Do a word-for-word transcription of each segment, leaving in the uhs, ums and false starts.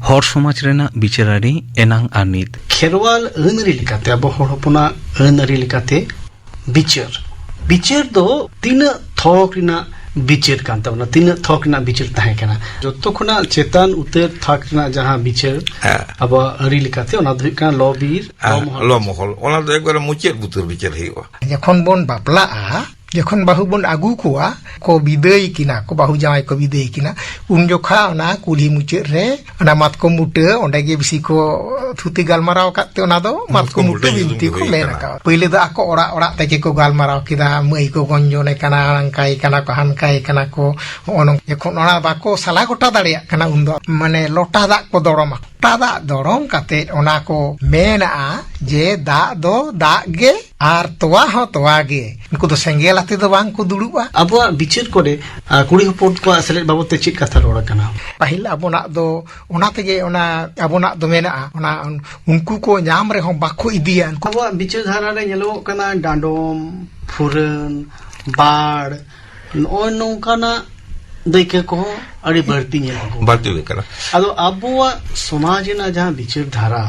ᱦᱚᱲ ᱥᱚᱢᱟᱡᱽ ᱨᱮᱱᱟᱜ ᱵᱤᱪᱟᱹᱨ ᱟᱹᱨᱤ ᱮᱱᱟᱝ ᱟᱨ ᱱᱤᱛ᱾ ᱠᱷᱮᱨᱣᱟᱞ ᱟᱹᱱ ᱟᱹᱨᱤ ᱞᱮᱠᱟᱛᱮ, ᱟᱵᱚ ᱦᱚᱲ ᱦᱚᱯᱚᱱᱟᱜ ᱟᱹᱱ ᱟᱹᱨᱤ ᱞᱮᱠᱟᱛᱮ ᱵᱤᱪᱟᱹᱨ, ᱵᱤᱪᱟᱹᱨ ᱫᱚ ᱛᱤᱱᱟᱹᱜ ᱛᱷᱚᱠ ᱨᱮᱱᱟᱜ ᱵᱤᱪᱟᱹᱨ ᱠᱟᱱ ᱛᱟᱵᱚᱱᱟ, ᱛᱤᱱᱟᱹᱜ ᱛᱷᱚᱠ ᱨᱮᱱᱟᱜ ᱵᱤᱪᱟᱹᱨ ᱛᱟᱦᱮᱸ ᱠᱟᱱᱟ? ᱡᱚᱛᱚ ᱠᱷᱚᱱᱟᱜ ᱪᱮᱛᱟᱱ ᱩᱛᱟᱹᱨ ᱛᱷᱚᱠ ᱨᱮᱱᱟᱜ ᱡᱟᱦᱟᱸ ᱵᱤᱪᱟᱹᱨ, ᱦᱮᱸ᱾ ᱟᱵᱚᱣᱟᱜ ᱟᱹᱨᱤ ᱞᱮᱠᱟᱛᱮ, ᱚᱱᱟ ᱫᱚ ᱦᱩᱭᱩᱜ ᱠᱟᱱᱟ ᱞᱚ ᱵᱤᱨ, ᱞᱚ ᱦᱮᱸ, ᱢᱚᱦᱚᱞ᱾ ᱞᱚ ᱢᱚᱦᱚᱞ, ᱚᱱᱟ ᱫᱚ ᱮᱠᱵᱟᱨᱮ ᱢᱩᱪᱟᱹᱫ ᱩᱛᱟᱹᱨ ᱵᱤᱪᱟᱹᱨ ᱦᱩᱭᱩᱜᱼᱟ᱾ ᱡᱚᱠᱷᱚᱱ ᱵᱚᱱ ᱵᱟᱯᱞᱟᱜᱼᱟ, ᱡᱚᱠᱷᱚᱱ ᱵᱟᱹᱦᱩ ᱵᱚᱱ ᱟᱹᱜᱩ ᱠᱚᱣᱟ, ᱠᱚ ᱵᱤᱫᱟᱹᱭ ᱠᱤᱱᱟ ᱠᱚ, ᱵᱟᱹᱦᱩ ᱡᱟᱶᱟᱭ ᱠᱚ ᱵᱤᱫᱟᱹᱭ ᱠᱤᱱᱟ, ᱩᱱ ᱡᱚᱠᱷᱟ ᱚᱱᱟ ᱠᱩᱞᱦᱤ ᱢᱩᱪᱟᱹᱫ ᱨᱮ ᱚᱱᱟ ᱢᱟᱛᱠᱚᱢ ᱵᱩᱴᱟᱹ, ᱚᱸᱰᱮ ᱜᱮ ᱵᱮᱥᱤ ᱠᱚ ᱛᱷᱩᱛᱤ ᱜᱟᱞᱢᱟᱨᱟᱣ ᱟᱠᱟᱫ ᱛᱮ, ᱚᱱᱟ ᱫᱚ ᱢᱟᱛᱠᱚᱢ ᱢᱟᱛᱠᱚᱢ ᱵᱩᱴᱟᱹ ᱵᱩᱴᱟᱹ ᱵᱤᱱᱛᱤ ᱧᱩᱛᱩᱢ ᱠᱚ ᱜᱮ ᱦᱩᱭ ᱢᱮᱱ ᱟᱠᱟᱱᱟ᱾ ᱟᱠᱟᱫ᱾ ᱯᱳᱭᱞᱳ ᱫᱚ ᱟᱠᱚ ᱚᱲᱟᱜ ᱚᱲᱟᱜ ᱛᱮᱜᱮ ᱠᱚ ᱜᱟᱞᱢᱟᱨᱟᱣ ᱠᱮᱫᱟ, ᱢᱟᱹᱭ ᱠᱚ ᱜᱚᱧᱡᱚᱱᱮ ᱠᱟᱱᱟ, ᱱᱟᱝᱠᱟᱭ ᱠᱟᱱᱟ ᱠᱚ, ᱦᱟᱱᱠᱟᱭ ᱠᱟᱱᱟ ᱠᱚ, ᱦᱚᱸᱜᱼᱚ ᱱᱚᱝ-, ᱡᱚᱠᱷᱚᱱ ᱚᱱᱟ ᱵᱟᱠᱚ ᱥᱟᱞᱟ ᱜᱚᱴᱟ ᱫᱟᱲᱮᱭᱟᱜ ᱠᱟᱱᱟ, ᱩᱱᱫᱚ ᱢᱟᱱᱮ ᱞᱚᱴᱟ ᱫᱟᱜ ᱠᱚ ᱫᱚᱲᱚᱢᱟ᱾ ᱞᱚᱴᱟ ᱫᱟᱜ ᱫᱚᱲᱚᱢ ᱠᱟᱛᱮ ᱚᱱᱟ ᱠᱚ ᱢᱮᱱᱟᱜᱼᱟ ᱡᱮ ᱫᱟᱜ ᱫᱚ ᱫᱟᱜ ᱜᱮ ᱟᱨ ᱛᱚᱣᱟ ᱦᱚᱸ ᱛᱚᱣᱟ ᱜᱮ᱾ ᱩᱱᱠᱩ ᱫᱚ ᱥᱮᱸᱜᱮᱞ ᱟᱛᱮ ᱫᱚ ᱵᱟᱝ ᱠᱚ ᱫᱩᱲᱩᱵᱼᱟ᱾ ᱟᱵᱚᱣᱟᱜ ᱵᱤᱪᱟᱹᱨ ᱠᱚᱨᱮ, ᱟ, ᱠᱩᱲᱤ ᱦᱚᱯᱚᱱ ᱠᱚᱣᱟᱜ ᱥᱮᱞᱮᱫ ᱵᱟᱵᱚᱫ ᱛᱮ ᱪᱮᱫ ᱠᱟᱛᱷᱟ ᱨᱚᱲ ᱟᱠᱟᱱᱟ? ᱯᱟᱹᱦᱤᱞ ᱟᱵᱚᱱᱟᱜ ᱫᱚ ᱚᱱᱟ ᱛᱮᱜᱮ, ᱚᱱᱟ ᱟᱵᱚᱱᱟᱜ ᱫᱚ ᱢᱮᱱᱟᱜᱼᱟ, ᱚᱱᱟ ᱩᱱ-, ᱩᱱᱠᱩ ᱠᱚ ᱧᱟᱢ ᱨᱮᱦᱚᱸ ᱵᱟᱠᱚ ᱤᱫᱤᱭᱟ᱾ ᱩᱱᱠᱩ ᱟᱵᱚᱣᱟᱜ ᱵᱤᱪᱟᱹᱨ ᱫᱷᱟᱨᱟ ᱨᱮ ᱧᱮᱞᱚᱜᱚᱜ ᱠᱟᱱᱟ ᱰᱟᱸᱰᱚᱢ, ᱯᱷᱩᱨᱟᱹᱱ, ᱵᱟᱲ, ᱱᱚᱜᱼᱚᱭ ᱱᱚᱝᱠᱟᱱᱟᱜ ᱫᱟᱹᱭᱠᱟᱹ ᱠᱚᱦᱚᱸ ᱟᱹᱰᱤ ᱵᱟᱹᱲᱛᱤ ᱧᱮᱞ ᱟᱹᱜᱩ ᱵᱟᱹᱲᱛᱤ ᱦᱩᱭᱩᱜ ᱠᱟᱱᱟ᱾ ᱟᱫᱚ ᱟᱵᱚᱣᱟᱜ ᱥᱚᱢᱟᱡᱽ ᱨᱮᱱᱟᱜ ᱡᱟᱦᱟᱸ ᱵᱤᱪᱟᱹᱨ ᱫᱷᱟᱨᱟ,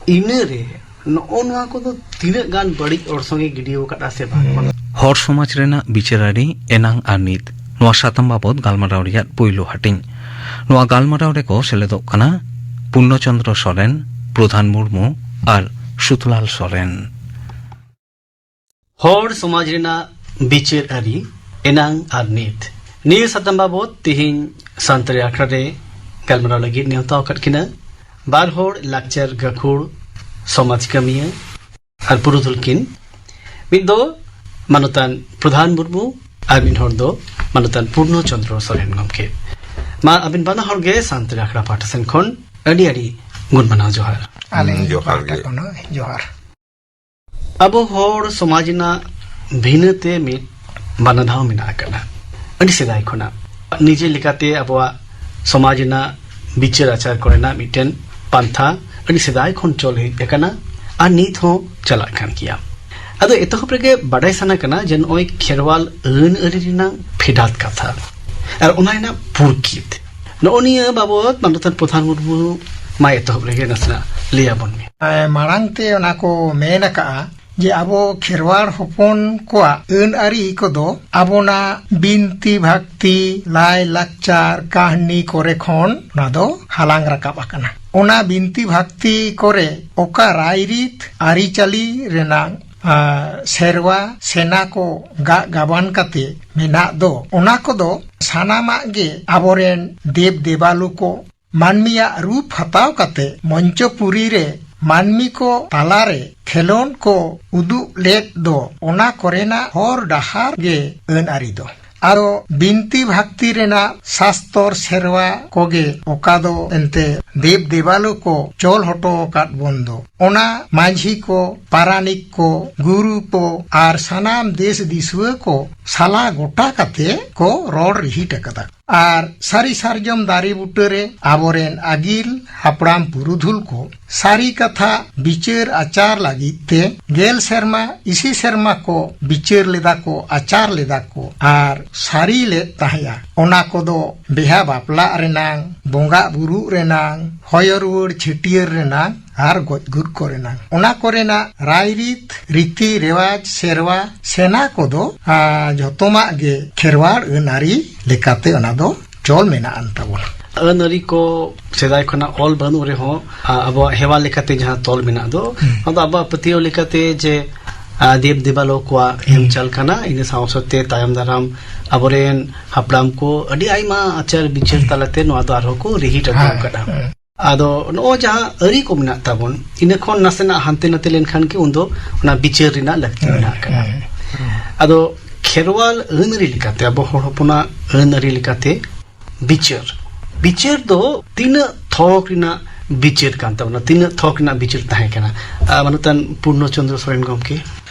ᱤᱱᱟᱹᱨᱮ ᱱᱚᱜᱼᱚ ᱱᱚᱣᱟ ᱠᱚᱫᱚ ᱛᱤᱱᱟᱹᱜ ᱜᱟᱱ ᱵᱟᱹᱲᱤᱡ ᱚᱨᱥᱚᱝ ᱮ ᱜᱤᱰᱤ ᱟᱠᱟᱫᱼᱟ ᱥᱮ ᱵᱟᱝ? ᱦᱚᱲ ᱥᱚᱢᱟᱡᱽ ᱨᱮᱱᱟᱜ ᱵᱤᱪᱟᱹᱨ ᱟᱹᱨᱤ ᱮᱱᱟᱝ ᱟᱨ ᱱᱤᱛ, ᱱᱚᱣᱟ ᱥᱟᱛᱟᱢ ᱵᱟᱵᱚᱛ ᱜᱟᱞᱢᱟᱨᱟᱣ ᱨᱮᱭᱟᱜ ᱯᱩᱭᱞᱩ ᱦᱟᱹᱴᱤᱧ᱾ ᱱᱚᱣᱟ ᱜᱟᱞᱢᱟᱨᱟᱣ ᱨᱮᱠᱚ ᱥᱮᱞᱮᱫᱚᱜ ᱠᱟᱱᱟ ᱯᱩᱨᱱᱚ ᱪᱚᱸᱫᱽᱨᱚ ᱥᱚᱨᱮᱱ, ᱯᱨᱚᱫᱷᱟᱱ ᱢᱩᱨᱢᱩ ᱟᱨ ᱥᱩᱛᱞᱟᱞ ᱥᱚᱨᱮᱱ᱾ ᱦᱚᱲ ᱥᱚᱢᱟᱡᱽ ᱨᱮᱱᱟᱜ ᱵᱤᱪᱟᱹᱨ ᱟᱹᱨᱤ ᱮᱱᱟᱝ ᱟᱨ ᱱᱤᱛ, ᱱᱤᱭᱟᱹ ᱥᱟᱛᱟᱢ ᱵᱟᱵᱚᱛ ᱛᱮᱦᱮᱧ ᱥᱟᱱᱛᱟᱲᱤ ᱟᱠᱷᱲᱟ ᱨᱮ ᱜᱟᱞᱢᱟᱨᱟᱣ ᱞᱟᱹᱜᱤᱫ ᱱᱮᱣᱛᱟ ᱟᱠᱟᱫ ᱠᱤᱱᱟ ᱵᱟᱨ ᱦᱚᱲ ᱞᱟᱠᱪᱟᱨ ᱜᱟᱹᱠᱷᱩᱲ, ᱥᱚᱢᱟᱡᱽ ᱠᱟᱹᱢᱤᱭᱟᱹ ᱟᱨ ᱯᱩᱨᱩᱫᱷᱩᱞ ᱠᱤᱱ᱾ ᱢᱤᱫ ᱫᱚ ᱢᱟᱱᱚᱛᱟᱱ ᱯᱨᱚᱫᱷᱟᱱ ᱢᱩᱨᱢᱩ ᱟᱨ ᱢᱤᱫ ᱦᱚᱲ ᱫᱚ ᱢᱟᱱᱚᱛᱟᱱ ᱯᱩᱨᱱᱚ ᱪᱚᱸᱫᱽᱨᱚ ᱥᱚᱨᱮᱱ ᱜᱚᱢᱠᱮ᱾ ᱢᱟ ᱟᱹᱵᱤᱱ ᱵᱟᱱᱟ ᱦᱚᱲ ᱜᱮ ᱥᱟᱱᱛᱟᱲᱤ ᱟᱠᱷᱲᱟ ᱯᱟᱦᱴᱟ ᱥᱮᱱ ᱠᱷᱚᱱ ᱟᱹᱰᱤ ᱟᱹᱰᱤ ᱜᱩᱱ ᱢᱟᱱᱟᱣ ᱡᱚᱦᱟᱨ᱾ ᱟᱞᱮ ᱦᱩᱸ, ᱡᱚᱦᱟᱨ ᱯᱟᱦᱴᱟ ᱜᱮ᱾ ᱠᱷᱚᱱ ᱦᱚᱸ ᱡᱚᱦᱟᱨ᱾ ᱟᱵᱚ ᱦᱚᱲ ᱥᱚᱢᱟᱡᱽ ᱨᱮᱱᱟᱜ ᱵᱷᱤᱱᱟᱹ ᱛᱮ ᱢᱤᱫ ᱵᱟᱱᱟᱫᱷᱟᱣ ᱢᱮᱱᱟᱜ ᱟᱠᱟᱫᱟ ᱟᱹᱰᱤ ᱥᱮᱫᱟᱭ ᱠᱷᱚᱱᱟᱜ᱾ ᱱᱤᱡᱮ ᱞᱮᱠᱟᱛᱮ ᱟᱵᱚᱣᱟᱜ ᱥᱚᱢᱟᱡᱽ ᱨᱮᱱᱟᱜ ᱵᱤᱪᱟᱹᱨ ᱟᱪᱟᱨ ᱠᱚᱨᱮᱱᱟᱜ ᱢᱤᱫᱴᱮᱱ ᱯᱟᱱᱛᱷᱟ ᱟᱹᱰᱤ ᱥᱮᱫᱟᱭ ᱠᱷᱚᱱ ᱪᱚᱞ ᱦᱮᱡ ᱟᱠᱟᱱᱟ ᱟᱨ ᱱᱤᱛ ᱦᱚᱸ ᱪᱟᱞᱟᱜ ᱠᱟᱱ ᱜᱮᱭᱟ᱾ ᱟᱫᱚ ᱮᱛᱚᱦᱚᱵ ᱨᱮᱜᱮ ᱵᱟᱰᱟᱭ ᱥᱟᱱᱟ ᱠᱟᱱᱟ ᱡᱮ ᱱᱚᱜᱼᱚᱭ ᱠᱷᱮᱨᱣᱟᱞ ᱟᱹᱱ ᱟᱹᱨᱤ ᱨᱮᱱᱟᱜ ᱯᱷᱮᱰᱟᱛ ᱠᱟᱛᱷᱟ ᱟᱨ ᱚᱱᱟ ᱨᱮᱱᱟᱜ ᱯᱩᱨᱠᱤᱛ, ᱱᱚᱜᱼᱚ ᱱᱤᱭᱟᱹ ᱵᱟᱵᱚᱛ ᱢᱟᱱᱚᱛᱟᱱ ᱯᱨᱚᱫᱷᱟᱱ ᱢᱩᱨᱢᱩ ᱢᱟ ᱮᱛᱚᱦᱚᱵ ᱨᱮᱜᱮ ᱱᱟᱥᱮᱱᱟᱜ ᱞᱟᱹᱭ ᱟᱵᱚᱱ ᱢᱮ᱾ ᱮ, ᱢᱟᱲᱟᱝ ᱛᱮ ᱚᱱᱟ ᱠᱚ ᱢᱮᱱ ᱟᱠᱟᱜᱼᱟ ᱡᱮ ᱟᱵᱚ ᱠᱷᱮᱨᱣᱟᱲ ᱦᱚᱯᱚᱱ ᱠᱚᱣᱟᱜ ᱟᱹᱱ ᱟᱹᱨᱤ ᱠᱚᱫᱚ ᱟᱵᱚᱱᱟᱜ ᱵᱤᱱᱛᱤ ᱵᱷᱟᱠᱛᱤ, ᱞᱟᱭ ᱞᱟᱠᱪᱟᱨ, ᱠᱟᱹᱦᱱᱤ ᱠᱚᱨᱮ ᱠᱷᱚᱱ ᱚᱱᱟ ᱫᱚ ᱦᱟᱞᱟᱝ ᱨᱟᱠᱟᱵ ᱟᱠᱟᱱᱟ᱾ ᱚᱱᱟ ᱵᱤᱱᱛᱤ ᱵᱷᱟᱠᱛᱤ ᱠᱚᱨᱮ ᱚᱠᱟ ᱨᱟᱭᱨᱤᱛ ᱟᱹᱨᱤᱪᱟᱹᱞᱤ ᱨᱮᱱᱟᱜ, ᱟ, ᱥᱮᱨᱣᱟ ᱥᱮᱱᱟ ᱠᱚ ᱜᱟᱜ ᱜᱟᱵᱟᱱ ᱠᱟᱛᱮ ᱢᱮᱱᱟᱜ ᱫᱚ, ᱚᱱᱟ ᱠᱚᱫᱚ ᱥᱟᱱᱟᱢᱟᱜ ᱜᱮ ᱟᱵᱚᱨᱮᱱ ᱫᱮᱵ ᱫᱮᱵᱟᱞᱳ ᱠᱚ ᱢᱟᱹᱱᱢᱤᱭᱟᱜ ᱨᱩᱯ ᱦᱟᱛᱟᱣ ᱠᱟᱛᱮ ᱢᱚᱧᱪᱚᱯᱩᱨᱤ ᱨᱮ ᱢᱟᱹᱱᱢᱤ ᱠᱚ ᱛᱟᱞᱟᱨᱮ ᱠᱷᱮᱞᱳᱱᱰ ᱠᱚ ᱩᱫᱩᱜ ᱞᱮᱫ ᱫᱚ, ᱚᱱᱟ ᱠᱚᱨᱮᱱᱟᱜ ᱦᱚᱨ ᱰᱟᱦᱟᱨ ᱜᱮ ᱟᱹᱱ ᱟᱹᱨᱤ ᱫᱚ᱾ ᱟᱨᱚ ᱵᱤᱱᱛᱤ ᱵᱷᱟᱠᱛᱤ ᱨᱮᱱᱟᱜ ᱥᱟᱥᱛᱚᱨ ᱥᱮᱨᱣᱟ ᱠᱚᱜᱮ ᱚᱠᱟ ᱫᱚ ᱮᱱᱛᱮ ᱫᱮᱵ ᱫᱮᱵᱟᱞᱳ ᱠᱚ ᱪᱚᱞ ᱦᱚᱴᱚ ᱟᱠᱟᱫ ᱵᱚᱱ ᱫᱚ, ᱚᱱᱟ ᱢᱟᱹᱡᱷᱤ ᱠᱚ, ᱯᱟᱨᱟᱱᱤᱠ ᱠᱚ, ᱜᱩᱨᱩ ᱠᱚ ᱟᱨ ᱥᱟᱱᱟᱢ ᱫᱮᱥ ᱫᱤᱥᱩᱣᱟᱹ ᱠᱚ ᱥᱟᱞᱟ ᱜᱚᱴᱟ ᱠᱟᱛᱮ ᱠᱚ ᱨᱚᱲ ᱨᱤᱦᱤᱴ ᱟᱠᱟᱫᱟ᱾ ᱟᱨ ᱥᱟᱹᱨᱤ ᱥᱟᱨᱡᱚᱢ ᱫᱟᱨᱮ ᱵᱩᱴᱟᱹᱨᱮ ᱟᱵᱚᱨᱮᱱ ᱟᱹᱜᱤᱞ ᱦᱟᱯᱲᱟᱢ ᱯᱩᱨᱩᱫᱷᱩᱞ ᱠᱚ ᱥᱟᱹᱨᱤ ᱠᱟᱛᱷᱟ ᱵᱤᱪᱟᱹᱨ ᱟᱪᱟᱨ ᱞᱟᱹᱜᱤᱫ ᱛᱮ ᱜᱮᱞ ᱥᱮᱨᱢᱟ, ᱤᱥᱤ ᱥᱮᱨᱢᱟ ᱠᱚ ᱵᱤᱪᱟᱹᱨ ᱞᱮᱫᱟ ᱠᱚ, ᱟᱪᱟᱨ ᱞᱮᱫᱟ ᱠᱚ ᱟᱨ ᱥᱟᱹᱨᱤ ᱞᱮᱫ ᱛᱟᱦᱮᱸᱫᱼᱟ᱾ ᱚᱱᱟ ᱠᱚᱫᱚ ᱵᱤᱦᱟ ᱵᱟᱯᱞᱟᱜ ᱨᱮᱱᱟᱝ, ᱵᱚᱸᱜᱟ ᱵᱩᱨᱩᱜ ᱨᱮᱱᱟᱝ, ᱦᱚᱭᱚ ᱨᱩᱣᱟᱹᱲ ᱪᱷᱟᱹᱴᱭᱟᱹᱨ ᱨᱮᱱᱟᱝ ᱟᱨ ᱜᱚᱡ ᱜᱩᱨ ᱠᱚᱨᱮᱱᱟᱝ᱾ ᱚᱱᱟ ᱠᱚᱨᱮᱱᱟᱜ ᱨᱟᱭᱨᱤᱛ, ᱨᱤᱛᱤ ᱨᱮᱣᱟᱡᱽ, ᱥᱮᱨᱣᱟ, ᱥᱮᱱᱟ ᱠᱚᱫᱚ, ᱟ, ᱡᱷᱚᱛᱚᱢᱟᱜ ᱜᱮ ᱠᱷᱮᱨᱣᱟᱲ ᱟᱹᱱ ᱟᱹᱨᱤ ᱞᱮᱠᱟᱛᱮ ᱚᱱᱟ ᱫᱚ ᱪᱚᱞ ᱢᱮᱱᱟᱜ ᱟᱱ ᱛᱟᱵᱚᱱᱟ᱾ ᱟᱹᱱ ᱟᱹᱨᱤ ᱠᱚ ᱥᱮᱫᱟᱭ ᱠᱷᱚᱱᱟᱜ ᱚᱞ ᱵᱟᱹᱱᱩᱜ ᱨᱮᱦᱚᱸ, ᱟ, ᱟᱵᱚᱣᱟᱜ ᱦᱮᱣᱟ ᱞᱮᱠᱟᱛᱮ ᱡᱟᱦᱟᱸ ᱛᱚᱞ ᱢᱮᱱᱟᱜ ᱫᱚ, ᱦᱩᱸ᱾ ᱚᱱᱟ ᱫᱚ ᱟᱵᱚᱣᱟᱜ ᱯᱟᱹᱛᱭᱟᱹᱣ ᱞᱮᱠᱟᱛᱮ ᱡᱮ, ᱟ, ᱫᱮᱵ ᱫᱮᱵᱟᱞᱳ ᱠᱚᱣᱟᱜ ᱦᱩᱸ᱾ ᱮᱢ ᱪᱟᱞ ᱠᱟᱱᱟ, ᱤᱱᱟᱹ ᱥᱟᱶ ᱥᱟᱶᱛᱮ ᱛᱟᱭᱚᱢ ᱫᱟᱨᱟᱢ ᱟᱵᱚᱨᱮᱱ ᱦᱟᱯᱲᱟᱢ ᱠᱚ ᱟᱹᱰᱤ ᱟᱭᱢᱟ ᱟᱪᱟᱨ ᱵᱤᱪᱟᱹᱨ ᱦᱩᱸ᱾ ᱛᱟᱞᱟᱛᱮ ᱱᱚᱣᱟ ᱫᱚ ᱟᱨᱦᱚᱸ ᱠᱚ ᱨᱤᱦᱤᱴ ᱟᱹᱜᱩ ᱦᱮᱸ, ᱟᱠᱟᱫᱟ᱾ ᱦᱮᱸ᱾ ᱟᱫᱚ ᱱᱚᱜᱼᱚᱭ ᱡᱟᱦᱟᱸ ᱟᱹᱨᱤ ᱠᱚ ᱢᱮᱱᱟᱜ ᱛᱟᱵᱚᱱ, ᱤᱱᱟᱹ ᱠᱷᱚᱱ ᱱᱟᱥᱮᱱᱟᱜ ᱦᱟᱱᱛᱮ ᱱᱟᱛᱮ ᱞᱮᱱᱠᱷᱟᱱ ᱜᱮ ᱩᱱᱫᱚ ᱚᱱᱟ ᱵᱤᱪᱟᱹᱨ ᱨᱮᱱᱟᱜ ᱞᱟᱹᱠᱛᱤ ᱦᱮᱸ, ᱢᱮᱱᱟᱜ ᱟᱠᱟᱫᱟ᱾ ᱦᱮᱸ᱾ ᱟᱫᱚ ᱠᱷᱮᱨᱣᱟᱞ ᱟᱹᱱ ᱟᱹᱨᱤ ᱞᱮᱠᱟᱛᱮ, ᱟᱵᱚ ᱦᱚᱲ ᱦᱚᱯᱚᱱᱟᱜ ᱟᱹᱱ ᱟᱹᱨᱤ ᱞᱮᱠᱟᱛᱮ ᱵᱤᱪᱟᱹᱨ, ᱵᱤᱪᱟᱹᱨ ᱫᱚ ᱛᱤᱱᱟᱹᱜ ᱛᱷᱚᱠ ᱨᱮᱱᱟᱜ ᱵᱤᱪᱟᱹᱨ ᱠᱟᱱ ᱛᱟᱵᱚᱱᱟ, ᱛᱤᱱᱟᱹᱜ ᱛᱷᱚᱠ ᱨᱮᱱᱟᱜ ᱵᱤᱪᱟᱹᱨ ᱛᱟᱦᱮᱸ ᱠᱟᱱᱟ? ᱟᱨ ᱢᱟᱱᱚᱛᱟᱱ ᱯᱩᱨᱱᱚ ᱪᱚᱱᱫᱨᱚ ᱥᱚᱨᱮᱱ ᱜᱚᱢᱠᱮ᱾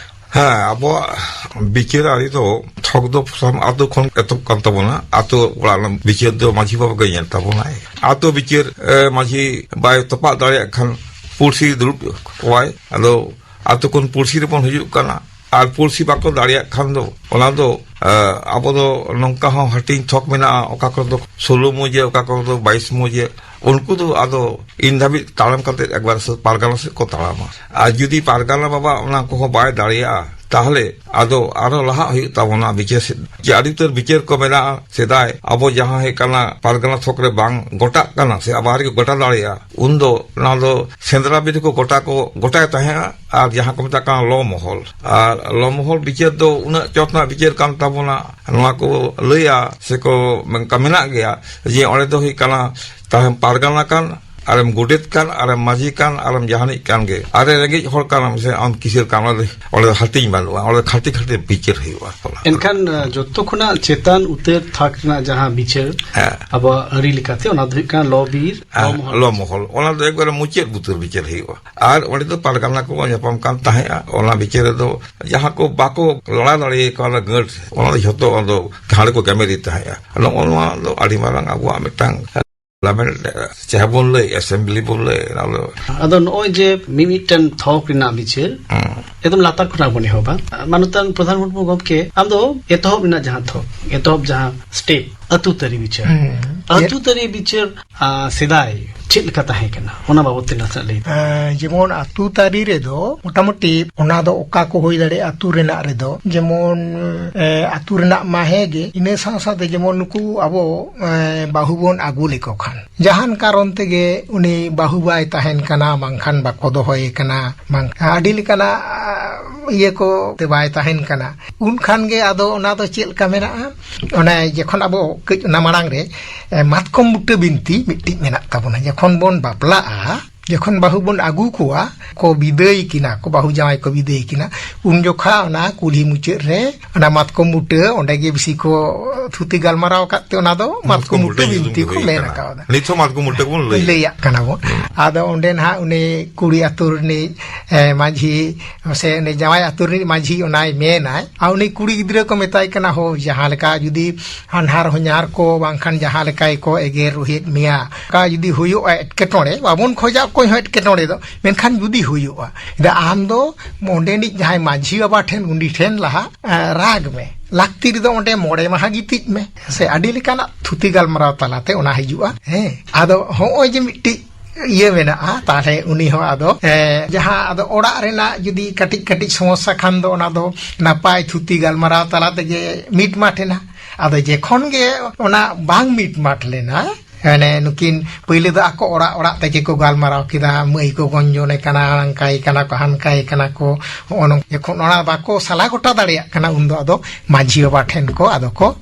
ᱦᱮᱸ, ᱟᱵᱚᱣᱟᱜ ᱵᱤᱪᱟᱹᱨ ᱟᱹᱨᱤ ᱫᱚ ᱛᱷᱚᱠ ᱫᱚ ᱥᱟᱱᱟᱢ ᱟᱛᱳ ᱠᱷᱚᱱ ᱮᱛᱚᱦᱚᱵ ᱠᱟᱱ ᱛᱟᱵᱚᱱᱟ᱾ ᱟᱛᱳ ᱚᱲᱟᱜ ᱨᱮᱱᱟᱜ ᱵᱤᱪᱟᱹᱨ ᱫᱚ ᱢᱟᱹᱡᱷᱤ ᱵᱟᱵᱟ ᱜᱮ ᱧᱮᱞ ᱛᱟᱵᱚᱱᱟᱭ᱾ ᱟᱛᱳ ᱵᱤᱪᱟᱹᱨ, ᱮ, ᱢᱟᱹᱡᱷᱤ ᱵᱟᱭ ᱛᱚᱯᱟᱜ ᱫᱟᱲᱮᱭᱟᱜ ᱠᱷᱟᱱ ᱯᱩᱲᱥᱤ ᱫᱩᱲᱩᱵ ᱠᱚᱣᱟᱭ᱾ ᱟᱫᱚ ᱟᱛᱳ ᱠᱷᱚᱱ ᱯᱩᱲᱥᱤ ᱨᱮᱵᱚᱱ ᱦᱤᱡᱩᱜ ᱠᱟᱱᱟ᱾ ᱟᱨ ᱯᱩᱲᱥᱤ ᱵᱟᱠᱚ ᱫᱟᱲᱮᱭᱟᱜ ᱠᱷᱟᱱ ᱫᱚ, ᱚᱱᱟ ᱫᱚ, ᱮ, ᱟᱵᱚ ᱫᱚ ᱱᱚᱝᱠᱟ ᱦᱚᱸ ᱦᱟᱹᱴᱤᱧ ᱛᱷᱚᱠ ᱢᱮᱱᱟᱜᱼᱟ, ᱚᱠᱟ ᱠᱚᱨᱮ ᱫᱚ ᱥᱳᱞᱳ ᱢᱚᱡᱮ, ᱚᱠᱟ ᱠᱚᱨᱮ ᱫᱚ ᱵᱟᱭᱤᱥ ᱢᱚᱡᱮ᱾ ᱩᱱᱠᱩ ᱫᱚ ᱟᱫᱚ ᱤᱱ ᱫᱷᱟᱹᱵᱤᱡ ᱛᱟᱲᱟᱢ ᱠᱟᱛᱮ ᱮᱠᱵᱟᱨ ᱥᱮ ᱯᱟᱨᱜᱟᱱᱟ ᱥᱮᱫ ᱠᱚ ᱛᱟᱲᱟᱢᱟ᱾ ᱟᱨ ᱡᱩᱫᱤ ᱯᱟᱨᱜᱟᱱᱟ ᱵᱟᱵᱟ ᱚᱱᱟ ᱠᱚᱦᱚᱸ ᱵᱟᱭ ᱫᱟᱲᱮᱭᱟᱜᱼᱟ, ᱛᱟᱦᱚᱞᱮ ᱟᱫᱚ ᱟᱨᱦᱚᱸ ᱞᱟᱦᱟᱜ ᱦᱩᱭᱩᱜ ᱛᱟᱵᱚᱱᱟ ᱵᱤᱪᱟᱹᱨ ᱥᱮᱫ᱾ ᱡᱮ ᱟᱹᱰᱤ ᱩᱛᱟᱹᱨ ᱵᱤᱪᱟᱹᱨ ᱠᱚ ᱢᱮᱱᱟᱜᱼᱟ, ᱥᱮᱫᱟᱭ ᱟᱵᱚ ᱡᱟᱦᱟᱸ ᱦᱩᱭᱩᱜ ᱠᱟᱱᱟ ᱯᱟᱨᱜᱟᱱᱟ ᱛᱷᱚᱠ ᱨᱮ ᱵᱟᱝ ᱜᱚᱴᱟᱜ ᱠᱟᱱᱟ ᱥᱮ ᱟᱵᱟᱨ ᱜᱮ ᱜᱚᱴᱟ ᱫᱟᱲᱮᱭᱟᱜᱼᱟ, ᱩᱱᱫᱚ ᱚᱱᱟ ᱫᱚ ᱥᱮᱸᱫᱽᱨᱟ ᱵᱤᱨ ᱠᱚ ᱜᱚᱴᱟ ᱠᱚ ᱜᱚᱴᱟᱭ ᱛᱟᱦᱮᱸᱜᱼᱟ᱾ ᱟᱨ ᱡᱟᱦᱟᱸ ᱠᱚ ᱢᱮᱛᱟᱜ ᱠᱟᱱᱟ ᱞᱚ ᱢᱚᱦᱚᱞ, ᱟᱨ ᱞᱚ ᱢᱚᱦᱚᱞ ᱵᱤᱪᱟᱹᱨ ᱫᱚ ᱩᱱᱟᱹᱜ ᱪᱚᱴ ᱨᱮᱱᱟᱜ ᱵᱤᱪᱟᱹᱨ ᱠᱟᱱ ᱛᱟᱵᱚᱱᱟ, ᱱᱚᱣᱟ ᱠᱚ ᱞᱟᱹᱭᱟ ᱥᱮᱠᱚ ᱚᱱᱠᱟ ᱢᱮᱱᱟᱜ ᱜᱮᱭᱟ, ᱡᱮ ᱚᱸᱰᱮ ᱫᱚ ᱦᱩᱭᱩᱜ ᱠᱟᱱᱟ ᱛᱟᱦᱮᱸ ᱯᱟᱨᱜᱟᱱᱟ ᱠᱟᱱ, ᱟᱨᱮᱢ ᱜᱚᱰᱮᱛ ᱠᱟᱱ, ᱟᱨᱮᱢ ᱢᱟᱹᱡᱷᱤ ᱠᱟᱱ, ᱟᱨᱮᱢ ᱡᱟᱦᱟᱱᱤᱡ ᱠᱟᱱ ᱜᱮ, ᱟᱨᱮ ᱨᱮᱸᱜᱮᱡ ᱦᱚᱲ ᱠᱟᱱᱟᱢ ᱥᱮ ᱟᱢ ᱠᱤᱥᱟᱹᱬ ᱠᱟᱱ, ᱚᱸᱰᱮ ᱫᱚ, ᱚᱸᱰᱮ ᱫᱚ ᱦᱟᱹᱴᱤᱧ ᱵᱟᱹᱱᱩᱜᱼᱟ, ᱚᱸᱰᱮ ᱫᱚ ᱠᱷᱟᱹᱴᱤ ᱠᱷᱟᱹᱴᱤ ᱵᱤᱪᱟᱹᱨ ᱦᱩᱭᱩᱜᱼᱟ᱾ ᱮᱱᱠᱷᱟᱱ ᱡᱚᱛᱚ ᱠᱷᱚᱱᱟᱜ ᱪᱮᱛᱟᱱ ᱩᱛᱟᱹᱨ ᱛᱷᱟᱠ ᱨᱮᱱᱟᱜ ᱡᱟᱦᱟᱸ ᱵᱤᱪᱟᱹᱨ, ᱦᱮᱸ᱾ ᱟᱵᱚᱣᱟᱜ ᱟᱹᱨᱤ ᱞᱮᱠᱟᱛᱮ, ᱚᱱᱟ ᱫᱚ ᱦᱩᱭᱩᱜ ᱠᱟᱱᱟ ᱞᱚ ᱵᱤᱨ, ᱞᱚ ᱢᱚᱦᱚᱞ᱾ ᱞᱚ ᱢᱚᱦᱚᱞ, ᱚᱱᱟ ᱫᱚ ᱮᱠᱵᱟᱨᱮ ᱢᱩᱪᱟᱹᱫ ᱩᱛᱟᱹᱨ ᱵᱤᱪᱟᱹᱨ ᱦᱩᱭᱩᱜᱼᱟ᱾ ᱟᱨ ᱚᱸᱰᱮ ᱫᱚ ᱯᱟᱨᱜᱟᱱᱟ ᱠᱚ ᱧᱟᱯᱟᱢ ᱠᱟᱱ ᱛᱟᱦᱮᱸᱜᱼᱟ᱾ ᱚᱱᱟ ᱵᱤᱪᱟᱹᱨ ᱨᱮᱫᱚ ᱡᱟᱦᱟᱸ ᱠᱚ ᱵᱟᱠᱚ ᱞᱟᱲᱟ ᱫᱟᱲᱮ ᱠᱟᱣᱫᱟ ᱜᱟᱹᱴ, ᱚᱱᱟ ᱫᱚ ᱡᱷᱚᱛᱚ ᱚᱱᱟ ᱫᱚ ᱦᱟᱸᱰᱮ ᱠᱚ ᱜᱮᱢᱮᱨ ᱤᱫᱤ ᱛᱟᱦᱮᱸᱜᱼᱟ᱾ ᱱᱚᱜᱼᱚ ᱱᱚᱣᱟ ᱫᱚ ᱟᱹᱰᱤ ᱢᱟᱨᱟᱝ ᱟᱵᱚᱣᱟᱜ ᱢᱤᱫᱴᱟᱝ ᱯᱟᱨᱞᱟᱢᱮᱱᱴ, ᱪᱟᱦᱮ ᱵᱚᱱ ᱞᱟᱹᱭ, ᱮᱥᱮᱢᱵᱞᱤ ᱵᱚᱱ ᱞᱟᱹᱭ, ᱚᱱᱟ ᱫᱚ ᱟᱫᱚ ᱱᱚᱜᱼᱚᱭ ᱡᱮ ᱢᱤᱢᱤᱫᱴᱮᱱ ᱛᱷᱚᱠ ᱨᱮᱱᱟᱜ ᱵᱤᱪᱟᱹᱨ, ᱦᱩᱸ᱾ ᱮᱠᱫᱚᱢ ᱞᱟᱛᱟᱨ ᱠᱷᱚᱱᱟᱜ ᱵᱚᱱ ᱮᱦᱚᱵᱟ᱾ ᱢᱟᱱᱚᱛᱟᱱ ᱯᱨᱚᱫᱷᱟᱱ ᱢᱩᱨᱢᱩ ᱜᱚᱢᱠᱮ, ᱟᱢ ᱫᱚ ᱮᱛᱚᱦᱚᱵ ᱨᱮᱱᱟᱜ ᱡᱟᱦᱟᱸ ᱛᱷᱚᱠ, ᱮᱛᱚᱦᱚᱵ ᱡᱟᱦᱟᱸ ᱥᱴᱮᱯ, ᱟᱹᱛᱩ ᱛᱟᱹᱨᱤ ᱵᱤᱪᱟᱹᱨ᱾ ᱦᱩᱸ᱾ ᱟᱹᱛᱩ ᱛᱟᱹᱨᱤ ᱵᱤᱪᱟᱹᱨ, ᱟ, ᱥᱮᱫᱟᱭ ᱪᱮᱫ ᱞᱮᱠᱟ ᱛᱟᱦᱮᱸ ᱠᱟᱱᱟ, ᱚᱱᱟ ᱵᱟᱵᱚᱛ ᱛᱮ ᱱᱟᱥᱮᱱᱟᱜ ᱞᱟᱹᱭ ᱛᱟᱵᱚᱱ᱾ ᱮᱸ, ᱡᱮᱢᱚᱱ ᱟᱹᱛᱩ ᱛᱟᱹᱨᱤ ᱨᱮᱫᱚ ᱢᱚᱴᱟᱢᱩᱴᱤ ᱚᱱᱟ ᱫᱚ ᱚᱠᱟ ᱠᱚ ᱦᱩᱭ ᱫᱟᱲᱮᱭᱟᱜᱼᱟ ᱟᱹᱛᱩ ᱨᱮᱱᱟᱜ ᱨᱮᱫᱚ, ᱡᱮᱢᱚᱱ, ᱮᱸ, ᱟᱹᱛᱩ ᱨᱮᱱᱟᱜ ᱢᱟ ᱦᱮᱸ ᱜᱮ, ᱤᱱᱟᱹ ᱥᱟᱶ ᱥᱟᱶᱛᱮ ᱡᱮᱢᱚᱱ ᱱᱩᱠᱩ ᱟᱵᱚ, ᱮᱸ, ᱵᱟᱹᱦᱩ ᱵᱚᱱ ᱟᱹᱜᱩ ᱞᱮᱠᱚ ᱠᱷᱟᱱ, ᱡᱟᱦᱟᱱ ᱠᱟᱨᱚᱱ ᱛᱮᱜᱮ ᱩᱱᱤ ᱵᱟᱹᱦᱩ ᱵᱟᱭ ᱛᱟᱦᱮᱱ ᱠᱟᱱᱟ, ᱵᱟᱝᱠᱷᱟᱱ ᱵᱟᱠᱚ ᱫᱚᱦᱚᱭᱮ ᱠᱟᱱᱟ, ᱵᱟᱝ ᱟᱹᱰᱤ ᱞᱮᱠᱟᱱᱟᱜ, ᱟ, ᱤᱭᱟᱹ ᱠᱚ ᱛᱮ ᱵᱟᱭ ᱛᱟᱦᱮᱱ ᱠᱟᱱᱟ, ᱩᱱᱠᱷᱟᱱ ᱜᱮ ᱟᱫᱚ ᱚᱱᱟ ᱫᱚ ᱪᱮᱫ ᱞᱮᱠᱟ ᱢᱮᱱᱟᱜᱼᱟ? ᱚᱱᱮ ᱡᱚᱠᱷᱚᱱ ᱟᱵᱚ ᱠᱟᱹᱡ ᱚᱱᱟ ᱢᱟᱲᱟᱝ ᱨᱮ, ᱮ, ᱢᱟᱛᱠᱚᱢ ᱵᱩᱴᱟᱹ ᱵᱤᱱᱛᱤ ᱢᱤᱫᱴᱤᱡ ᱢᱮᱱᱟᱜ ᱛᱟᱵᱚᱱᱟ᱾ ᱡᱚᱠᱷᱚᱱ ᱵᱚᱱ ᱵᱟᱯᱞᱟᱜᱼᱟ, ᱡᱚᱠᱷᱚᱱ ᱵᱟᱹᱦᱩ ᱵᱚᱱ ᱟᱹᱜᱩ ᱠᱚᱣᱟ, ᱠᱚ ᱵᱤᱫᱟᱹᱭ ᱠᱤᱱᱟ, ᱠᱚ ᱵᱟᱹᱦᱩ ᱡᱟᱶᱟᱭ ᱠᱚ ᱵᱤᱫᱟᱹᱭ ᱠᱤᱱᱟ, ᱩᱱ ᱡᱚᱠᱷᱟ ᱚᱱᱟ ᱠᱩᱞᱦᱤ ᱢᱩᱪᱟᱹᱫ ᱨᱮ ᱚᱱᱟ ᱢᱟᱛᱠᱚᱢ ᱵᱩᱴᱟᱹ, ᱚᱸᱰᱮ ᱜᱮ ᱵᱤᱥᱤ ᱠᱚ ᱛᱷᱩᱛᱤ ᱜᱟᱞᱢᱟᱨᱟᱣ ᱟᱠᱟᱫ ᱛᱮ ᱚᱱᱟ ᱫᱚ ᱢᱟᱛᱠᱚᱢ ᱵᱩᱴᱟᱹ ᱵᱤᱱᱛᱤ ᱠᱚ ᱢᱮᱱ ᱟᱠᱟᱣᱫᱟ᱾ ᱱᱤᱛ ᱦᱚᱸ ᱢᱟᱛᱠᱚᱢ ᱵᱩᱴᱟᱹ ᱵᱚᱱ ᱞᱟᱹᱭᱟ᱾ ᱞᱟᱹᱭᱟᱜ ᱠᱟᱱᱟ ᱵᱚᱱ᱾ ᱟᱫᱚ ᱚᱸᱰᱮ ᱱᱟᱦᱟᱜ ᱩᱱᱤ ᱠᱩᱲᱤ ᱟᱹᱛᱩ ᱨᱤᱱᱤᱡ, ᱮ, ᱢᱟᱹᱡᱷᱤ ᱥᱮ ᱩᱱᱤ ᱡᱟᱶᱟᱭ ᱟᱹᱛᱩ ᱨᱤᱱᱤᱡ ᱢᱟᱹᱡᱷᱤ ᱚᱱᱟᱭ ᱢᱮᱱᱟᱭ, ᱟᱨ ᱩᱱᱤ ᱠᱩᱲᱤ ᱜᱤᱫᱽᱨᱟᱹ ᱠᱚ ᱢᱮᱛᱟᱭ ᱠᱟᱱᱟ, ᱦᱳ, ᱡᱟᱦᱟᱸ ᱞᱮᱠᱟ ᱡᱩᱫᱤ ᱦᱟᱱᱦᱟᱨ ᱦᱚᱧᱦᱟᱨ ᱠᱚ ᱵᱟᱝᱠᱷᱟᱱ ᱡᱟᱦᱟᱸ ᱞᱮᱠᱟ ᱜᱮᱠᱚ ᱮᱜᱮᱨ ᱨᱩᱦᱮᱫ ᱢᱮᱭᱟ, ᱚᱱᱠᱟ ᱡᱩᱫᱤ ᱦᱩᱭᱩᱜᱼᱟ ᱮᱴᱠᱮᱴᱚᱬᱮ, ᱵᱟᱵᱚᱱ ᱠᱷᱚᱡᱟ ᱚᱠᱚᱭ ᱦᱚᱸ ᱮᱴᱠᱮᱴᱚᱬᱮ ᱫᱚ᱾ ᱢᱮᱱᱠᱷᱟᱱ ᱡᱩᱫᱤ ᱦᱩᱭᱩᱜᱼᱟ, ᱟᱫᱚ ᱟᱢ ᱫᱚ ᱚᱸᱰᱮᱱᱤᱡ ᱡᱟᱦᱟᱸᱭ ᱢᱟᱹᱡᱷᱤ ᱵᱟᱵᱟ ᱴᱷᱮᱱ, ᱩᱱᱤ ᱴᱷᱮᱱ ᱞᱟᱦᱟ, ᱮ, ᱨᱟᱜᱽ ᱢᱮ᱾ ᱞᱟᱹᱠᱛᱤ ᱨᱮᱫᱚ ᱚᱸᱰᱮ ᱢᱚᱬᱮ ᱢᱟᱦᱟ ᱜᱤᱛᱤᱡ ᱢᱮ, ᱥᱮ ᱟᱹᱰᱤ ᱞᱮᱠᱟᱱᱟᱜ ᱛᱷᱩᱛᱤ ᱜᱟᱞᱢᱟᱨᱟᱣ ᱛᱟᱞᱟᱛᱮ ᱚᱱᱟ ᱦᱤᱡᱩᱜᱼᱟ᱾ ᱦᱮᱸ, ᱟᱫᱚ ᱦᱚᱸᱜᱼᱚᱭ ᱡᱮ ᱢᱤᱫᱴᱤᱡ ᱤᱭᱟᱹ ᱢᱮᱱᱟᱜᱼᱟ, ᱛᱟᱦᱞᱮ ᱩᱱᱤ ᱦᱚᱸ ᱟᱫᱚ, ᱮ, ᱡᱟᱦᱟᱸ ᱟᱫᱚ ᱚᱲᱟᱜ ᱨᱮᱱᱟᱜ ᱡᱩᱫᱤ ᱠᱟᱹᱴᱤᱡ ᱠᱟᱹᱴᱤᱡ ᱥᱚᱢᱚᱥᱥᱟ ᱠᱷᱟᱱ ᱫᱚ ᱚᱱᱟ ᱫᱚ ᱱᱟᱯᱟᱭ ᱛᱷᱩᱛᱤ ᱜᱟᱞᱢᱟᱨᱟᱣ ᱛᱟᱞᱟ ᱛᱮᱜᱮ ᱢᱤᱴᱢᱟᱴ ᱮᱱᱟ᱾ ᱟᱫᱚ ᱡᱮᱠᱷᱚᱱ ᱜᱮ ᱚᱱᱟ ᱵᱟᱝ ᱢᱤᱴᱢᱟᱴ ᱞᱮᱱᱟ, ᱢᱟᱱᱮ ᱱᱩᱠᱤᱱ ᱯᱳᱭᱞᱳ ᱫᱚ ᱟᱠᱚ ᱚᱲᱟᱜ ᱚᱲᱟᱜ ᱛᱮᱜᱮ ᱠᱚ ᱜᱟᱞᱢᱟᱨᱟᱣ ᱠᱮᱫᱟ, ᱢᱟᱹᱭ ᱠᱚ ᱜᱚᱧᱡᱚᱱᱮ ᱠᱟᱱᱟ, ᱱᱟᱝᱠᱟᱭ ᱠᱟᱱᱟ ᱠᱚ, ᱦᱟᱱᱠᱟᱭ ᱠᱟᱱᱟ ᱠᱚ, ᱦᱚᱸᱜᱼᱚ ᱱᱚᱝ-, ᱡᱚᱠᱷᱚᱱ ᱚᱱᱟ ᱵᱟᱠᱚ ᱥᱟᱞᱟ ᱜᱚᱴᱟ ᱫᱟᱲᱮᱭᱟᱜ ᱠᱟᱱᱟ, ᱩᱱᱫᱚ ᱟᱫᱚ ᱢᱟᱹᱡᱷᱤ ᱵᱟᱵᱟ ᱴᱷᱮᱱ ᱠᱚ ᱟᱫᱚ ᱠᱚ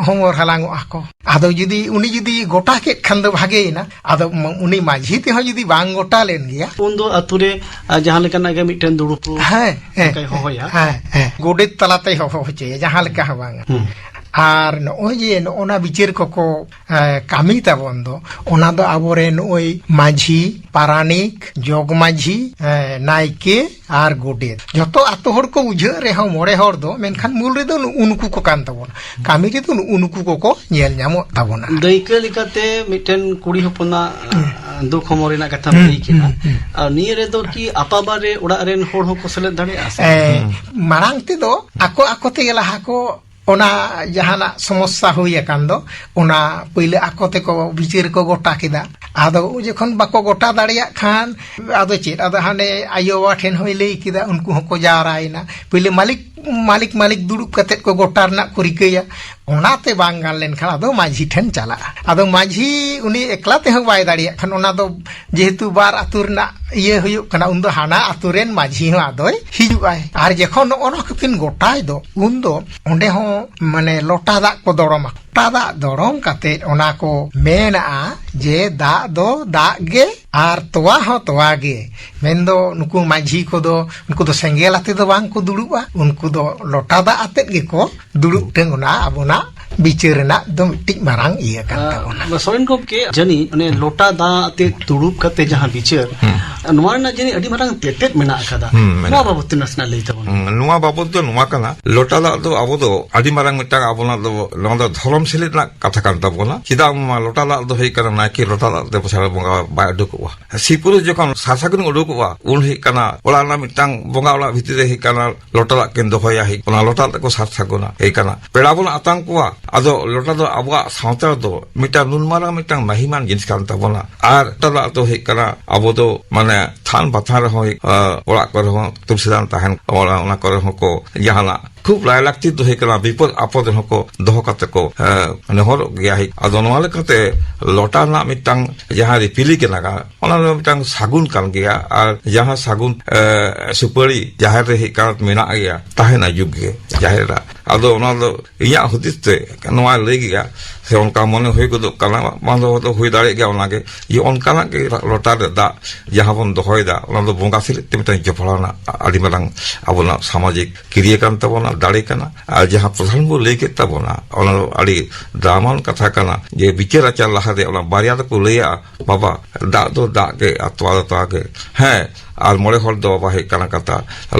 ᱦᱚᱢᱚᱨ ᱦᱟᱞᱟᱝᱚᱜᱼᱟ ᱠᱚ᱾ ᱟᱫᱚ ᱡᱩᱫᱤ ᱩᱱᱤ ᱡᱩᱫᱤ ᱜᱚᱴᱟ ᱠᱮᱫ ᱠᱷᱟᱱ ᱫᱚ ᱵᱷᱟᱜᱮᱭᱮᱱᱟ, ᱟᱫᱚ ᱢ-, ᱩᱱᱤ ᱢᱟᱹᱡᱷᱤ ᱛᱮᱦᱚᱸ ᱡᱩᱫᱤ ᱵᱟᱝ ᱜᱚᱴᱟ ᱞᱮᱱ ᱜᱮᱭᱟ, ᱩᱱᱫᱚ ᱟᱛᱳ ᱨᱮ, ᱟ, ᱡᱟᱦᱟᱸ ᱞᱮᱠᱟᱱᱟᱜ ᱜᱮ ᱢᱤᱫᱴᱮᱱ ᱫᱩᱲᱩᱵ ᱦᱮᱸ, ᱦᱮᱸ, ᱚᱱᱠᱟᱭ ᱦᱚᱦᱚᱭᱟ᱾ ᱦᱮᱸ, ᱦᱮᱸ, ᱜᱚᱰᱮᱛ ᱛᱟᱞᱟᱛᱮᱭ ᱦᱚᱦᱚ ᱦᱚᱪᱚᱭᱟ, ᱡᱟᱦᱟᱸ ᱞᱮᱠᱟ ᱦᱚᱸ ᱵᱟᱝᱟ᱾ ᱦᱩᱸ᱾ ᱟᱨ ᱱᱚᱜᱼᱚᱭ ᱡᱮ ᱱᱚᱜᱼᱚ ᱱᱟ ᱵᱤᱪᱟᱹᱨ ᱠᱚᱠᱚ, ᱮ, ᱠᱟᱹᱢᱤ ᱛᱟᱵᱚᱱ ᱫᱚ, ᱚᱱᱟ ᱫᱚ ᱟᱵᱚᱨᱮᱱ ᱱᱚᱜᱼᱚᱭ ᱢᱟᱹᱡᱷᱤ, ᱯᱟᱨᱟᱱᱤᱠ, ᱡᱚᱜᱽ ᱢᱟᱹᱡᱷᱤ, ᱮ, ᱱᱟᱭᱠᱮ ᱟᱨ ᱜᱚᱰᱮᱛ, ᱡᱷᱚᱛᱚ ᱟᱛᱳ ᱦᱚᱲ ᱠᱚ ᱵᱩᱡᱷᱟᱹᱜ ᱨᱮᱦᱚᱸ ᱢᱚᱬᱮ ᱦᱚᱲ ᱫᱚ, ᱢᱮᱱᱠᱷᱟᱱ ᱢᱩᱞ ᱨᱮᱫᱚ ᱱᱩᱜᱼᱩ ᱱᱩᱠᱩ ᱠᱚ ᱠᱟᱱ ᱛᱟᱵᱚᱱᱟ᱾ ᱠᱟᱹᱢᱤ ᱨᱮᱫᱚ ᱱᱩᱜᱼᱩ ᱱᱩᱠᱩ ᱠᱚᱠᱚ ᱧᱮᱞ ᱧᱟᱢᱚᱜ ᱛᱟᱵᱚᱱᱟ᱾ ᱫᱟᱹᱭᱠᱟᱹ ᱞᱮᱠᱟᱛᱮ ᱢᱤᱫᱴᱮᱱ ᱠᱩᱲᱤ ᱦᱚᱯᱚᱱᱟᱜ, ᱦᱩᱸ᱾ ᱟ, ᱫᱩᱠ ᱦᱚᱢᱚᱨ ᱨᱮᱱᱟᱜ ᱠᱟᱛᱷᱟᱢ ᱦᱩᱸ, ᱞᱟᱹᱭ ᱠᱮᱫᱟ᱾ ᱦᱩᱸ, ᱦᱩᱸ᱾ ᱟᱨ ᱱᱤᱭᱟᱹ ᱨᱮᱫᱚ ᱠᱤ ᱟᱯᱟᱵᱟᱨᱮ ᱚᱲᱟᱜ ᱨᱮᱱ ᱦᱚᱲ ᱦᱚᱸᱠᱚ ᱥᱮᱞᱮᱫ ᱫᱟᱲᱮᱭᱟᱜᱼᱟ ᱥᱮ? ᱮ, ᱢᱟᱲᱟᱝ ᱛᱮᱫᱚ ᱟᱠᱚ ᱟᱠᱚ ᱛᱮᱜᱮ ᱞᱟᱦᱟ ᱠᱚ ᱚᱱᱟ ᱡᱟᱦᱟᱱᱟᱜ ᱥᱚᱢᱚᱥᱥᱟ ᱦᱩᱭ ᱟᱠᱟᱱ ᱫᱚ, ᱚᱱᱟ ᱯᱳᱭᱞᱳ ᱟᱠᱚ ᱛᱮᱠᱚ ᱵᱤᱪᱟᱹᱨ ᱠᱚ ᱜᱚᱴᱟ ᱠᱮᱫᱟ᱾ ᱟᱫᱚ ᱡᱚᱠᱷᱚᱱ ᱵᱟᱠᱚ ᱜᱚᱴᱟ ᱫᱟᱲᱮᱭᱟᱜ ᱠᱷᱟᱱ, ᱟᱫᱚ ᱪᱮᱫ, ᱟᱫᱚ ᱦᱟᱸᱰᱮ ᱟᱭᱳ ᱵᱟᱵᱟ ᱴᱷᱮᱱ ᱦᱚᱸᱭ ᱞᱟᱹᱭ ᱠᱮᱫᱟ, ᱩᱱᱠᱩ ᱦᱚᱸᱠᱚ ᱡᱟᱣᱨᱟᱭᱮᱱᱟ᱾ ᱯᱳᱭᱞᱳ ᱢᱟᱹᱞᱤᱠ, ᱢᱟᱹᱞᱤᱠ, ᱢᱟᱹᱞᱤᱠ ᱫᱩᱲᱩᱵ ᱠᱟᱛᱮᱫ ᱠᱚ ᱜᱚᱴᱟ ᱨᱮᱱᱟᱜ ᱠᱚ ᱨᱤᱠᱟᱹᱭᱟ᱾ ᱚᱱᱟᱛᱮ ᱵᱟᱝ ᱜᱟᱱ ᱞᱮᱱᱠᱷᱟᱱ ᱟᱫᱚ ᱢᱟᱹᱡᱷᱤ ᱴᱷᱮᱱ ᱪᱟᱞᱟᱜᱼᱟ᱾ ᱟᱫᱚ ᱢᱟᱹᱡᱷᱤ ᱩᱱᱤ ᱮᱠᱞᱟ ᱛᱮᱦᱚᱸ ᱵᱟᱭ ᱫᱟᱲᱮᱭᱟᱜ ᱠᱷᱟᱱ, ᱚᱱᱟ ᱫᱚ ᱡᱮᱦᱮᱛᱩ ᱵᱟᱨ ᱟᱹᱛᱩ ᱨᱮᱱᱟᱜ ᱤᱭᱟᱹ ᱦᱩᱭᱩᱜ ᱠᱟᱱᱟ, ᱩᱱᱫᱚ ᱦᱟᱱᱟ ᱟᱹᱛᱩ ᱨᱮᱱ ᱢᱟᱹᱡᱷᱤ ᱦᱚᱸ ᱟᱫᱚᱭ ᱦᱤᱡᱩᱜᱼᱟᱭ᱾ ᱟᱨ ᱡᱚᱠᱷᱚᱱ ᱱᱚᱜᱼᱚ ᱱᱚᱣᱟ ᱠᱚᱠᱤᱱ ᱜᱚᱴᱟᱭ ᱫᱚ, ᱩᱱᱫᱚ ᱚᱸᱰᱮ ᱦᱚᱸ ᱢᱟᱱᱮ ᱞᱚᱴᱟ ᱫᱟᱜ ᱠᱚ ᱫᱚᱲᱚᱢᱟ᱾ ᱞᱚᱴᱟ ᱫᱟᱜ ᱫᱚᱲᱚᱢ ᱠᱟᱛᱮᱫ ᱚᱱᱟ ᱠᱚ ᱢᱮᱱᱟᱜᱼᱟ ᱡᱮ ᱫᱟᱜ ᱫᱚ ᱫᱟᱜ ᱜᱮ ᱟᱨ ᱛᱚᱣᱟ ᱦᱚᱸ ᱛᱚᱣᱟ ᱜᱮ᱾ ᱢᱮᱱᱫᱚ ᱱᱩᱠᱩ ᱢᱟᱹᱡᱷᱤ ᱠᱚᱫᱚ, ᱩᱱᱠᱩ ᱫᱚ ᱥᱮᱸᱜᱮᱞ ᱟᱛᱮ ᱫᱚ ᱵᱟᱝ ᱠᱚ ᱫᱩᱲᱩᱵᱼᱟ, ᱩᱱᱠᱩ ᱫᱚ ᱞᱚᱴᱟ ᱫᱟᱜ ᱟᱛᱮᱫ ᱜᱮᱠᱚ ᱫᱩᱲᱩᱵ ᱴᱷᱮᱱ ᱚᱱᱟ ᱟᱵᱚᱱᱟᱜ ᱵᱤᱪᱟᱹᱨ ᱨᱮᱱᱟᱜ ᱫᱚ ᱢᱤᱫᱴᱤᱡ ᱢᱟᱨᱟᱝ ᱤᱭᱟᱹ ᱠᱟᱱ ᱛᱟᱵᱚᱱᱟ᱾ ᱟᱨ ᱥᱚᱨᱮᱱ ᱜᱚᱢᱠᱮ, ᱡᱟᱹᱱᱤᱡ ᱚᱱᱮ ᱞᱚᱴᱟ ᱫᱟᱜ ᱟᱛᱮ ᱫᱩᱲᱩᱵ ᱠᱟᱛᱮ ᱡᱟᱦᱟᱸ ᱵᱤᱪᱟᱹᱨ, ᱦᱩᱸ᱾ ᱱᱚᱣᱟ ᱨᱮᱱᱟᱜ ᱡᱟᱹᱱᱤᱡ ᱟᱹᱰᱤ ᱢᱟᱨᱟᱝ ᱛᱮᱛᱮᱫ ᱢᱮᱱᱟᱜ ᱟᱠᱟᱫᱟ᱾ ᱦᱩᱸ, ᱢᱮᱱᱟᱜᱼᱟ᱾ ᱱᱚᱣᱟ ᱵᱟᱵᱚᱛ ᱛᱮ ᱱᱟᱥᱮᱱᱟᱜ ᱞᱟᱹᱭ ᱛᱟᱵᱚᱱ᱾ ᱦᱩᱸ, ᱱᱚᱣᱟ ᱵᱟᱵᱚᱛ ᱫᱚ ᱱᱚᱣᱟ ᱠᱟᱱᱟ, ᱞᱚᱴᱟ ᱫᱟᱜ ᱫᱚ ᱟᱵᱚ ᱫᱚ ᱟᱹᱰᱤ ᱢᱟᱨᱟᱝ ᱢᱤᱫᱴᱟᱝ ᱟᱵᱚᱱᱟᱜ ᱫᱚ, ᱱᱚᱣᱟ ᱫᱚ ᱫᱷᱚᱨᱚᱢ ᱥᱮᱞᱮᱫ ᱨᱮᱱᱟᱜ ᱠᱟᱛᱷᱟ ᱠᱟᱱ ᱛᱟᱵᱚᱱᱟ᱾ ᱪᱮᱫᱟᱜ ᱵᱟᱝᱢᱟ ᱞᱚᱴᱟ ᱫᱟᱜ ᱫᱚ ᱦᱩᱭᱩᱜ ᱠᱟᱱᱟ, ᱱᱟᱭᱠᱮ ᱞᱚᱴᱟ ᱫᱟᱜ ᱛᱮ ᱵᱚᱸᱜᱟ ᱵᱟᱭ ᱩᱰᱩᱠᱚᱜᱼᱟ᱾ ᱥᱤ ᱯᱩᱨᱩᱥ ᱡᱚᱠᱷᱚᱱ ᱥᱟᱨ ᱥᱟᱹᱜᱩᱱ ᱩᱰᱩᱠᱚᱜᱼᱟ, ᱩᱱ ᱦᱩᱭᱩᱜ ᱠᱟᱱᱟ ᱚᱲᱟᱜ ᱨᱮᱱᱟᱜ ᱢᱤᱫᱴᱟᱝ ᱵᱚᱸᱜᱟ ᱚᱲᱟᱜ ᱵᱷᱤᱛᱤᱨ ᱨᱮ ᱦᱩᱭᱩᱜ ᱠᱟᱱᱟ ᱞᱚᱴᱟ ᱫᱟᱜ ᱠᱤᱱ ᱫᱚᱦᱚᱭᱟ, ᱦᱩᱭᱩᱜ ᱚᱱᱟ ᱞᱚᱴᱟ ᱫᱟᱜ ᱠᱚ ᱥᱟᱨ ᱥᱟᱹᱜᱩᱱᱟ, ᱦᱩᱭᱩᱜ ᱠᱟᱱᱟ ᱯᱮᱲᱟ ᱵᱚᱱ ᱟᱛᱟᱝ ᱠᱚᱣᱟ᱾ ᱟᱫᱚ ᱞᱚᱴᱟ ᱫᱚ ᱟᱵᱚᱣᱟᱜ ᱥᱟᱶᱛᱟ ᱨᱮᱫᱚ ᱢᱤᱫᱴᱟᱝ ᱱᱩᱱ ᱢᱟᱨᱟᱝ ᱢᱤᱫᱴᱟᱝ ᱢᱟᱹᱦᱤᱢᱟᱱ ᱡᱤᱱᱤᱥ ᱠᱟᱱ ᱛᱟᱵᱚᱱᱟ᱾ ᱟᱨ ᱞᱚᱴᱟ ᱫᱟᱜ ᱫᱚ ᱦᱩᱭᱩᱜ ᱠᱟᱱᱟ ᱟᱵᱚ ᱫᱚ ᱢᱟᱱᱮ ᱛᱷᱟᱱ ᱵᱟᱛᱷᱟᱱ ᱨᱮᱦᱚᱸ, ᱟ, ᱚᱲᱟᱜ ᱠᱚᱨᱮ ᱦᱚᱸ ᱛᱩᱞᱥᱤ ᱫᱟᱱ ᱛᱟᱦᱮᱱ, ᱚᱱᱟ, ᱚᱱᱟ ᱠᱚᱨᱮ ᱦᱚᱸ ᱠᱚ ᱡᱟᱦᱟᱱᱟᱜ ᱠᱷᱩᱵ ᱞᱟᱭᱞᱟᱠᱛᱤ ᱫᱚ ᱦᱩᱭᱩᱜ ᱠᱟᱱᱟ, ᱵᱤᱯᱚᱫ ᱟᱯᱚᱫ ᱨᱮᱦᱚᱸ ᱠᱚ ᱫᱚᱦᱚ ᱠᱟᱛᱮ ᱠᱚ, ᱮ, ᱱᱮᱦᱚᱨᱚᱜ ᱜᱮᱭᱟ᱾ ᱟᱫᱚ ᱱᱚᱣᱟ ᱞᱮᱠᱟᱛᱮ ᱞᱚᱴᱟ ᱨᱮᱱᱟᱜ ᱢᱤᱫᱴᱟᱝ ᱡᱟᱦᱟᱸ ᱨᱤᱯᱤᱞᱤ ᱠᱟᱱᱟ, ᱚᱱᱟ ᱫᱚ ᱢᱤᱫᱴᱟᱝ ᱥᱟᱹᱜᱩᱱ ᱠᱟᱱ ᱜᱮᱭᱟ᱾ ᱟᱨ ᱡᱟᱦᱟᱸ ᱥᱟᱹᱜᱩᱱ, ᱮ, ᱥᱩᱯᱟᱹᱲᱤ ᱡᱟᱦᱮᱨ ᱨᱮ ᱦᱮᱡ ᱠᱟᱛᱮ ᱢᱮᱱᱟᱜ ᱜᱮᱭᱟ, ᱛᱟᱦᱮᱱᱟ ᱡᱩᱜᱽ ᱜᱮ ᱡᱟᱦᱮᱨ ᱨᱮ᱾ ᱟᱫᱚ ᱚᱱᱟ ᱫᱚ ᱤᱧᱟᱹᱜ ᱦᱩᱫᱤᱥ ᱛᱮ ᱱᱚᱣᱟ ᱞᱟᱹᱭ ᱜᱮᱭᱟ, ᱥᱮ ᱚᱱᱠᱟ ᱢᱚᱱᱮ ᱦᱩᱭ ᱜᱚᱫᱚᱜ ᱠᱟᱱᱟ, ᱵᱟᱝ ᱫᱚ ᱦᱩᱭ ᱫᱟᱲᱮᱭᱟᱜ ᱜᱮᱭᱟ᱾ ᱚᱱᱟᱜᱮ ᱡᱮ ᱚᱱᱠᱟᱱᱟᱜ ᱜᱮ ᱞᱚᱴᱟ ᱨᱮ ᱫᱟᱜ ᱡᱟᱦᱟᱸ ᱵᱚᱱ ᱫᱚᱦᱚᱭᱮᱫᱟ, ᱚᱱᱟ ᱫᱚ ᱵᱚᱸᱜᱟ ᱥᱮᱞᱮᱫ ᱛᱮ ᱢᱤᱫᱴᱟᱝ ᱡᱚᱯᱲᱟᱣ ᱨᱮᱱᱟᱜ ᱟᱹᱰᱤ ᱢᱟᱨᱟᱝ ᱟᱵᱚᱱᱟᱜ ᱥᱟᱢᱟᱡᱤᱠ ᱠᱤᱨᱤᱭᱟᱹ ᱠᱟᱱ ᱛᱟᱵᱚᱱᱟ, ᱫᱟᱲᱮ ᱠᱟᱱᱟ᱾ ᱟᱨ ᱡᱟᱦᱟᱸ ᱯᱨᱚᱫᱷᱟᱱ ᱵᱚ ᱞᱟᱹᱭ ᱠᱮᱫ ᱛᱟᱵᱚᱱᱟ, ᱚᱱᱟ ᱫᱚ ᱟᱹᱰᱤ ᱫᱟᱢᱟᱱ ᱠᱟᱛᱷᱟ ᱠᱟᱱᱟ, ᱡᱮ ᱵᱤᱪᱟᱹᱨ ᱟᱪᱟᱨ ᱞᱟᱦᱟᱨᱮ ᱚᱱᱟ ᱵᱟᱨᱭᱟ ᱫᱚᱠᱚ ᱞᱟᱹᱭᱟ, ᱵᱟᱵᱟ, ᱫᱟᱜ ᱫᱚ ᱫᱟᱜ ᱜᱮ ᱟᱨ ᱛᱚᱣᱟ ᱫᱚ ᱛᱚᱣᱟ ᱜᱮ᱾ ᱦᱮᱸ, ᱟᱨ ᱢᱚᱬᱮ ᱦᱚᱲ ᱫᱚ ᱵᱟᱵᱟ ᱦᱩᱭᱩᱜ ᱠᱟᱱᱟ ᱠᱟᱛᱷᱟ,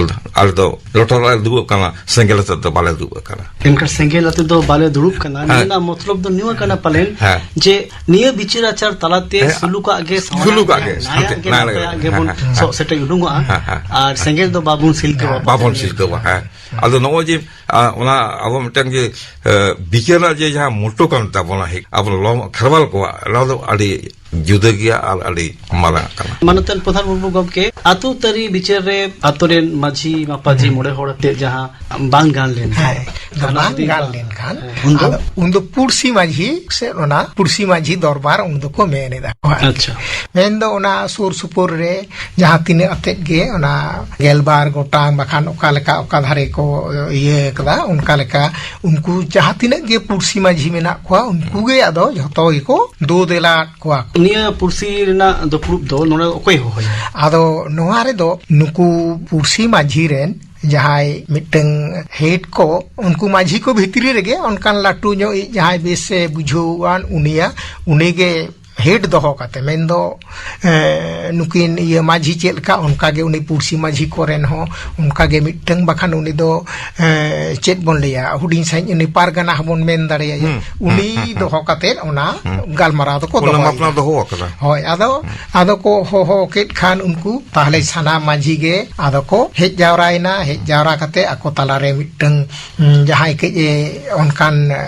ᱟᱞᱮ ᱫᱚ ᱞᱚᱴᱟ ᱨᱮᱞᱮ ᱫᱩᱲᱩᱵ ᱠᱟᱱᱟ, ᱥᱮᱸᱜᱮᱞ ᱟᱛᱮ ᱫᱚ ᱵᱟᱞᱮ ᱫᱩᱲᱩᱵ ᱠᱟᱱᱟ᱾ ᱮᱱᱠᱷᱟᱱ ᱥᱮᱸᱜᱮᱞ ᱟᱛᱮ ᱫᱚ ᱵᱟᱞᱮ ᱫᱩᱲᱩᱵ ᱠᱟᱱᱟ, ᱦᱮᱸ᱾ ᱢᱮᱱᱟ ᱢᱚᱛᱞᱚᱵ ᱫᱚ ᱱᱚᱣᱟ ᱠᱟᱱᱟ ᱯᱟᱞᱮᱱ, ᱦᱮᱸ᱾ ᱡᱮ ᱱᱤᱭᱟᱹ ᱵᱤᱪᱟᱹᱨ ᱟᱪᱟᱨ ᱛᱟᱞᱟᱛᱮ ᱦᱮᱸ᱾ ᱥᱩᱞᱩᱠᱟᱜ ᱜᱮ ᱥᱟᱶᱟᱭᱟᱜ ᱥᱩᱞᱩᱠᱟᱜ ᱜᱮ, ᱜᱮ, ᱱᱟᱭᱟᱜ ᱦᱮᱸ, ᱜᱮ ᱱᱟᱭᱟᱜ ᱱᱟᱯᱟᱭᱟᱜ ᱜᱮ, ᱜᱮᱵᱚᱱ ᱦᱮᱸ, ᱦᱮᱸ, ᱥᱚᱜ ᱦᱮᱸ᱾ ᱥᱮᱴᱮᱡ ᱩᱰᱩᱝᱚᱜᱼᱟ᱾ ᱦᱮᱸ, ᱦᱮᱸ᱾ ᱟᱨ ᱥᱮᱸᱜᱮᱞ ᱫᱚ ᱵᱟᱵᱚᱱ ᱥᱤᱞᱠᱟᱹᱣᱟ, ᱵᱟᱵᱚᱱ ᱵᱟᱵᱚᱱ ᱥᱤᱞᱠᱟᱹᱣᱟ᱾ ᱥᱤᱞᱠᱟᱹᱣᱟ, ᱦᱮᱸ᱾ ᱟᱫᱚ ᱱᱚᱜᱼᱚᱭ ᱡᱮ, ᱟ, ᱚᱱᱟ ᱟᱵᱚ ᱢᱤᱫᱴᱟᱝ ᱡᱮ, ᱮ, ᱵᱤᱪᱟᱹᱨ ᱨᱮᱱᱟᱜ ᱡᱮ ᱡᱟᱦᱟᱸ ᱢᱚᱴᱴᱳ ᱠᱟᱱ ᱛᱟᱵᱚᱱᱟ, ᱦᱮ, ᱟᱵᱚ ᱞᱚ-, ᱠᱷᱮᱨᱣᱟᱞ ᱠᱚᱣᱟᱜ, ᱚᱱᱟ ᱫᱚ ᱟᱹᱰᱤ ᱡᱩᱫᱟᱹ ᱜᱮᱭᱟ ᱟᱨ ᱟᱹᱰᱤ ᱢᱟᱨᱟᱝ ᱠᱟᱱᱟ᱾ ᱢᱟᱱᱚᱛᱟᱱ ᱯᱨᱚᱫᱷᱟᱱ ᱢᱩᱨᱢᱩ ᱜᱚᱢᱠᱮ, ᱟᱹᱛᱩ ᱛᱟᱹᱨᱤ ᱵᱤᱪᱟᱹᱨ ᱨᱮ ᱟᱹᱛᱩ ᱨᱮᱱ ᱢᱟᱹᱡᱷᱤ ᱢᱟᱯᱟᱡᱷᱤ ᱦᱮᱸ᱾ ᱢᱚᱬᱮ ᱦᱚᱲ ᱟᱛᱮ ᱡᱟᱦᱟᱸ ᱵᱟᱝ ᱜᱟᱱ ᱞᱮᱱ ᱦᱮᱸ, ᱛᱟᱦᱮᱸᱫ, ᱫᱚ ᱚᱱᱟ ᱵᱟᱝ ᱡᱩᱫᱤ ᱜᱟᱱ ᱵᱟᱝ ᱞᱮᱱᱠᱷᱟᱱ, ᱦᱮᱸ᱾ ᱩᱱᱫᱚ? ᱟᱫᱚ ᱩᱱᱫᱚ ᱯᱩᱲᱥᱤ ᱢᱟᱹᱡᱷᱤ ᱥᱮ ᱚᱱᱟ ᱯᱩᱲᱥᱤ ᱢᱟᱹᱡᱷᱤ ᱫᱚᱨᱵᱟᱨ ᱩᱱ ᱫᱚᱠᱚ ᱢᱮᱱ ᱮᱫᱟ᱾ ᱟᱪᱪᱷᱟ᱾ ᱢᱮᱱᱫᱚ ᱚᱱᱟ ᱥᱩᱨ ᱥᱩᱯᱩᱨ ᱨᱮ ᱡᱟᱦᱟᱸ ᱛᱤᱱᱟᱹᱜ ᱟᱛᱮᱫ ᱜᱮ ᱚᱱᱟ ᱜᱮᱞᱵᱟᱨ ᱜᱚᱴᱟᱝ ᱵᱟᱠᱷᱟᱱ ᱚᱠᱟ ᱞᱮᱠᱟ ᱚᱠᱟ ᱫᱷᱟᱨᱮ ᱠᱚ ᱤᱭᱟᱹ ᱠᱟᱫᱟ, ᱚᱱᱠᱟ ᱞᱮᱠᱟ ᱩᱱᱠᱩ ᱡᱟᱦᱟᱸ ᱛᱤᱱᱟᱹᱜ ᱜᱮ ᱯᱩᱲᱥᱤ ᱢᱟᱹᱡᱷᱤ ᱢᱮᱱᱟᱜ ᱠᱚᱣᱟ, ᱩᱱᱠᱩ ᱜᱮ ᱟᱫᱚ ᱡᱷᱚᱛᱚ ᱜᱮᱠᱚ ᱫᱳ ᱫᱮᱞᱟ ᱠᱚᱣᱟ᱾ ᱱᱤᱭᱟᱹ ᱯᱩᱲᱥᱤ ᱨᱮᱱᱟᱜ ᱫᱩᱯᱲᱩᱵ ᱫᱚ ᱱᱚᱰᱮ ᱚᱠᱚᱭ ᱦᱚᱦᱚᱭᱟ? ᱟᱫᱚ ᱱᱚᱣᱟ ᱨᱮᱫᱚ ᱱᱩᱠᱩ ᱯᱩᱲᱥᱤ ᱢᱟᱹᱡᱷᱤ ᱨᱮᱱ ᱡᱟᱦᱟᱸᱭ ᱢᱤᱫᱴᱟᱝ ᱦᱮᱰ ᱠᱚ, ᱩᱱᱠᱩ ᱢᱟᱹᱡᱷᱤ ᱠᱚ ᱵᱷᱤᱛᱨᱤ ᱨᱮᱜᱮ ᱚᱱᱠᱟᱱ ᱞᱟᱹᱴᱩ ᱧᱚᱜ ᱤᱡ ᱡᱟᱦᱟᱸᱭ ᱵᱮᱥ ᱮ ᱵᱩᱡᱷᱟᱹᱣᱟᱱ ᱩᱱᱤᱭᱟ, ᱩᱱᱤᱜᱮ ᱦᱮᱰ ᱫᱚᱦᱚ ᱠᱟᱛᱮ, ᱢᱮᱱᱫᱚ ᱮ, ᱱᱩᱠᱤᱱ ᱤᱭᱟᱹ ᱢᱟᱹᱡᱷᱤ ᱪᱮᱫ ᱞᱮᱠᱟ, ᱚᱱᱠᱟᱜᱮ ᱩᱱᱤ ᱯᱩᱲᱥᱤ ᱢᱟᱹᱡᱷᱤ ᱠᱚᱨᱮᱱ ᱦᱚᱸ ᱚᱱᱠᱟᱜᱮ ᱢᱤᱫᱴᱟᱝ, ᱵᱟᱠᱷᱟᱱ ᱩᱱᱤ ᱫᱚ ᱮ, ᱪᱮᱫ ᱵᱚᱱ ᱞᱟᱹᱭᱟ, ᱦᱩᱰᱤᱧ ᱥᱟᱺᱦᱤᱡ ᱩᱱᱤ ᱯᱟᱨᱜᱟᱱᱟ ᱦᱚᱸᱵᱚᱱ ᱢᱮᱱ ᱫᱟᱲᱮᱭᱟᱭᱟ᱾ ᱦᱩᱸ, ᱦᱩᱸ, ᱩᱱᱤ ᱦᱩᱸ, ᱦᱩᱸ᱾ ᱫᱚᱦᱚ ᱠᱟᱛᱮ ᱚᱱᱟ ᱦᱩᱸ᱾ ᱜᱟᱞᱢᱟᱨᱟᱣ ᱫᱚᱠᱚ ᱚᱱᱟ ᱫᱚᱦᱚᱭᱮᱫᱟ᱾ ᱢᱟᱯᱞᱟ ᱫᱚᱦᱚ ᱟᱠᱟᱫᱟ᱾ ᱦᱳᱭ, ᱟᱫᱚ ᱟᱫᱚ ᱠᱚ ᱦᱚᱦᱚ ᱠᱮᱫ ᱠᱷᱟᱱ ᱩᱱᱠᱩ, ᱛᱟᱦᱚᱞᱮ ᱥᱟᱱᱟᱢ ᱢᱟᱹᱡᱷᱤ ᱜᱮ ᱟᱫᱚ ᱠᱚ ᱦᱮᱡ ᱡᱟᱣᱨᱟᱭᱮᱱᱟ᱾ ᱦᱮᱡ ᱡᱟᱣᱨᱟ ᱠᱟᱛᱮ ᱟᱠᱚ ᱛᱟᱞᱟᱨᱮ ᱢᱤᱫᱴᱟᱝ, ᱩᱸ, ᱡᱟᱦᱟᱸᱭ ᱠᱟᱹᱡ ᱮ ᱚᱱᱠᱟᱱ ᱮ,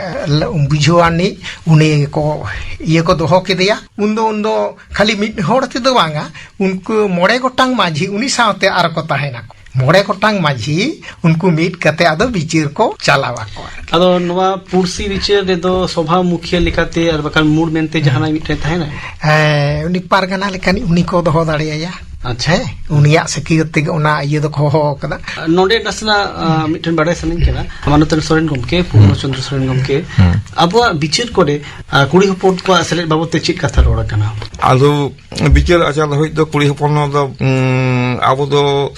ᱵᱩᱡᱷᱟᱹᱣᱟᱱᱤᱡ, ᱩᱱᱤ ᱠᱚ ᱤᱭᱟᱹ ᱠᱚ ᱫᱚᱦᱚ ᱠᱮᱫᱮᱭᱟ᱾ ᱩᱱᱫᱚ ᱩᱱᱫᱚ ᱠᱷᱟᱹᱞᱤ ᱢᱤᱫ ᱦᱚᱲ ᱛᱮᱫᱚ ᱵᱟᱝᱟ, ᱩᱱᱠᱩ ᱢᱚᱬᱮ ᱜᱚᱴᱟᱝ ᱢᱟᱹᱡᱷᱤ ᱩᱱᱤ ᱥᱟᱶᱛᱮ ᱟᱨ ᱠᱚ ᱛᱟᱦᱮᱱᱟ᱾ ᱢᱚᱬᱮ ᱜᱚᱴᱟᱝ ᱢᱟᱹᱡᱷᱤ ᱩᱱᱠᱩ ᱢᱤᱫ ᱠᱟᱛᱮ ᱟᱫᱚ ᱵᱤᱪᱟᱹᱨ ᱠᱚ ᱪᱟᱞᱟᱣ ᱟᱠᱚ ᱟᱨᱠᱤ᱾ ᱟᱫᱚ ᱱᱚᱣᱟ ᱯᱩᱲᱥᱤ ᱵᱤᱪᱟᱹᱨ ᱨᱮᱫᱚ ᱥᱚᱵᱷᱟ ᱢᱩᱠᱷᱤᱭᱟᱹ ᱞᱮᱠᱟᱛᱮ ᱟᱨ ᱵᱟᱠᱷᱟᱱ ᱢᱩᱲ ᱢᱮᱱᱛᱮ ᱡᱟᱦᱟᱸᱭ ᱢᱤᱫᱴᱮᱱ ᱛᱟᱦᱮᱱᱟᱭ? ᱦᱮᱸ, ᱩᱱᱤ ᱯᱟᱨᱜᱟᱱᱟ ᱞᱮᱠᱟᱱᱤᱡ ᱩᱱᱤ ᱠᱚ ᱫᱚᱦᱚ ᱫᱟᱲᱮᱭᱟᱭᱟ᱾ ᱟᱪᱪᱷᱟ᱾ ᱦᱮᱸ, ᱩᱱᱤᱭᱟᱜ ᱥᱟᱹᱠᱷᱤᱭᱟᱹᱛ ᱛᱮᱜᱮ ᱚᱱᱟ ᱤᱭᱟᱹ ᱫᱚᱠᱚ ᱦᱚᱦᱚ ᱟᱠᱟᱫᱟ᱾ ᱱᱚᱰᱮ ᱱᱟᱥᱮᱱᱟᱜ, ᱟ, ᱢᱤᱫᱴᱮᱱ ᱵᱟᱰᱟᱭ ᱥᱟᱱᱟᱧ ᱠᱟᱱᱟ, ᱢᱟᱱᱚᱛᱟᱱ ᱥᱚᱨᱮᱱ ᱜᱚᱢᱠᱮ, ᱯᱩᱨᱱᱚ ᱪᱚᱱᱫᱨᱚ ᱥᱚᱨᱮᱱ ᱜᱚᱢᱠᱮ, ᱦᱩᱸ᱾ ᱟᱵᱚᱣᱟᱜ ᱵᱤᱪᱟᱹᱨ ᱠᱚᱨᱮ, ᱟ, ᱠᱩᱲᱤ ᱦᱚᱯᱚᱱ ᱠᱚᱣᱟᱜ ᱥᱮᱞᱮᱫ ᱵᱟᱵᱚᱛ ᱛᱮ ᱪᱮᱫ ᱠᱟᱛᱷᱟ ᱨᱚᱲ ᱟᱠᱟᱱᱟ? ᱟᱫᱚ ᱵᱤᱪᱟᱹᱨ ᱟᱪᱟᱨ ᱫᱷᱟᱹᱵᱤᱡ ᱫᱚ ᱠᱩᱲᱤ ᱦᱚᱯᱚᱱ ᱫᱚ, ᱩᱸ, ᱟᱵᱚ ᱫᱚ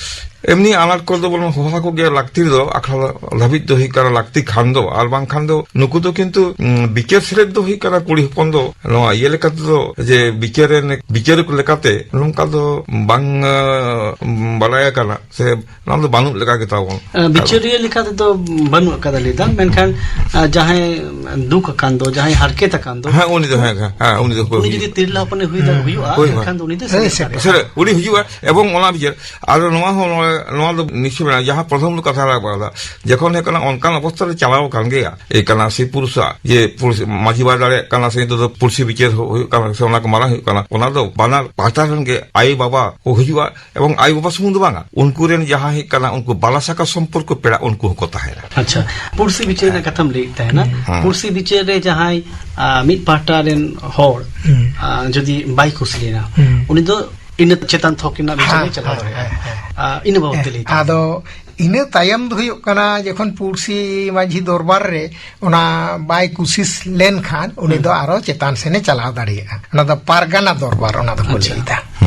ᱮᱢᱱᱤ ᱟᱱᱟᱴ ᱠᱚᱨᱮ ᱫᱚ ᱵᱚᱱ ᱦᱚᱦᱚ ᱟᱠᱚ ᱜᱮᱭᱟ, ᱞᱟᱹᱠᱛᱤ ᱨᱮᱫᱚ ᱟᱠᱷᱲᱟ ᱫᱷᱟᱹᱵᱤᱡ ᱫᱚ ᱦᱩᱭᱩᱜ ᱠᱟᱱᱟ ᱞᱟᱹᱠᱛᱤ ᱠᱷᱟᱱ ᱫᱚ, ᱟᱨ ᱵᱟᱝᱠᱷᱟᱱ ᱫᱚ ᱱᱩᱠᱩ ᱫᱚ ᱠᱤᱱᱛᱩ, ᱩᱸ, ᱵᱤᱪᱟᱹᱨ ᱥᱮᱞᱮᱫ ᱫᱚ ᱦᱩᱭᱩᱜ ᱠᱟᱱᱟ ᱠᱩᱲᱤ ᱦᱚᱯᱚᱱ ᱫᱚ ᱱᱚᱣᱟ ᱤᱭᱟᱹ ᱞᱮᱠᱟ ᱛᱮᱫᱚ, ᱡᱮ ᱵᱤᱪᱟᱹᱨ ᱨᱮ ᱱᱮ-, ᱵᱤᱪᱟᱹᱨ ᱞᱮᱠᱟᱛᱮ ᱱᱚᱝᱠᱟ ᱫᱚ ᱵᱟᱝ, ᱟ, ᱵᱟᱲᱟᱭ ᱟᱠᱟᱱᱟ ᱥᱮ ᱱᱚᱣᱟ ᱫᱚ ᱵᱟᱹᱱᱩᱜ ᱞᱮᱠᱟ ᱜᱮ ᱛᱟᱵᱚᱱ᱾ ᱟ, ᱵᱤᱪᱟᱹᱨᱤᱭᱟᱹ ᱞᱮᱠᱟ ᱛᱮᱫᱚ ᱵᱟᱹᱱᱩᱜ ᱟᱠᱟᱫᱟ ᱞᱟᱹᱭ ᱫᱟᱢ, ᱢᱮᱱᱠᱷᱟᱱ, ᱟ, ᱡᱟᱦᱟᱸᱭ ᱫᱩᱠ ᱟᱠᱟᱱ ᱫᱚ, ᱡᱟᱦᱟᱸᱭ ᱦᱟᱨᱠᱮᱛ ᱟᱠᱟᱱ ᱫᱚ, ᱦᱮᱸ, ᱩᱱᱤ ᱫᱚ, ᱦᱮᱸ, ᱦᱮᱸ, ᱩᱱᱤ ᱫᱚ ᱩᱱᱤ ᱡᱩᱫᱤ ᱛᱤᱨᱞᱟᱹ ᱦᱚᱯᱚᱱᱮ ᱦᱩᱭ ᱫᱟ-, ᱦᱩᱭᱩᱜᱼᱟ, ᱦᱳᱭ, ᱦᱳᱭ᱾ ᱮᱱᱠᱷᱟᱱ ᱫᱚ ᱩᱱᱤ ᱫᱚ ᱦᱮᱸ, ᱥᱮᱞᱮᱫ ᱥᱮ-, ᱫᱟᱲᱮᱭᱟᱜᱼᱟ᱾ ᱥᱮ-, ᱩᱱᱤ ᱦᱤᱡᱩᱜᱼᱟ, ᱮᱵᱚᱝ ᱚᱱᱟ ᱵᱤᱪᱟᱹᱨ, ᱟᱫᱚ ᱱᱚᱣᱟ ᱦᱚᱸ ᱱᱚᱣᱟ, ᱱᱚᱣᱟ ᱫᱚ ᱱᱤᱥᱪᱚᱭ ᱢᱮᱱᱟᱜᱼᱟ, ᱡᱟᱦᱟᱸ ᱯᱨᱚᱛᱷᱚᱢ ᱠᱟᱛᱷᱟ ᱞᱮ ᱵᱟᱲᱟᱭᱟ, ᱡᱚᱠᱷᱚᱱ ᱦᱩᱭᱩᱜ ᱠᱟᱱᱟ ᱚᱱᱠᱟᱱ ᱚᱵᱚᱥᱛᱟ ᱨᱮ ᱪᱟᱞᱟᱣ ᱟᱠᱟᱱ ᱜᱮᱭᱟ, ᱮ ᱠᱟᱱᱟ ᱥᱮ ᱯᱩᱨᱩᱥᱟᱜ, ᱡᱮ ᱯᱩᱨᱩᱥ-, ᱢᱟᱹᱡᱷᱤ ᱵᱟᱭ ᱫᱟᱲᱮᱭᱟᱜ ᱠᱟᱱᱟ, ᱥᱮ ᱱᱤᱛᱚᱜ ᱫᱚ ᱯᱩᱲᱥᱤ ᱵᱤᱪᱟᱹᱨ ᱦᱩ-, ᱦᱩᱭᱩᱜ ᱠᱟᱱᱟ, ᱥᱮ ᱚᱱᱟ ᱠᱚ ᱢᱟᱨᱟᱝ ᱦᱩᱭᱩᱜ ᱠᱟᱱᱟ, ᱚᱱᱟ ᱫᱚ ᱵᱟᱱᱟᱨ ᱯᱟᱦᱴᱟ ᱨᱮᱱ ᱜᱮ ᱟᱭᱳ ᱵᱟᱵᱟ ᱠᱚ ᱦᱤᱡᱩᱜᱼᱟ, ᱮᱵᱚᱝ ᱟᱭᱳ ᱵᱟᱵᱟ ᱥᱩᱢᱩᱝ ᱫᱚ ᱵᱟᱝᱟ, ᱩᱱᱠᱩ ᱨᱮᱱ ᱡᱟᱦᱟᱸ ᱦᱩᱭᱩᱜ ᱠᱟᱱᱟ, ᱩᱱᱠᱩ ᱵᱟᱞᱟ ᱥᱟᱠᱟ ᱥᱚᱢᱯᱚᱨᱠᱚ ᱯᱮᱲᱟ, ᱩᱱᱠᱩ ᱦᱚᱸᱠᱚ ᱛᱟᱦᱮᱱᱟ᱾ ᱟᱪᱪᱷᱟ, ᱯᱩᱲᱥᱤ ᱵᱤᱪᱟᱹᱨ ᱨᱮᱱᱟᱜ ᱠᱟᱛᱷᱟᱢ ᱞᱟᱹᱭᱮᱫ ᱛᱟᱦᱮᱱᱟ᱾ ᱦᱩᱸ᱾ ᱯᱩᱲᱥᱤ ᱵᱤᱪᱟᱹᱨ ᱨᱮ ᱡᱟᱦᱟᱸᱭ, ᱟ, ᱢᱤᱫ ᱯᱟᱦᱴᱟ ᱨᱮᱱ ᱦᱚᱲ, ᱦᱩᱸ᱾ ᱟ, ᱡᱩᱫᱤ ᱵᱟᱭ ᱠᱩᱥᱤ ᱞᱮᱱᱟ, ᱦᱩᱸ᱾ ᱩᱱᱤ ᱫᱚ ᱤᱱᱟᱹ ᱪᱮᱛᱟᱱ ᱛᱷᱚᱠ ᱨᱮᱱᱟᱜ ᱵᱤᱪᱟᱹᱨ ᱦᱮᱸ, ᱨᱮ ᱪᱟᱞᱟᱣ ᱦᱮᱸ, ᱫᱟᱲᱮᱭᱟᱜᱼᱟ᱾ ᱦᱮᱸ, ᱦᱮᱸ᱾ ᱟ, ᱤᱱᱟᱹ ᱵᱟᱵᱚᱫ ᱛᱮ ᱦᱮᱸ, ᱞᱟᱹᱭ ᱛᱟᱵᱚᱱ᱾ ᱟᱫᱚ ᱤᱱᱟᱹ ᱛᱟᱭᱚᱢ ᱫᱚ ᱦᱩᱭᱩᱜ ᱠᱟᱱᱟ, ᱡᱚᱠᱷᱚᱱ ᱯᱩᱲᱥᱤ ᱢᱟᱹᱡᱷᱤ ᱫᱚᱨᱵᱟᱨ ᱨᱮ ᱚᱱᱟ ᱵᱟᱭ ᱠᱩᱥᱤᱥ ᱞᱮᱱᱠᱷᱟᱱ, ᱩᱱᱤ ᱦᱩᱸ᱾ ᱫᱚ ᱟᱨᱚ ᱪᱮᱛᱟᱱ ᱥᱮᱱᱮ ᱪᱟᱞᱟᱣ ᱫᱟᱲᱮᱭᱟᱜᱼᱟ᱾ ᱚᱱᱟ ᱫᱚ ᱯᱟᱨᱜᱟᱱᱟ ᱫᱚᱨᱵᱟᱨ, ᱚᱱᱟ ᱫᱚᱠᱚ ᱟᱪᱪᱷᱟ᱾ ᱞᱟᱹᱭᱫᱟ᱾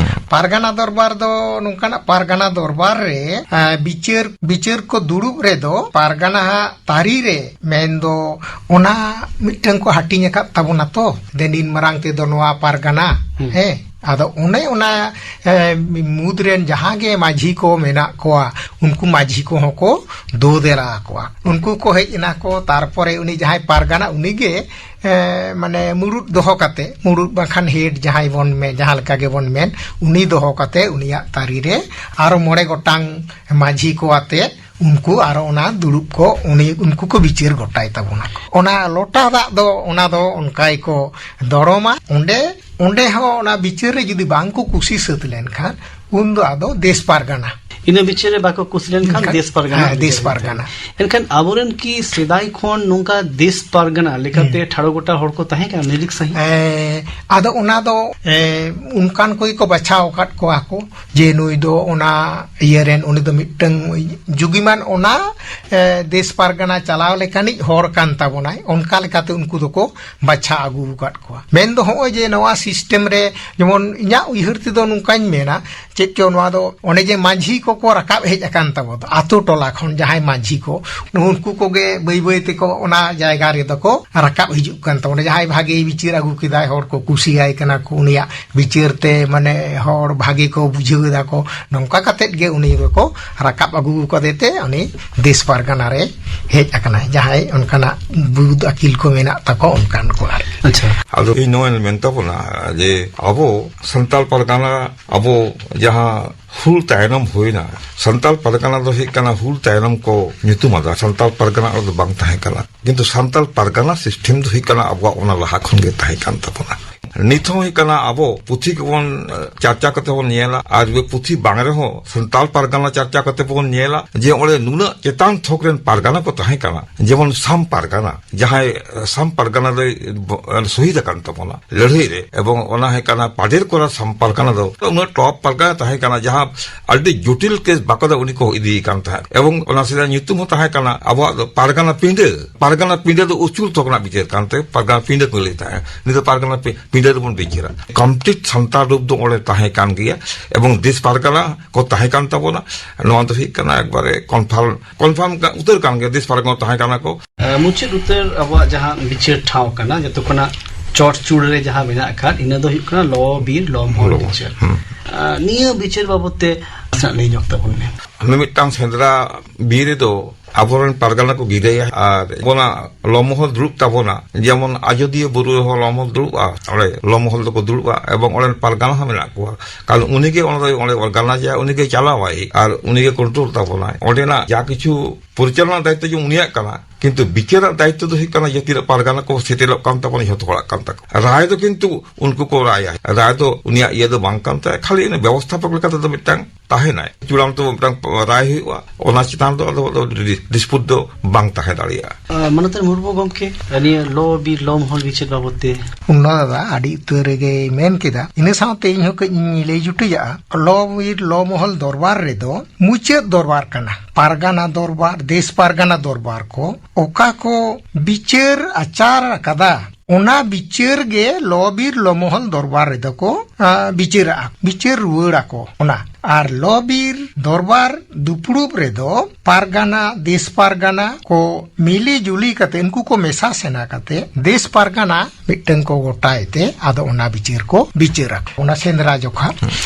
ᱯᱟᱨᱜᱟᱱᱟ ᱫᱚᱨᱵᱟᱨ ᱫᱚ ᱱᱚᱝᱠᱟᱱᱟᱜ ᱯᱟᱨᱜᱟᱱᱟ ᱫᱚᱨᱵᱟᱨ ᱨᱮ, ᱟ, ᱵᱤᱪᱟᱹᱨ, ᱵᱤᱪᱟᱹᱨ ᱠᱚ ᱫᱩᱲᱩᱵ ᱨᱮᱫᱚ ᱯᱟᱨᱜᱟᱱᱟ ᱦᱟᱜ ᱛᱟᱹᱨᱤ ᱨᱮ, ᱢᱮᱱᱫᱚ ᱚᱱᱟ ᱢᱤᱫᱴᱟᱝ ᱠᱚ ᱦᱟᱹᱴᱤᱧ ᱟᱠᱟᱫ ᱛᱟᱵᱚᱱᱟ ᱛᱚ, ᱫᱮᱱᱤᱱ ᱢᱟᱨᱟᱝ ᱛᱮᱫᱚ ᱱᱚᱣᱟ ᱯᱟᱨᱜᱟᱱᱟ᱾ ᱦᱩᱸ᱾ ᱦᱮᱸ, ᱟᱫᱚ ᱚᱱᱮ ᱚᱱᱟ, ᱮ, ᱢᱩᱫᱽ ᱨᱮᱱ ᱡᱟᱦᱟᱸ ᱜᱮ ᱢᱟᱹᱡᱷᱤ ᱠᱚ ᱢᱮᱱᱟᱜ ᱠᱚᱣᱟ, ᱩᱱᱠᱩ ᱢᱟᱹᱡᱷᱤ ᱠᱚᱦᱚᱸ ᱠᱚ ᱫᱳ ᱫᱮᱞᱟ ᱟᱠᱚᱣᱟ᱾ ᱩᱱᱠᱩ ᱠᱚ ᱦᱮᱡ ᱮᱱᱟ ᱠᱚ, ᱛᱟᱨᱯᱚᱨᱮ ᱩᱱᱤ ᱡᱟᱦᱟᱸᱭ ᱯᱟᱨᱜᱟᱱᱟ, ᱩᱱᱤ ᱜᱮ ᱮ, ᱢᱟᱱᱮ ᱢᱩᱲᱩᱫ ᱫᱚᱦᱚ ᱠᱟᱛᱮ, ᱢᱩᱲᱩᱫ ᱵᱟᱝᱠᱷᱟᱱ ᱦᱮᱰ ᱡᱟᱦᱟᱸᱭ ᱵᱚᱱ ᱢᱮ-, ᱡᱟᱦᱟᱸ ᱞᱮᱠᱟ ᱜᱮᱵᱚᱱ ᱢᱮᱱ, ᱩᱱᱤ ᱫᱚᱦᱚ ᱠᱟᱛᱮ ᱩᱱᱤᱭᱟᱜ ᱛᱟᱹᱨᱤ ᱨᱮ ᱟᱨᱚ ᱢᱚᱬᱮ ᱜᱚᱴᱟᱝ ᱢᱟᱹᱡᱷᱤ ᱠᱚ ᱟᱛᱮ ᱩᱱᱠᱩ ᱟᱨᱚ ᱚᱱᱟ ᱫᱩᱲᱩᱵ ᱠᱚ, ᱩᱱᱤ, ᱩᱱᱠᱩ ᱠᱚ ᱵᱤᱪᱟᱹᱨ ᱜᱚᱴᱟᱭ ᱛᱟᱵᱚᱱᱟ᱾ ᱚᱱᱟ ᱞᱚᱴᱟ ᱫᱟᱜ ᱫᱚ, ᱚᱱᱟ ᱫᱚ ᱚᱱᱠᱟ ᱜᱮᱠᱚ ᱫᱚᱲᱚᱢᱟ᱾ ᱚᱸᱰᱮ, ᱚᱸᱰᱮ ᱦᱚᱸ ᱚᱱᱟ ᱵᱤᱪᱟᱹᱨ ᱨᱮ ᱡᱩᱫᱤ ᱵᱟᱝ ᱠᱚ ᱠᱩᱥᱤ ᱥᱟᱹᱛ ᱞᱮᱱᱠᱷᱟᱱ, ᱩᱱ ᱫᱚ ᱟᱫᱚ ᱫᱮᱥ ᱯᱟᱨᱜᱟᱱᱟ᱾ ᱤᱱᱟᱹ ᱵᱤᱪᱟᱹᱨ ᱨᱮ ᱵᱟᱠᱚ ᱠᱩᱥᱤ ᱞᱮᱱᱠᱷᱟᱱ ᱮᱱᱠᱷᱟᱱ, ᱫᱮᱥ ᱯᱟᱨᱜᱟᱱᱟ ᱦᱮᱸ, ᱠᱚ ᱫᱮᱥ ᱵᱤᱪᱟᱹᱨ ᱯᱟᱨᱜᱟᱱᱟ᱾ ᱞᱮᱱᱠᱷᱟᱱ᱾ ᱮᱱᱠᱷᱟᱱ ᱟᱵᱚᱨᱮᱱ ᱠᱤ ᱥᱮᱫᱟᱭ ᱠᱷᱚᱱ ᱱᱚᱝᱠᱟ ᱫᱮᱥ ᱯᱟᱨᱜᱟᱱᱟ ᱞᱮᱠᱟᱛᱮ ᱦᱩᱸ᱾ ᱴᱷᱟᱲᱚ ᱜᱚᱴᱟ ᱦᱚᱲ ᱠᱚ ᱛᱟᱦᱮᱸ ᱠᱟᱱᱟ ᱱᱤᱨᱤᱠ ᱥᱟᱺᱦᱤᱡ? ᱮ, ᱟᱫᱚ ᱚᱱᱟ ᱫᱚ, ᱮ, ᱚᱱᱠᱟᱱ ᱠᱚᱜᱮ ᱠᱚ ᱵᱟᱪᱷᱟᱣ ᱟᱠᱟᱫ ᱠᱚᱣᱟ ᱠᱚ, ᱡᱮ ᱱᱩᱭ ᱫᱚ ᱚᱱᱟ ᱤᱭᱟᱹ ᱨᱮᱱ, ᱩᱱᱤ ᱫᱚ ᱢᱤᱫᱴᱟᱝ ᱡᱩᱜᱤᱢᱟᱱ ᱚᱱᱟ, ᱮ, ᱫᱮᱥ ᱯᱟᱨᱜᱟᱱᱟ ᱪᱟᱞᱟᱣ ᱞᱮᱠᱟᱱᱤᱡ ᱦᱚᱲ ᱠᱟᱱ ᱛᱟᱵᱚᱱᱟᱭ, ᱚᱱᱠᱟ ᱞᱮᱠᱟᱛᱮ ᱩᱱᱠᱩ ᱫᱚᱠᱚ ᱵᱟᱪᱷᱟ ᱟᱹᱜᱩ ᱟᱠᱟᱫ ᱠᱚᱣᱟ᱾ ᱢᱮᱱ ᱫᱚ ᱦᱚᱸᱜᱼᱚᱭ ᱡᱮ ᱱᱚᱣᱟ ᱥᱤᱥᱴᱮᱢ ᱨᱮ, ᱡᱮᱢᱚᱱ ᱤᱧᱟᱹᱜ ᱩᱭᱦᱟᱹᱨ ᱛᱮᱫᱚ ᱱᱚᱝᱠᱟᱧ ᱢᱮᱱᱟ, ᱪᱮᱫ ᱪᱚ ᱱᱚᱣᱟ ᱫᱚ ᱚᱱᱮ ᱡᱮ ᱢᱟᱹᱡᱷᱤ ᱠᱚᱠᱚ ᱨᱟᱠᱟᱵ ᱦᱮᱡ ᱟᱠᱟᱱ ᱛᱟᱵᱚ ᱫᱚ, ᱟᱛᱳ ᱴᱚᱞᱟ ᱠᱷᱚᱱ ᱡᱟᱦᱟᱸᱭ ᱢᱟᱹᱡᱷᱤ ᱠᱚ, ᱩᱱᱠᱩ ᱠᱚᱜᱮ ᱵᱟᱹᱭ ᱵᱟᱹᱭ ᱛᱮᱠᱚ ᱚᱱᱟ ᱡᱟᱭᱜᱟ ᱨᱮᱫᱚ ᱠᱚ ᱨᱟᱠᱟᱵ ᱦᱤᱡᱩᱜ ᱠᱟᱱ ᱛᱟᱵᱚᱱᱟ᱾ ᱡᱟᱦᱟᱸᱭ ᱵᱷᱟᱜᱮ ᱵᱤᱪᱟᱹᱨ ᱟᱹᱜᱩ ᱠᱮᱫᱟᱭ, ᱦᱚᱲ ᱠᱚ ᱠᱩᱥᱤᱭᱟᱭ ᱠᱟᱱᱟ ᱠᱚ, ᱩᱱᱤᱭᱟᱜ ᱵᱤᱪᱟᱹᱨ ᱛᱮ ᱢᱟᱱᱮ ᱦᱚᱲ ᱵᱷᱟᱜᱮ ᱠᱚ ᱵᱩᱡᱷᱟᱹᱣ ᱮᱫᱟ ᱠᱚ, ᱱᱚᱝᱠᱟ ᱠᱟᱛᱮᱫ ᱜᱮ ᱩᱱᱤ ᱫᱚᱠᱚ ᱨᱟᱠᱟᱵ ᱟᱹᱜᱩ ᱠᱟᱫᱮ ᱛᱮ ᱩᱱᱤ ᱫᱮᱥ ᱯᱟᱨᱜᱟᱱᱟ ᱨᱮ ᱦᱮᱡ ᱟᱠᱟᱱᱟᱭ, ᱡᱟᱦᱟᱸᱭ ᱚᱱᱠᱟᱱᱟᱜ ᱵᱩᱫ ᱟᱹᱠᱤᱞ ᱠᱚ ᱢᱮᱱᱟᱜ ᱛᱟᱠᱚ, ᱚᱱᱠᱟᱱ ᱠᱚ ᱟᱨᱠᱤ᱾ ᱟᱪᱪᱷᱟ᱾ ᱟᱫᱚ ᱤᱧ ᱱᱚᱣᱟᱧ ᱢᱮᱱ ᱛᱟᱵᱚᱱᱟ ᱡᱮ ᱟᱵᱚ ᱥᱟᱱᱛᱟᱲ ᱯᱟᱨᱜᱟᱱᱟ, ᱟᱵᱚ ᱡᱟᱦᱟᱸ ᱦᱩᱞ ᱛᱟᱭᱱᱚᱢ ᱦᱩᱭᱱᱟ, ᱥᱟᱱᱛᱟᱲ ᱯᱟᱨᱜᱟᱱᱟ ᱫᱚ ᱦᱩᱭᱩᱜ ᱠᱟᱱᱟ ᱦᱩᱞ ᱛᱟᱭᱱᱚᱢ ᱠᱚ ᱧᱩᱛᱩᱢ ᱟᱫᱟ, ᱥᱟᱱᱛᱟᱲ ᱯᱟᱨᱜᱟᱱᱟ ᱫᱚ ᱵᱟᱝ ᱛᱟᱦᱮᱸ ᱠᱟᱱᱟ᱾ ᱠᱤᱱᱛᱩ ᱥᱟᱱᱛᱟᱲ ᱯᱟᱨᱜᱟᱱᱟ ᱥᱤᱥᱴᱮᱢ ᱫᱚ ᱦᱩᱭᱩᱜ ᱠᱟᱱᱟ ᱟᱵᱚᱣᱟᱜ ᱚᱱᱟ ᱞᱟᱦᱟ ᱠᱷᱚᱱ ᱜᱮ ᱛᱟᱦᱮᱸ ᱠᱟᱱ ᱛᱟᱵᱚᱱᱟ᱾ ᱱᱤᱛ ᱦᱚᱸ ᱦᱩᱭᱩᱜ ᱠᱟᱱᱟ ᱟᱵᱚ ᱯᱩᱛᱷᱤ ᱠᱚᱵᱚᱱ, ᱮ, ᱪᱟᱨᱪᱟ ᱠᱟᱛᱮ ᱵᱚᱱ ᱧᱮᱞᱟ, ᱟᱨ ᱯᱩᱛᱷᱤ ᱵᱟᱝ ᱨᱮᱦᱚᱸ ᱥᱟᱱᱛᱟᱲ ᱯᱟᱨᱜᱟᱱᱟ ᱪᱟᱨᱪᱟ ᱠᱟᱛᱮ ᱵᱚᱱ ᱧᱮᱞᱟ ᱡᱮ ᱚᱸᱰᱮ ᱱᱩᱱᱟᱹᱜ ᱪᱮᱛᱟᱱ ᱛᱷᱚᱠ ᱨᱮᱱ ᱯᱟᱨᱜᱟᱱᱟ ᱠᱚ ᱛᱟᱦᱮᱸ ᱠᱟᱱᱟ, ᱡᱮᱢᱚᱱ ᱥᱟᱢ ᱯᱟᱨᱜᱟᱱᱟ, ᱡᱟᱦᱟᱸᱭ, ᱮ, ᱥᱟᱢ ᱯᱟᱨᱜᱟᱱᱟ ᱫᱚᱭ ᱵᱚ-, ᱥᱚᱦᱤᱫ ᱟᱠᱟᱱ ᱛᱟᱵᱚᱱᱟ ᱞᱟᱹᱲᱦᱟᱹᱭ ᱨᱮ, ᱮᱵᱚᱝ ᱚᱱᱟ ᱦᱩᱭᱩᱜ ᱠᱟᱱᱟ ᱯᱟᱰᱮᱨ ᱠᱚᱨᱟ ᱥᱟᱢ ᱯᱟᱨᱜᱟᱱᱟ ᱫᱚ ᱩᱱᱟᱹᱜ ᱴᱚᱯ ᱯᱟᱨᱜᱟᱱᱟ ᱛᱟᱦᱮᱸ ᱠᱟᱱᱟ, ᱡᱟᱦᱟᱸ ᱟᱹᱰᱤ ᱡᱚᱴᱤᱞ ᱠᱮᱥ ᱵᱟᱠᱚ ᱫᱚ ᱩᱱᱤ ᱠᱚ ᱤᱫᱤᱭᱮ ᱠᱟᱱ ᱛᱟᱦᱮᱸᱫ᱾ ᱮᱵᱚᱝ ᱚᱱᱟ ᱥᱮᱫᱟᱭ ᱧᱩᱛᱩᱢ ᱦᱚᱸ ᱛᱟᱦᱮᱸ ᱠᱟᱱᱟ ᱟᱵᱚᱣᱟᱜ ᱫᱚ ᱯᱟᱨᱜᱟᱱᱟ ᱯᱤᱸᱰᱟᱹ᱾ ᱯᱟᱨᱜᱟᱱᱟ ᱯᱤᱸᱰᱟᱹ ᱫᱚ ᱩᱥᱩᱞ ᱛᱷᱚᱠ ᱨᱮᱱᱟᱜ ᱵᱤᱪᱟᱹᱨ ᱠᱟᱱᱛᱮ ᱯᱟᱨᱜᱟᱱᱟ ᱯᱤᱸᱰᱟᱹ ᱠᱚ ᱞᱟᱹᱭ ᱛᱟᱦᱮᱸᱫ᱾ ᱱᱤᱛ ᱫᱚ ᱯᱟᱨᱜᱟᱱᱟ ᱯᱤ-, ᱵᱤᱰᱟᱹᱣ ᱨᱮᱵᱚᱱ ᱵᱤᱪᱟᱹᱨᱟ᱾ ᱠᱚᱢᱯᱞᱤᱴ ᱥᱟᱱᱛᱟᱲ ᱨᱩᱯ ᱫᱚ ᱚᱸᱰᱮ ᱛᱟᱦᱮᱸ ᱠᱟᱱ ᱜᱮᱭᱟ, ᱮᱵᱚᱝ ᱫᱮᱥ ᱯᱟᱨᱜᱟᱱᱟ ᱠᱚ ᱛᱟᱦᱮᱸ ᱠᱟᱱ ᱛᱟᱵᱚᱱᱟ᱾ ᱱᱚᱣᱟ ᱫᱚ ᱦᱩᱭᱩᱜ ᱠᱟᱱᱟ ᱮᱠᱵᱟᱨᱮ ᱠᱚᱱᱯᱷᱟᱨᱢ, ᱠᱚᱱᱯᱷᱟᱨᱢ ᱩᱛᱟᱹᱨ ᱠᱟᱱ ᱜᱮᱭᱟ, ᱫᱮᱥ ᱯᱟᱨᱜᱟᱱᱟ ᱛᱟᱦᱮᱸ ᱠᱟᱱᱟ ᱠᱚ᱾ ᱟᱨ ᱢᱩᱪᱟᱹᱫ ᱩᱛᱟᱹᱨ ᱟᱵᱚᱣᱟᱜ ᱡᱟᱦᱟᱸ ᱵᱤᱪᱟᱹᱨ ᱴᱷᱟᱶ ᱠᱟᱱᱟ, ᱡᱚᱛᱚ ᱠᱷᱚᱱᱟᱜ ᱪᱚᱴ ᱪᱩᱲᱟᱹ ᱨᱮ ᱡᱟᱦᱟᱸ ᱢᱮᱱᱟᱜ ᱟᱠᱟᱫ, ᱤᱱᱟᱹ ᱫᱚ ᱦᱩᱭᱩᱜ ᱠᱟᱱᱟ ᱞᱚ ᱵᱤᱨ ᱞᱚ ᱢᱚᱦᱚᱞ ᱞᱚ, ᱵᱤᱪᱟᱹᱨ᱾ ᱦᱩᱸ᱾ ᱟᱨ ᱱᱤᱭᱟᱹ ᱵᱤᱪᱟᱹᱨ ᱵᱟᱵᱚᱫ ᱛᱮ ᱱᱟᱥᱮᱱᱟᱜ ᱞᱟᱹᱭ ᱧᱚᱜ ᱛᱟᱵᱚᱱ ᱢᱮ᱾ ᱢᱤᱢᱤᱫᱴᱟᱝ ᱥᱮᱸᱫᱽᱨᱟ ᱵᱤᱨ ᱨᱮᱫᱚ ᱟᱵᱚᱨᱮᱱ ᱯᱟᱨᱜᱟᱱᱟ ᱠᱚ ᱜᱤᱨᱟᱹᱭᱟ ᱟᱨ ᱟᱵᱚᱱᱟᱜ ᱞᱚ ᱢᱚᱦᱚᱞ ᱫᱩᱲᱩᱵ ᱛᱟᱵᱚᱱᱟ᱾ ᱡᱮᱢᱚᱱ ᱟᱡᱚᱫᱤᱭᱟᱹ ᱵᱩᱨᱩ ᱨᱮᱦᱚᱸ ᱞᱚ ᱢᱚᱦᱚᱞ ᱫᱩᱲᱩᱵᱼᱟ, ᱚᱸᱰᱮ ᱞᱚ ᱢᱚᱦᱚᱞ ᱫᱚᱠᱚ ᱫᱩᱲᱩᱵᱼᱟ ᱮᱵᱚᱝ ᱚᱸᱰᱮᱱ ᱯᱟᱨᱜᱟᱱᱟ ᱦᱚᱸ ᱢᱮᱱᱟᱜ ᱠᱚᱣᱟ᱾ ᱠᱟᱨᱚᱱ ᱩᱱᱤᱜᱮ ᱚᱸᱰᱮ, ᱚᱸᱰᱮ ᱚᱨᱜᱟᱱᱟᱭᱤᱡᱟᱭ, ᱩᱱᱤᱜᱮ ᱪᱟᱞᱟᱣᱟᱭ ᱟᱨ ᱩᱱᱤᱜᱮ ᱠᱚᱱᱴᱨᱳᱞ ᱛᱟᱵᱚᱱᱟᱭ᱾ ᱚᱸᱰᱮᱱᱟᱜ ᱡᱟ ᱠᱤᱪᱷᱩ ᱯᱚᱨᱤᱪᱟᱞᱚᱱᱟ ᱫᱟᱭᱤᱛᱛᱚ ᱡᱮ ᱩᱱᱤᱭᱟᱜ ᱠᱟᱱᱟ, ᱠᱤᱱᱛᱩ ᱵᱤᱪᱟᱹᱨᱟᱜ ᱫᱟᱭᱤᱛᱛᱚ ᱫᱚ ᱦᱩᱭᱩᱜ ᱠᱟᱱᱟ ᱡᱮ ᱛᱤᱱᱟᱹᱜ ᱯᱟᱨᱜᱟᱱᱟ ᱠᱚ ᱥᱮᱴᱮᱨᱚᱜ ᱠᱟᱱ ᱛᱟᱵᱚᱱᱟ, ᱡᱷᱚᱛᱚ ᱦᱚᱲᱟᱜ ᱠᱟᱱ ᱛᱟᱠᱚ᱾ ᱨᱟᱭ ᱫᱚ ᱠᱤᱱᱛᱩ ᱩᱱᱠᱩ ᱠᱚ ᱨᱟᱭᱟ, ᱨᱟᱭ ᱫᱚ ᱩᱱᱤᱭᱟᱜ ᱤᱭᱟᱹ ᱫᱚ ᱵᱟᱝ ᱠᱟᱱ ᱛᱟᱭᱟ, ᱠᱷᱟᱹᱞᱤ ᱩᱱᱤ ᱵᱮᱵᱚᱥᱛᱷᱟᱯᱚᱠ ᱞᱮᱠᱟ ᱛᱮᱫᱚ ᱢᱤᱫᱴᱟᱝ ᱛᱟᱦᱮᱱᱟᱭ᱾ ᱪᱩᱲᱟᱱᱛᱚ ᱢᱤᱫᱴᱟᱝ ᱨᱟᱭ ᱦᱩᱭᱩᱜᱼᱟ, ᱚᱱᱟ ᱪᱮᱛᱟᱱ ᱨᱮᱫᱚ ᱟᱫᱚ ᱰᱤᱥᱯᱩᱴ ᱫᱚ ᱵᱟᱝ ᱛᱟᱦᱮᱸ ᱫᱟᱲᱮᱭᱟᱜᱼᱟ᱾ ᱟᱨ ᱢᱟᱱᱚᱛᱟᱱ ᱢᱩᱨᱢᱩ ᱜᱚᱢᱠᱮ, ᱱᱤᱭᱟᱹ ᱞᱚ ᱵᱤᱨ ᱞᱚ ᱢᱚᱦᱚᱞ ᱵᱤᱪᱟᱹᱨ ᱵᱟᱵᱚᱫ ᱛᱮ? ᱚᱱᱟ ᱫᱟᱫᱟ ᱟᱹᱰᱤ ᱩᱛᱟᱹᱨ ᱨᱮᱜᱮᱭ ᱢᱮᱱ ᱠᱮᱫᱟ᱾ ᱤᱱᱟᱹ ᱥᱟᱶᱛᱮ ᱤᱧ ᱦᱚᱸ ᱠᱟᱹᱡ ᱤᱧ ᱞᱟᱹᱭ ᱡᱩᱴᱤᱡᱟᱜᱼᱟ᱾ ᱞᱚ ᱵᱤᱨ ᱞᱚ ᱢᱚᱦᱚᱞ ᱫᱚᱨᱵᱟᱨ ᱨᱮᱫᱚ ᱢᱩᱪᱟᱹᱫ ᱫᱚᱨᱵᱟᱨ ᱠᱟᱱᱟ, ᱯᱟᱨᱜᱟᱱᱟ ᱫᱚᱨᱵᱟᱨ, ᱫᱮᱥ ᱯᱟᱨᱜᱟᱱᱟ ᱫᱚᱨᱵᱟᱨ ᱠᱚ ᱚᱠᱟ ᱠᱚ ᱵᱤᱪᱟᱹᱨ ᱟᱪᱟᱨ ᱟᱠᱟᱫᱟ, ᱚᱱᱟ ᱵᱤᱪᱟᱹᱨ ᱜᱮ ᱞᱚ ᱵᱤᱨ ᱞᱚ ᱢᱚᱦᱚᱞ ᱫᱚᱨᱵᱟᱨ ᱨᱮᱫᱚ ᱠᱚ, ᱟ, ᱵᱤᱪᱟᱹᱨᱟᱜᱼᱟ, ᱵᱤᱪᱟᱹᱨ ᱨᱩᱣᱟᱹᱲ ᱟᱠᱚ ᱚᱱᱟ᱾ ᱟᱨ ᱞᱚ ᱵᱤᱨ ᱫᱚᱨᱵᱟᱨ ᱫᱩᱯᱲᱩᱵ ᱨᱮᱫᱚ ᱯᱟᱨᱜᱟᱱᱟ, ᱫᱮᱥ ᱯᱟᱨᱜᱟᱱᱟ ᱠᱚ ᱢᱤᱞᱤ ᱡᱩᱞᱤ ᱠᱟᱛᱮ, ᱩᱱᱠᱩ ᱠᱚ ᱢᱮᱥᱟ ᱥᱮᱱᱟ ᱠᱟᱛᱮ ᱫᱮᱥ ᱯᱟᱨᱜᱟᱱᱟ ᱢᱤᱫᱴᱟᱝ ᱠᱚ ᱜᱚᱴᱟᱭ ᱛᱮ, ᱟᱫᱚ ᱚᱱᱟ ᱵᱤᱪᱟᱹᱨ ᱠᱚ ᱵᱤᱪᱟᱹᱨ ᱟᱠᱚ᱾ ᱚᱱᱟ ᱥᱮᱸᱫᱽᱨᱟ ᱡᱚᱠᱷᱟ,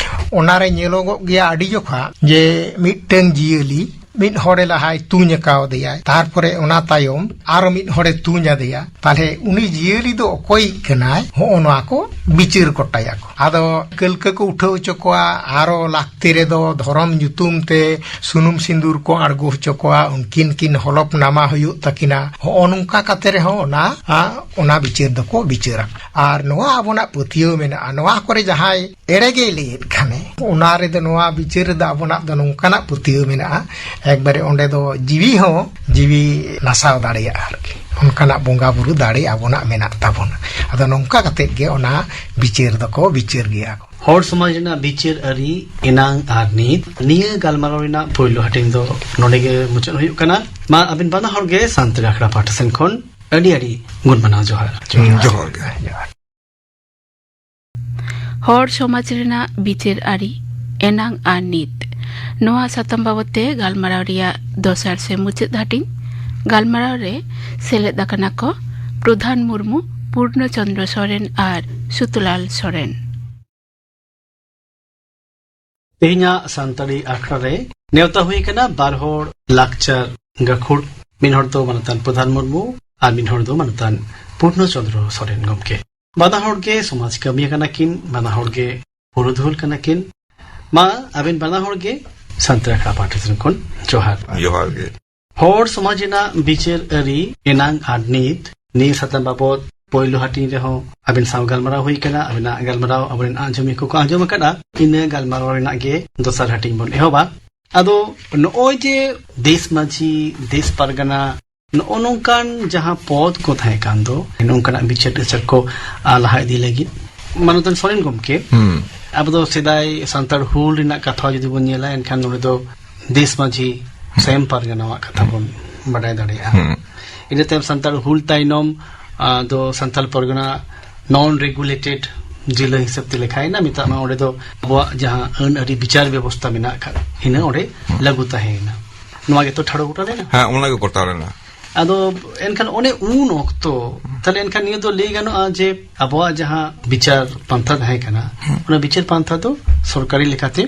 ᱚᱱᱟᱨᱮ ᱧᱮᱞᱚᱜᱚᱜ ᱜᱮᱭᱟ ᱟᱹᱰᱤ ᱡᱚᱠᱷᱟ ᱡᱮ ᱢᱤᱫᱴᱟᱝ ᱡᱤᱭᱟᱹᱞᱤ ᱢᱤᱫ ᱦᱚᱲᱮ ᱞᱟᱦᱟᱭ ᱛᱩᱧ ᱟᱠᱟᱣᱫᱮᱭᱟᱭ, ᱛᱟᱨᱯᱚᱨᱮ ᱚᱱᱟ ᱛᱟᱭᱚᱢ ᱟᱨᱚ ᱢᱤᱫ ᱦᱚᱲᱮ ᱛᱩᱧ ᱟᱫᱮᱭᱟ, ᱛᱟᱦᱞᱮ ᱩᱱᱤ ᱡᱤᱭᱟᱹᱞᱤ ᱫᱚ ᱚᱠᱚᱭᱤᱡ ᱠᱟᱱᱟᱭ, ᱦᱚᱸᱜᱼᱚ ᱱᱚᱣᱟ ᱠᱚ ᱵᱤᱪᱟᱹᱨ ᱜᱚᱴᱟᱭᱟᱠᱚ᱾ ᱟᱫᱚ ᱠᱟᱹᱞᱠᱟᱹ ᱠᱚ ᱩᱴᱷᱟᱹᱣ ᱦᱚᱪᱚ ᱠᱚᱣᱟ, ᱟᱨᱚ ᱞᱟᱹᱠᱛᱤ ᱨᱮᱫᱚ ᱫᱷᱚᱨᱚᱢ ᱧᱩᱛᱩᱢ ᱛᱮ ᱥᱩᱱᱩᱢ ᱥᱤᱸᱫᱩᱨ ᱠᱚ ᱟᱬᱜᱚ ᱦᱚᱪᱚ ᱠᱚᱣᱟ, ᱩᱱᱠᱤᱱ ᱠᱤᱱ ᱦᱚᱞᱚᱯ ᱱᱟᱢᱟ ᱦᱩᱭᱩᱜ ᱛᱟᱹᱠᱤᱱᱟ᱾ ᱦᱚᱸᱜᱼᱚ ᱱᱚᱝᱠᱟ ᱠᱟᱛᱮ ᱨᱮᱦᱚᱸ ᱚᱱᱟ, ᱟ, ᱚᱱᱟ ᱵᱤᱪᱟᱹᱨ ᱫᱚᱠᱚ ᱵᱤᱪᱟᱹᱨᱟ᱾ ᱟᱨ ᱱᱚᱣᱟ ᱟᱵᱚᱱᱟᱜ ᱯᱟᱹᱛᱭᱟᱹᱣ ᱢᱮᱱᱟᱜᱼᱟ, ᱱᱚᱣᱟ ᱠᱚᱨᱮ ᱡᱟᱦᱟᱸᱭ ᱮᱲᱮ ᱜᱮᱭ ᱞᱟᱹᱭᱮᱫ ᱠᱷᱟᱱᱮ, ᱚᱱᱟ ᱨᱮᱫᱚ, ᱱᱚᱣᱟ ᱵᱤᱪᱟᱹᱨ ᱨᱮᱫᱚ ᱟᱵᱚᱱᱟᱜ ᱫᱚ ᱱᱚᱝᱠᱟᱱᱟᱜ ᱯᱟᱹᱛᱭᱟᱹᱣ ᱢᱮᱱᱟᱜᱼᱟ, ᱮᱠᱵᱟᱨᱮ ᱚᱸᱰᱮ ᱫᱚ ᱡᱤᱣᱤ ᱦᱚᱸ ᱡᱤᱣᱤ ᱱᱟᱥᱟᱣ ᱫᱟᱲᱮᱭᱟᱜᱼᱟ ᱟᱨᱠᱤ᱾ ᱚᱱᱠᱟᱱᱟᱜ ᱵᱚᱸᱜᱟ ᱵᱩᱨᱩ ᱫᱟᱲᱮ ᱟᱵᱚᱱᱟᱜ ᱢᱮᱱᱟᱜ ᱛᱟᱵᱚᱱᱟ᱾ ᱟᱫᱚ ᱱᱚᱝᱠᱟ ᱠᱟᱛᱮᱫ ᱜᱮ ᱚᱱᱟ ᱵᱤᱪᱟᱹᱨ ᱫᱚᱠᱚ ᱵᱤᱪᱟᱹᱨ ᱜᱮᱭᱟ ᱠᱚ᱾ ᱦᱚᱲ ᱥᱚᱢᱟᱡᱽ ᱨᱮᱱᱟᱜ ᱵᱤᱪᱟᱹᱨ ᱟᱹᱨᱤ ᱮᱱᱟᱝ ᱟᱨ ᱱᱤᱛ, ᱱᱤᱭᱟᱹ ᱜᱟᱞᱢᱟᱨᱟᱣ ᱨᱮᱱᱟᱜ ᱯᱳᱭᱞᱳ ᱦᱟᱹᱴᱤᱧ ᱫᱚ ᱱᱚᱰᱮ ᱜᱮ ᱢᱩᱪᱟᱹᱫ ᱦᱩᱭᱩᱜ ᱠᱟᱱᱟ᱾ ᱢᱟ ᱟᱹᱵᱤᱱ ᱵᱟᱱᱟ ᱦᱚᱲ ᱜᱮ ᱥᱟᱱᱛᱟᱲᱤ ᱟᱠᱷᱲᱟ ᱯᱟᱦᱴᱟ ᱥᱮᱱ ᱠᱷᱚᱱ ᱟᱹᱰᱤ ᱟᱹᱰᱤ ᱜᱩᱱ ᱢᱟᱱᱟᱣ ᱡᱚᱦᱟᱨ᱾ ᱡᱚᱦᱟᱨ᱾ ᱡᱚᱦᱟᱨ ᱜᱮ᱾ ᱡᱚᱦᱟᱨ᱾ ᱦᱚᱲ ᱥᱚᱢᱟᱡᱽ ᱨᱮᱱᱟᱜ ᱵᱤᱪᱟᱹᱨ ᱟᱹᱨᱤ, ᱮᱱᱟᱝ ᱟᱨ ᱱᱤᱛ, ᱱᱚᱣᱟ ᱥᱟᱛᱟᱢ ᱵᱟᱵᱚᱛ ᱛᱮ ᱜᱟᱞᱢᱟᱨᱟᱣ ᱨᱮᱭᱟᱜ ᱫᱚᱥᱟᱨ ᱥᱮ ᱢᱩᱪᱟᱹᱫ ᱦᱟᱹᱴᱤᱧ᱾ ᱜᱟᱞᱢᱟᱨᱟᱣ ᱨᱮ ᱥᱮᱞᱮᱫ ᱟᱠᱟᱱᱟ ᱠᱚ ᱯᱨᱚᱫᱷᱟᱱ ᱢᱩᱨᱢᱩ, ᱯᱩᱨᱱᱚ ᱪᱚᱸᱫᱽᱨᱚ ᱥᱚᱨᱮᱱ ᱟᱨ ᱥᱩᱛᱩᱞᱟᱞ ᱥᱚᱨᱮᱱ᱾ ᱛᱮᱦᱮᱧᱟᱜ ᱥᱟᱱᱛᱟᱲᱤ ᱟᱠᱷᱲᱟ ᱨᱮ ᱱᱮᱣᱛᱟ ᱦᱩᱭ ᱟᱠᱟᱱᱟ ᱵᱟᱨ ᱦᱚᱲ ᱞᱟᱠᱪᱟᱨ ᱜᱟᱹᱠᱷᱩᱲ, ᱢᱤᱫ ᱦᱚᱲ ᱫᱚ ᱢᱟᱱᱚᱛᱟᱱ ᱯᱨᱚᱫᱷᱟᱱ ᱢᱩᱨᱢᱩ ᱟᱨ ᱢᱤᱫ ᱦᱚᱲ ᱫᱚ ᱢᱟᱱᱚᱛᱟᱱ ᱯᱩᱨᱱᱚ ᱪᱚᱸᱫᱽᱨᱚ ᱥᱚᱨᱮᱱ ᱜᱚᱢᱠᱮ᱾ ᱵᱟᱱᱟ ᱦᱚᱲ ᱜᱮ ᱥᱚᱢᱟᱡᱽ ᱠᱟᱹᱢᱤᱭᱟᱹ ᱠᱟᱱᱟ ᱠᱤᱱ, ᱵᱟᱱᱟ ᱦᱚᱲ ᱜᱮ ᱯᱩᱨᱩᱫᱷᱩᱞ ᱠᱟᱱᱟ ᱠᱤᱱ᱾ ᱢᱟ, ᱟᱵᱮᱱ ᱵᱟᱱᱟ ᱦᱚᱲ ᱜᱮ ᱥᱟᱱᱛᱟᱲ ᱟᱠᱷᱲᱟ ᱯᱟᱦᱴᱟ ᱥᱮᱱ ᱠᱷᱚᱱ ᱡᱚᱦᱟᱨ᱾ ᱡᱚᱦᱟᱨ ᱜᱮ᱾ ᱦᱚᱲ ᱥᱚᱢᱟᱡᱽ ᱨᱮᱱᱟᱜ ᱵᱤᱪᱟᱹᱨ ᱟᱹᱨᱤ ᱮᱱᱟᱝ ᱟᱨ ᱱᱤᱛ, ᱱᱤᱭᱟᱹ ᱥᱟᱛᱟᱢ ᱵᱟᱵᱚᱛ ᱯᱳᱭᱞᱳ ᱦᱟᱹᱴᱤᱧ ᱨᱮᱦᱚᱸ ᱟᱵᱮᱱ ᱥᱟᱶ ᱜᱟᱞᱢᱟᱨᱟᱣ ᱦᱩᱭ ᱟᱠᱟᱱᱟ᱾ ᱟᱵᱮᱱᱟᱜ ᱜᱟᱞᱢᱟᱨᱟᱣ ᱟᱵᱚᱨᱮᱱ ᱟᱸᱡᱚᱢᱤᱭᱟᱹ ᱠᱚᱠᱚ ᱟᱸᱡᱚᱢ ᱟᱠᱟᱫᱼᱟ᱾ ᱤᱱᱟᱹ ᱜᱟᱞᱢᱟᱨᱟᱣ ᱨᱮᱱᱟᱜ ᱜᱮ ᱫᱚᱥᱟᱨ ᱦᱟᱹᱴᱤᱧ ᱵᱚᱱ ᱮᱦᱚᱵᱟ᱾ ᱟᱫᱚ ᱱᱚᱜᱼᱚᱭ ᱡᱮ ᱫᱮᱥ ᱢᱟᱹᱡᱷᱤ, ᱫᱮᱥ ᱯᱟᱨᱜᱟᱱᱟ, ᱱᱚᱜᱼᱚ ᱱᱚᱝᱠᱟᱱ ᱡᱟᱦᱟᱸ ᱯᱚᱫᱽ ᱠᱚ ᱛᱟᱦᱮᱸ ᱠᱟᱱ ᱫᱚ, ᱱᱚᱝᱠᱟᱱᱟᱜ ᱵᱤᱪᱟᱹᱨ ᱴᱤᱪᱟᱹᱨ ᱠᱚ, ᱟ, ᱞᱟᱦᱟ ᱤᱫᱤ ᱞᱟᱹᱜᱤᱫ ᱢᱟᱱᱚᱛᱟᱱ ᱥᱚᱨᱮᱱ ᱜᱚᱢᱠᱮ, ᱦᱩᱸ᱾ ᱟᱵᱚ ᱫᱚ ᱥᱮᱫᱟᱭ ᱥᱟᱱᱛᱟᱲ ᱦᱩᱞ ᱨᱮᱱᱟᱜ ᱠᱟᱛᱷᱟ ᱡᱩᱫᱤ ᱵᱚᱱ ᱧᱮᱞᱟ, ᱮᱱᱠᱷᱟᱱ ᱱᱚᱰᱮ ᱫᱚ ᱫᱮᱥ ᱢᱟᱹᱡᱷᱤ, ᱥᱟᱭᱟᱢ ᱯᱟᱨᱜᱟᱱᱟᱣᱟᱜ ᱠᱟᱛᱷᱟ ᱵᱚᱱ ᱵᱟᱰᱟᱭ ᱫᱟᱲᱮᱭᱟᱜᱼᱟ᱾ ᱦᱩᱸ᱾ ᱤᱱᱟᱹ ᱛᱟᱭᱚᱢ ᱥᱟᱱᱛᱟᱲ ᱦᱩᱞ ᱛᱟᱭᱱᱚᱢ, ᱟ, ᱫᱚ ᱥᱟᱱᱛᱟᱲ ᱯᱟᱨᱜᱟᱱᱟ non regulated ᱡᱤᱞᱟᱹ ᱦᱤᱥᱟᱹᱵ ᱛᱮ ᱞᱮᱠᱷᱟᱭᱮᱱᱟ᱾ ᱢᱮᱛᱟᱜ ᱢᱟ ᱚᱸᱰᱮ ᱫᱚ ᱟᱵᱚᱣᱟᱜ ᱡᱟᱦᱟᱸ ᱟᱹᱱ ᱟᱹᱨᱤ ᱵᱤᱪᱟᱨ ᱵᱮᱵᱚᱥᱛᱷᱟ ᱢᱮᱱᱟᱜ ᱟᱠᱟᱫ, ᱤᱱᱟᱹ ᱚᱸᱰᱮ ᱞᱟᱹᱜᱩ ᱛᱟᱦᱮᱸᱭᱮᱱᱟ᱾ ᱱᱚᱣᱟ ᱜᱮᱛᱚ ᱴᱷᱟᱲᱚ ᱜᱚᱴᱟ ᱞᱮᱱᱟ? ᱦᱮᱸ, ᱚᱱᱟ ᱜᱮ ᱜᱚᱴᱟ ᱞᱮᱱᱟ᱾ ᱟᱫᱚ ᱮᱱᱠᱷᱟᱱ ᱚᱱᱮ ᱩᱱ ᱚᱠᱛᱚ, ᱛᱟᱦᱞᱮ ᱮᱱᱠᱷᱟᱱ ᱱᱤᱭᱟᱹ ᱫᱚ ᱞᱟᱹᱭ ᱜᱟᱱᱚᱜᱼᱟ ᱡᱮ ᱟᱵᱚᱣᱟᱜ ᱡᱟᱦᱟᱸ ᱵᱤᱪᱟᱨ ᱯᱟᱱᱛᱷᱟ ᱛᱟᱦᱮᱸ ᱠᱟᱱᱟ, ᱦᱩᱸ᱾ ᱚᱱᱟ ᱵᱤᱪᱟᱹᱨ ᱯᱟᱱᱛᱷᱟ ᱫᱚ ᱥᱚᱨᱠᱟᱨᱤ ᱞᱮᱠᱟᱛᱮ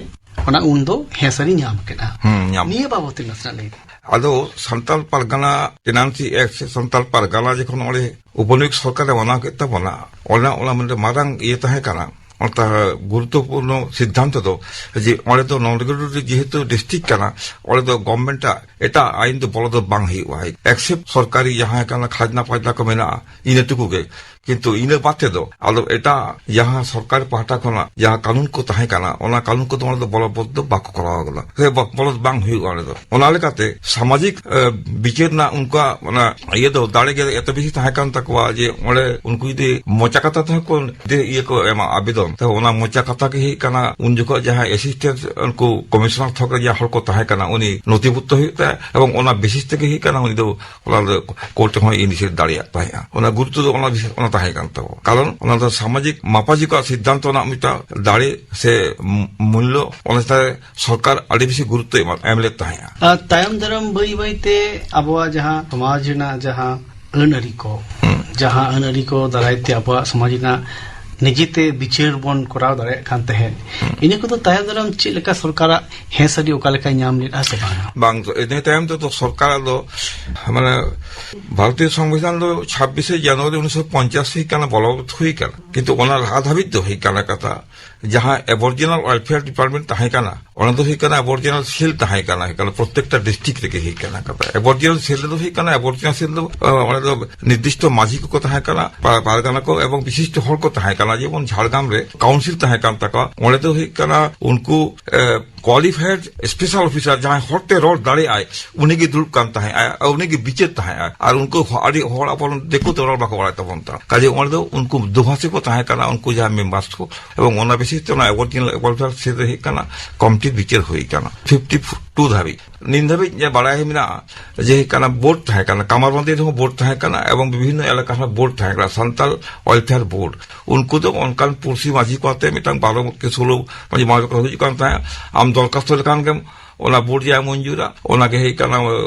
ᱚᱱᱟ ᱩᱱ ᱫᱚ ᱦᱮᱸ ᱥᱟᱹᱨᱤ ᱧᱟᱢ ᱠᱮᱫᱼᱟ᱾ ᱦᱩᱸ, ᱧᱟᱢ᱾ ᱱᱤᱭᱟᱹ ᱵᱟᱵᱚᱛ ᱛᱮ ᱱᱟᱥᱮᱱᱟᱜ ᱞᱟᱹᱭ ᱵᱤᱱ᱾ ᱟᱫᱚ ᱥᱟᱱᱛᱟᱲ ᱯᱟᱨᱜᱟᱱᱟ Tenancy Act ᱥᱮ ᱥᱟᱱᱛᱟᱲ ᱯᱟᱨᱜᱟᱱᱟ ᱡᱚᱠᱷᱚᱱ ᱚᱸᱰᱮ ᱩᱯᱚᱱᱟᱭᱩᱠ ᱥᱚᱨᱠᱟᱨᱮ ᱢᱟᱱᱟᱣ ᱠᱮᱫ ᱛᱟᱵᱚᱱᱟ, ᱚᱱᱟ, ᱚᱱᱟ ᱢᱤᱫᱴᱮᱱ ᱢᱟᱨᱟᱝ ᱤᱭᱟᱹ ᱛᱟᱦᱮᱸ ᱠᱟᱱᱟ᱾ ᱚᱱᱟ ᱜᱩᱨᱩᱛᱛᱚᱯᱩᱨᱱᱚ ᱥᱤᱫᱽᱫᱷᱟᱱᱛᱚ ᱫᱚ ᱡᱮ ᱚᱸᱰᱮ ᱫᱚ non regulatory ᱡᱮᱦᱮᱛᱩ district ᱠᱟᱱᱟ, ᱚᱸᱰᱮ ᱫᱚ government ᱟᱜ ᱮᱴᱟᱜ ᱟᱭᱤᱱ ᱫᱚ ᱵᱚᱞᱚ ᱫᱚ ᱵᱟᱝ ᱦᱩᱭᱩᱜᱼᱟ, except ᱥᱚᱨᱠᱟᱨᱤ ᱡᱟᱦᱟᱸ ᱠᱟᱱᱟ ᱠᱷᱟᱡᱽᱱᱟ ᱯᱟᱡᱽᱱᱟ ᱠᱚ ᱢᱮᱱᱟᱜᱼᱟ, ᱤᱱᱟᱹ ᱴᱩᱠᱩ ᱜᱮ᱾ ᱠᱤᱱᱛᱩ ᱤᱱᱟᱹ ᱵᱟᱫ ᱛᱮᱫᱚ ᱟᱫᱚ ᱮᱴᱟᱜ ᱡᱟᱦᱟᱸ ᱥᱚᱨᱠᱟᱨ ᱯᱟᱦᱴᱟ ᱠᱷᱚᱱᱟᱜ ᱡᱟᱦᱟᱸ ᱠᱟᱹᱱᱩᱱ ᱠᱚ ᱛᱟᱦᱮᱸ ᱠᱟᱱᱟ, ᱚᱱᱟ ᱠᱟᱹᱱᱩᱱ ᱠᱚᱫᱚ ᱚᱸᱰᱮ ᱫᱚ ᱵᱚᱞᱚᱵᱚᱫ ᱫᱚ ᱵᱟᱠᱚ ᱠᱚᱨᱟᱣ ᱠᱟᱫᱟ, ᱥᱮ ᱵᱚ-, ᱵᱚᱞᱚ ᱵᱟᱝ ᱦᱩᱭᱩᱜᱼᱟ ᱚᱸᱰᱮ ᱫᱚ᱾ ᱚᱱᱟ ᱞᱮᱠᱟᱛᱮ ᱥᱟᱢᱟᱡᱤᱠ, ᱮ, ᱵᱤᱪᱟᱹᱨ ᱨᱮᱱᱟᱜ ᱩᱱᱠᱩᱣᱟᱜ ᱚᱱᱟ ᱤᱭᱟᱹ ᱫᱚ ᱫᱟᱲᱮ ᱜᱮ ᱮᱛᱚ ᱵᱮᱥᱤ ᱛᱟᱦᱮᱸ ᱠᱟᱱ ᱛᱟᱠᱚᱣᱟ ᱡᱮ ᱚᱸᱰᱮ ᱩᱱᱠᱩ ᱡᱩᱫᱤ ᱢᱚᱪᱟ ᱠᱟᱛᱷᱟ ᱛᱮᱦᱚᱸ ᱠᱚ ᱫᱮ-, ᱤᱭᱟᱹ ᱠᱚ ᱮᱢᱟ ᱟᱵᱮᱫᱚᱱ, ᱛᱚ ᱚᱱᱟ ᱢᱚᱪᱟ ᱠᱟᱛᱷᱟ ᱜᱮ ᱦᱩᱭᱩᱜ ᱠᱟᱱᱟ ᱩᱱ ᱡᱚᱠᱷᱚᱱ ᱡᱟᱦᱟᱸᱭ assistant ᱩᱱᱠᱩ commissioner ᱛᱷᱚᱠ ᱨᱮ ᱡᱟᱦᱟᱸ ᱦᱚᱲ ᱠᱚ ᱛᱟᱦᱮᱸ ᱠᱟᱱᱟ, ᱩᱱᱤ ᱱᱚᱛᱷᱤᱵᱷᱩᱠᱛᱚ ᱦᱩᱭᱩᱜ ᱛᱟᱭᱟ ᱮᱵᱚᱝ ᱚᱱᱟ basis ᱛᱮᱜᱮ ᱦᱩᱭᱩᱜ ᱠᱟᱱᱟ ᱩᱱᱤ ᱫᱚ ᱚᱱᱟ ᱫᱚ court ᱦᱚᱸᱭ initiate ᱫᱟᱲᱮᱭᱟᱜ ᱛᱟᱦᱮᱸᱜᱼᱟ᱾ ᱚᱱᱟ ᱜᱩᱨᱩᱛᱛᱚ ᱫᱚ ᱚᱱᱟ ᱵᱤᱥᱮᱥ, ᱚᱱᱟ ᱛᱟᱦᱮᱸ ᱠᱟᱱ ᱛᱟᱵᱚᱱᱟ᱾ ᱠᱟᱨᱚᱱ ᱚᱱᱟ ᱫᱚ ᱥᱟᱢᱟᱡᱤᱠ ᱢᱟᱯᱟᱡᱤ ᱠᱚᱣᱟᱜ ᱥᱤᱫᱽᱫᱷᱟᱱᱛᱚ ᱨᱮᱱᱟᱜ ᱢᱤᱫᱴᱟᱝ ᱫᱟᱲᱮ ᱥᱮ ᱢᱩ-, ᱢᱩᱞᱞᱚ, ᱚᱱᱟ ᱪᱮᱛᱟᱱ ᱨᱮ ᱥᱚᱨᱠᱟᱨ ᱟᱹᱰᱤ ᱵᱮᱥᱤ ᱜᱩᱨᱩᱛᱛᱚ ᱮᱢᱟ-, ᱮᱢ ᱞᱮᱫ ᱛᱟᱦᱮᱸᱜᱼᱟ᱾ ᱟᱨ ᱛᱟᱭᱚᱢ ᱫᱟᱨᱟᱢ ᱵᱟᱹᱭ ᱵᱟᱹᱭ ᱛᱮ ᱟᱵᱚᱣᱟᱜ ᱡᱟᱦᱟᱸ ᱥᱚᱢᱟᱡᱽ ᱨᱮᱱᱟᱜ ᱡᱟᱦᱟᱸ ᱟᱹᱱ ᱟᱹᱨᱤ ᱠᱚ, ᱦᱩᱸ᱾ ᱡᱟᱦᱟᱸ ᱟᱹᱱ ᱟᱹᱨᱤ ᱠᱚ ᱫᱟᱨᱟᱭ ᱛᱮ ᱟᱵᱚᱣᱟᱜ ᱥᱚᱢᱟᱡᱽ ᱨᱮᱱᱟᱜ ᱱᱤᱡᱮᱛᱮ ᱵᱤᱪᱟᱹᱨ ᱵᱚᱱ ᱠᱚᱨᱟᱣ ᱫᱟᱲᱮᱭᱟᱜ ᱠᱟᱱ ᱛᱟᱦᱮᱸᱫ, ᱦᱩᱸ᱾ ᱤᱱᱟᱹ ᱠᱚᱫᱚ ᱛᱟᱭᱚᱢ ᱫᱟᱨᱟᱢ ᱪᱮᱫ ᱞᱮᱠᱟ ᱥᱚᱨᱠᱟᱨᱟᱜ ᱦᱮᱸ ᱥᱟᱹᱨᱤ ᱚᱠᱟ ᱞᱮᱠᱟᱭ ᱧᱟᱢ ᱞᱮᱫᱼᱟ ᱥᱮ ᱵᱟᱝᱟ? ᱵᱟᱝ, ᱤᱱᱟᱹ ᱛᱟᱭᱚᱢ ᱛᱮᱫᱚ ᱥᱚᱨᱠᱟᱨᱟᱜ ᱫᱚ, ᱢᱟᱱᱮ, ᱵᱷᱟᱨᱚᱛᱤᱭᱚ ᱥᱚᱝᱵᱤᱫᱷᱟᱱ ᱫᱚ ᱪᱷᱟᱵᱵᱤᱥᱮ ᱡᱟᱱᱩᱣᱟᱨᱤ ᱩᱱᱤᱥᱥᱚ ᱯᱚᱧᱪᱟᱥ ᱦᱩᱭ ᱠᱟᱱᱟ, ᱵᱚᱞᱚᱵᱚᱛ ᱦᱩᱭ ᱠᱟᱱᱟ, ᱠᱤᱱᱛᱩ ᱚᱱᱟ ᱞᱟᱦᱟ ᱫᱷᱟᱹᱵᱤᱡ ᱫᱚ ᱦᱩᱭ ᱠᱟᱱᱟ ᱠᱟᱛᱷᱟ, ᱡᱟᱦᱟᱸ ᱮᱵᱚᱨᱡᱤᱱᱟᱞ ᱣᱮᱞᱯᱷᱮᱭᱟᱨ ᱰᱤᱯᱟᱨᱴᱢᱮᱱᱴ ᱛᱟᱦᱮᱸ ᱠᱟᱱᱟ, ᱚᱱᱟ ᱫᱚ ᱦᱩᱭᱩᱜ ᱠᱟᱱᱟ ᱮᱵᱚᱨᱡᱤᱱᱟᱞ ᱥᱮᱞ ᱛᱟᱦᱮᱸ ᱠᱟᱱᱟ, ᱦᱩᱭᱩᱜ ᱠᱟᱱᱟ ᱯᱨᱚᱛᱮᱠᱴᱟ ᱰᱤᱥᱴᱨᱤᱠᱴ ᱨᱮᱜᱮ ᱦᱩᱭᱩᱜ ᱠᱟᱱᱟ ᱠᱟᱛᱷᱟ᱾ ᱮᱵᱚᱨᱡᱤᱱᱟᱞ ᱥᱮᱞ ᱫᱚ ᱦᱩᱭᱩᱜ ᱠᱟᱱᱟ, ᱮᱵᱚᱨᱡᱤᱱᱟᱞ ᱥᱮᱞ ᱫᱚ, ᱟᱸ, ᱚᱸᱰᱮ ᱫᱚ ᱱᱤᱨᱫᱤᱥᱴᱚ ᱢᱟᱹᱡᱷᱤ ᱠᱚᱠᱚ ᱛᱟᱦᱮᱸ ᱠᱟᱱᱟ, ᱯᱟ-, ᱯᱟᱨᱜᱟᱱᱟ ᱠᱚ ᱮᱵᱚᱝ ᱵᱤᱥᱤᱥᱴᱚ ᱦᱚᱲ ᱠᱚ ᱛᱟᱦᱮᱸ ᱠᱟᱱᱟ᱾ ᱡᱮᱢᱚᱱ ᱡᱷᱟᱲᱜᱨᱟᱢ ᱨᱮ ᱠᱟᱣᱩᱱᱥᱤᱞ ᱛᱟᱦᱮᱸ ᱠᱟᱱ ᱛᱟᱠᱚᱣᱟ, ᱚᱸᱰᱮ ᱫᱚ ᱦᱩᱭᱩᱜ ᱠᱟᱱᱟ ᱩᱱᱠᱩ, ᱮ, ᱠᱣᱟᱞᱤᱯᱷᱟᱭᱮᱰ ᱥᱯᱮᱥᱟᱞ ᱚᱯᱷᱤᱥᱟᱨ ᱡᱟᱦᱟᱸᱭ ᱦᱚᱲᱛᱮ ᱨᱚᱲ ᱫᱟᱲᱮᱭᱟᱜᱼᱟᱭ, ᱩᱱᱤᱜᱮ ᱫᱩᱲᱩᱵ ᱠᱟᱱ ᱛᱟᱦᱮᱸᱜᱼᱟᱭ, ᱟᱨ ᱩᱱᱤᱜᱮ ᱵᱤᱪᱟᱹᱨ ᱛᱟᱦᱮᱸᱜᱼᱟᱭ᱾ ᱟᱨ ᱩᱱᱠᱩ ᱦᱚ-, ᱟᱹᱰᱤ ᱦᱚᱲ ᱟᱵᱚ ᱫᱤᱠᱩ ᱛᱮ ᱨᱚᱲ ᱵᱟᱠᱚ ᱵᱟᱲᱟᱭ ᱛᱟᱵᱚᱱ ᱛᱟᱦᱮᱸᱫ᱾ ᱠᱟᱡᱮ ᱚᱸᱰᱮ ᱫᱚ ᱩᱱᱠᱩ ᱫᱩᱵᱷᱟᱥᱤ ᱠᱚ ᱛᱟᱦᱮᱸ ᱠᱟᱱᱟ, ᱩᱱᱠᱩ ᱡᱟᱦᱟᱸ ᱢᱮᱢᱵᱟᱨᱥ ᱠᱚ, ᱮᱵᱚᱝ ᱚᱱᱟ ᱵᱤᱥᱤᱥ ᱛᱮ ᱚᱱᱟ ᱮᱵᱚᱨᱡᱤᱱᱟᱞ ᱣᱮᱞᱯᱷᱮᱭᱟᱨ ᱥᱮᱞ ᱨᱮ ᱦᱩᱭᱩᱜ ᱠᱟᱱᱟ ᱠᱚᱢᱤᱴᱤ ᱵᱤᱪᱟᱹᱨ ᱦᱩᱭ ᱠᱟᱱᱟ ᱯᱷᱤᱯᱴᱤ ᱴᱩ ᱫᱷᱟᱹᱵᱤᱡ᱾ ᱱᱤᱱ ᱫᱷᱟᱹᱵᱤᱡ ᱡᱮ ᱵᱟᱲᱟᱭ ᱢᱮᱱᱟᱜᱼᱟ ᱡᱮ ᱦᱩᱭᱩᱜ ᱠᱟᱱᱟ ᱵᱳᱨᱰ ᱛᱟᱦᱮᱸ ᱠᱟᱱᱟ, ᱠᱟᱢᱟᱨᱵᱟᱸᱫᱤ ᱨᱮᱦᱚᱸ ᱵᱳᱨᱰ ᱛᱟᱦᱮᱸ ᱠᱟᱱᱟ ᱮᱵᱚᱝ ᱵᱤᱵᱷᱤᱱᱱᱚ ᱮᱞᱟᱠᱟ ᱨᱮᱦᱚᱸ ᱵᱳᱨᱰ ᱛᱟᱦᱮᱸ ᱠᱟᱱᱟ, ᱥᱟᱱᱛᱟᱞ ᱣᱮᱞᱯᱷᱮᱭᱟᱨ ᱵᱳᱨᱰ᱾ ᱩᱱᱠᱩ ᱫᱚ ᱚᱱᱠᱟᱱ ᱯᱩᱲᱥᱤ ᱢᱟᱹᱡᱷᱤ ᱠᱚ ᱟᱛᱮ ᱢᱤᱫᱴᱟᱝ ᱵᱟᱨᱚ ᱠᱤ ᱥᱳᱞᱳ ᱢᱟᱹᱡᱷᱤ ᱢᱚᱬᱮ ᱠᱚ ᱦᱤᱡᱩᱜ ᱠᱟᱱ ᱛᱟᱦᱮᱸᱫ, ᱟᱢ ᱫᱚᱨᱠᱷᱟᱥᱛᱚ ᱞᱮᱠᱷᱟᱱ ᱜᱮᱢ ᱚᱱᱟ ᱵᱳᱨᱰ ᱡᱟ ᱢᱚᱧᱡᱩᱨᱟ, ᱚᱱᱟᱜᱮ ᱦᱩᱭᱩᱜ ᱠᱟᱱᱟ,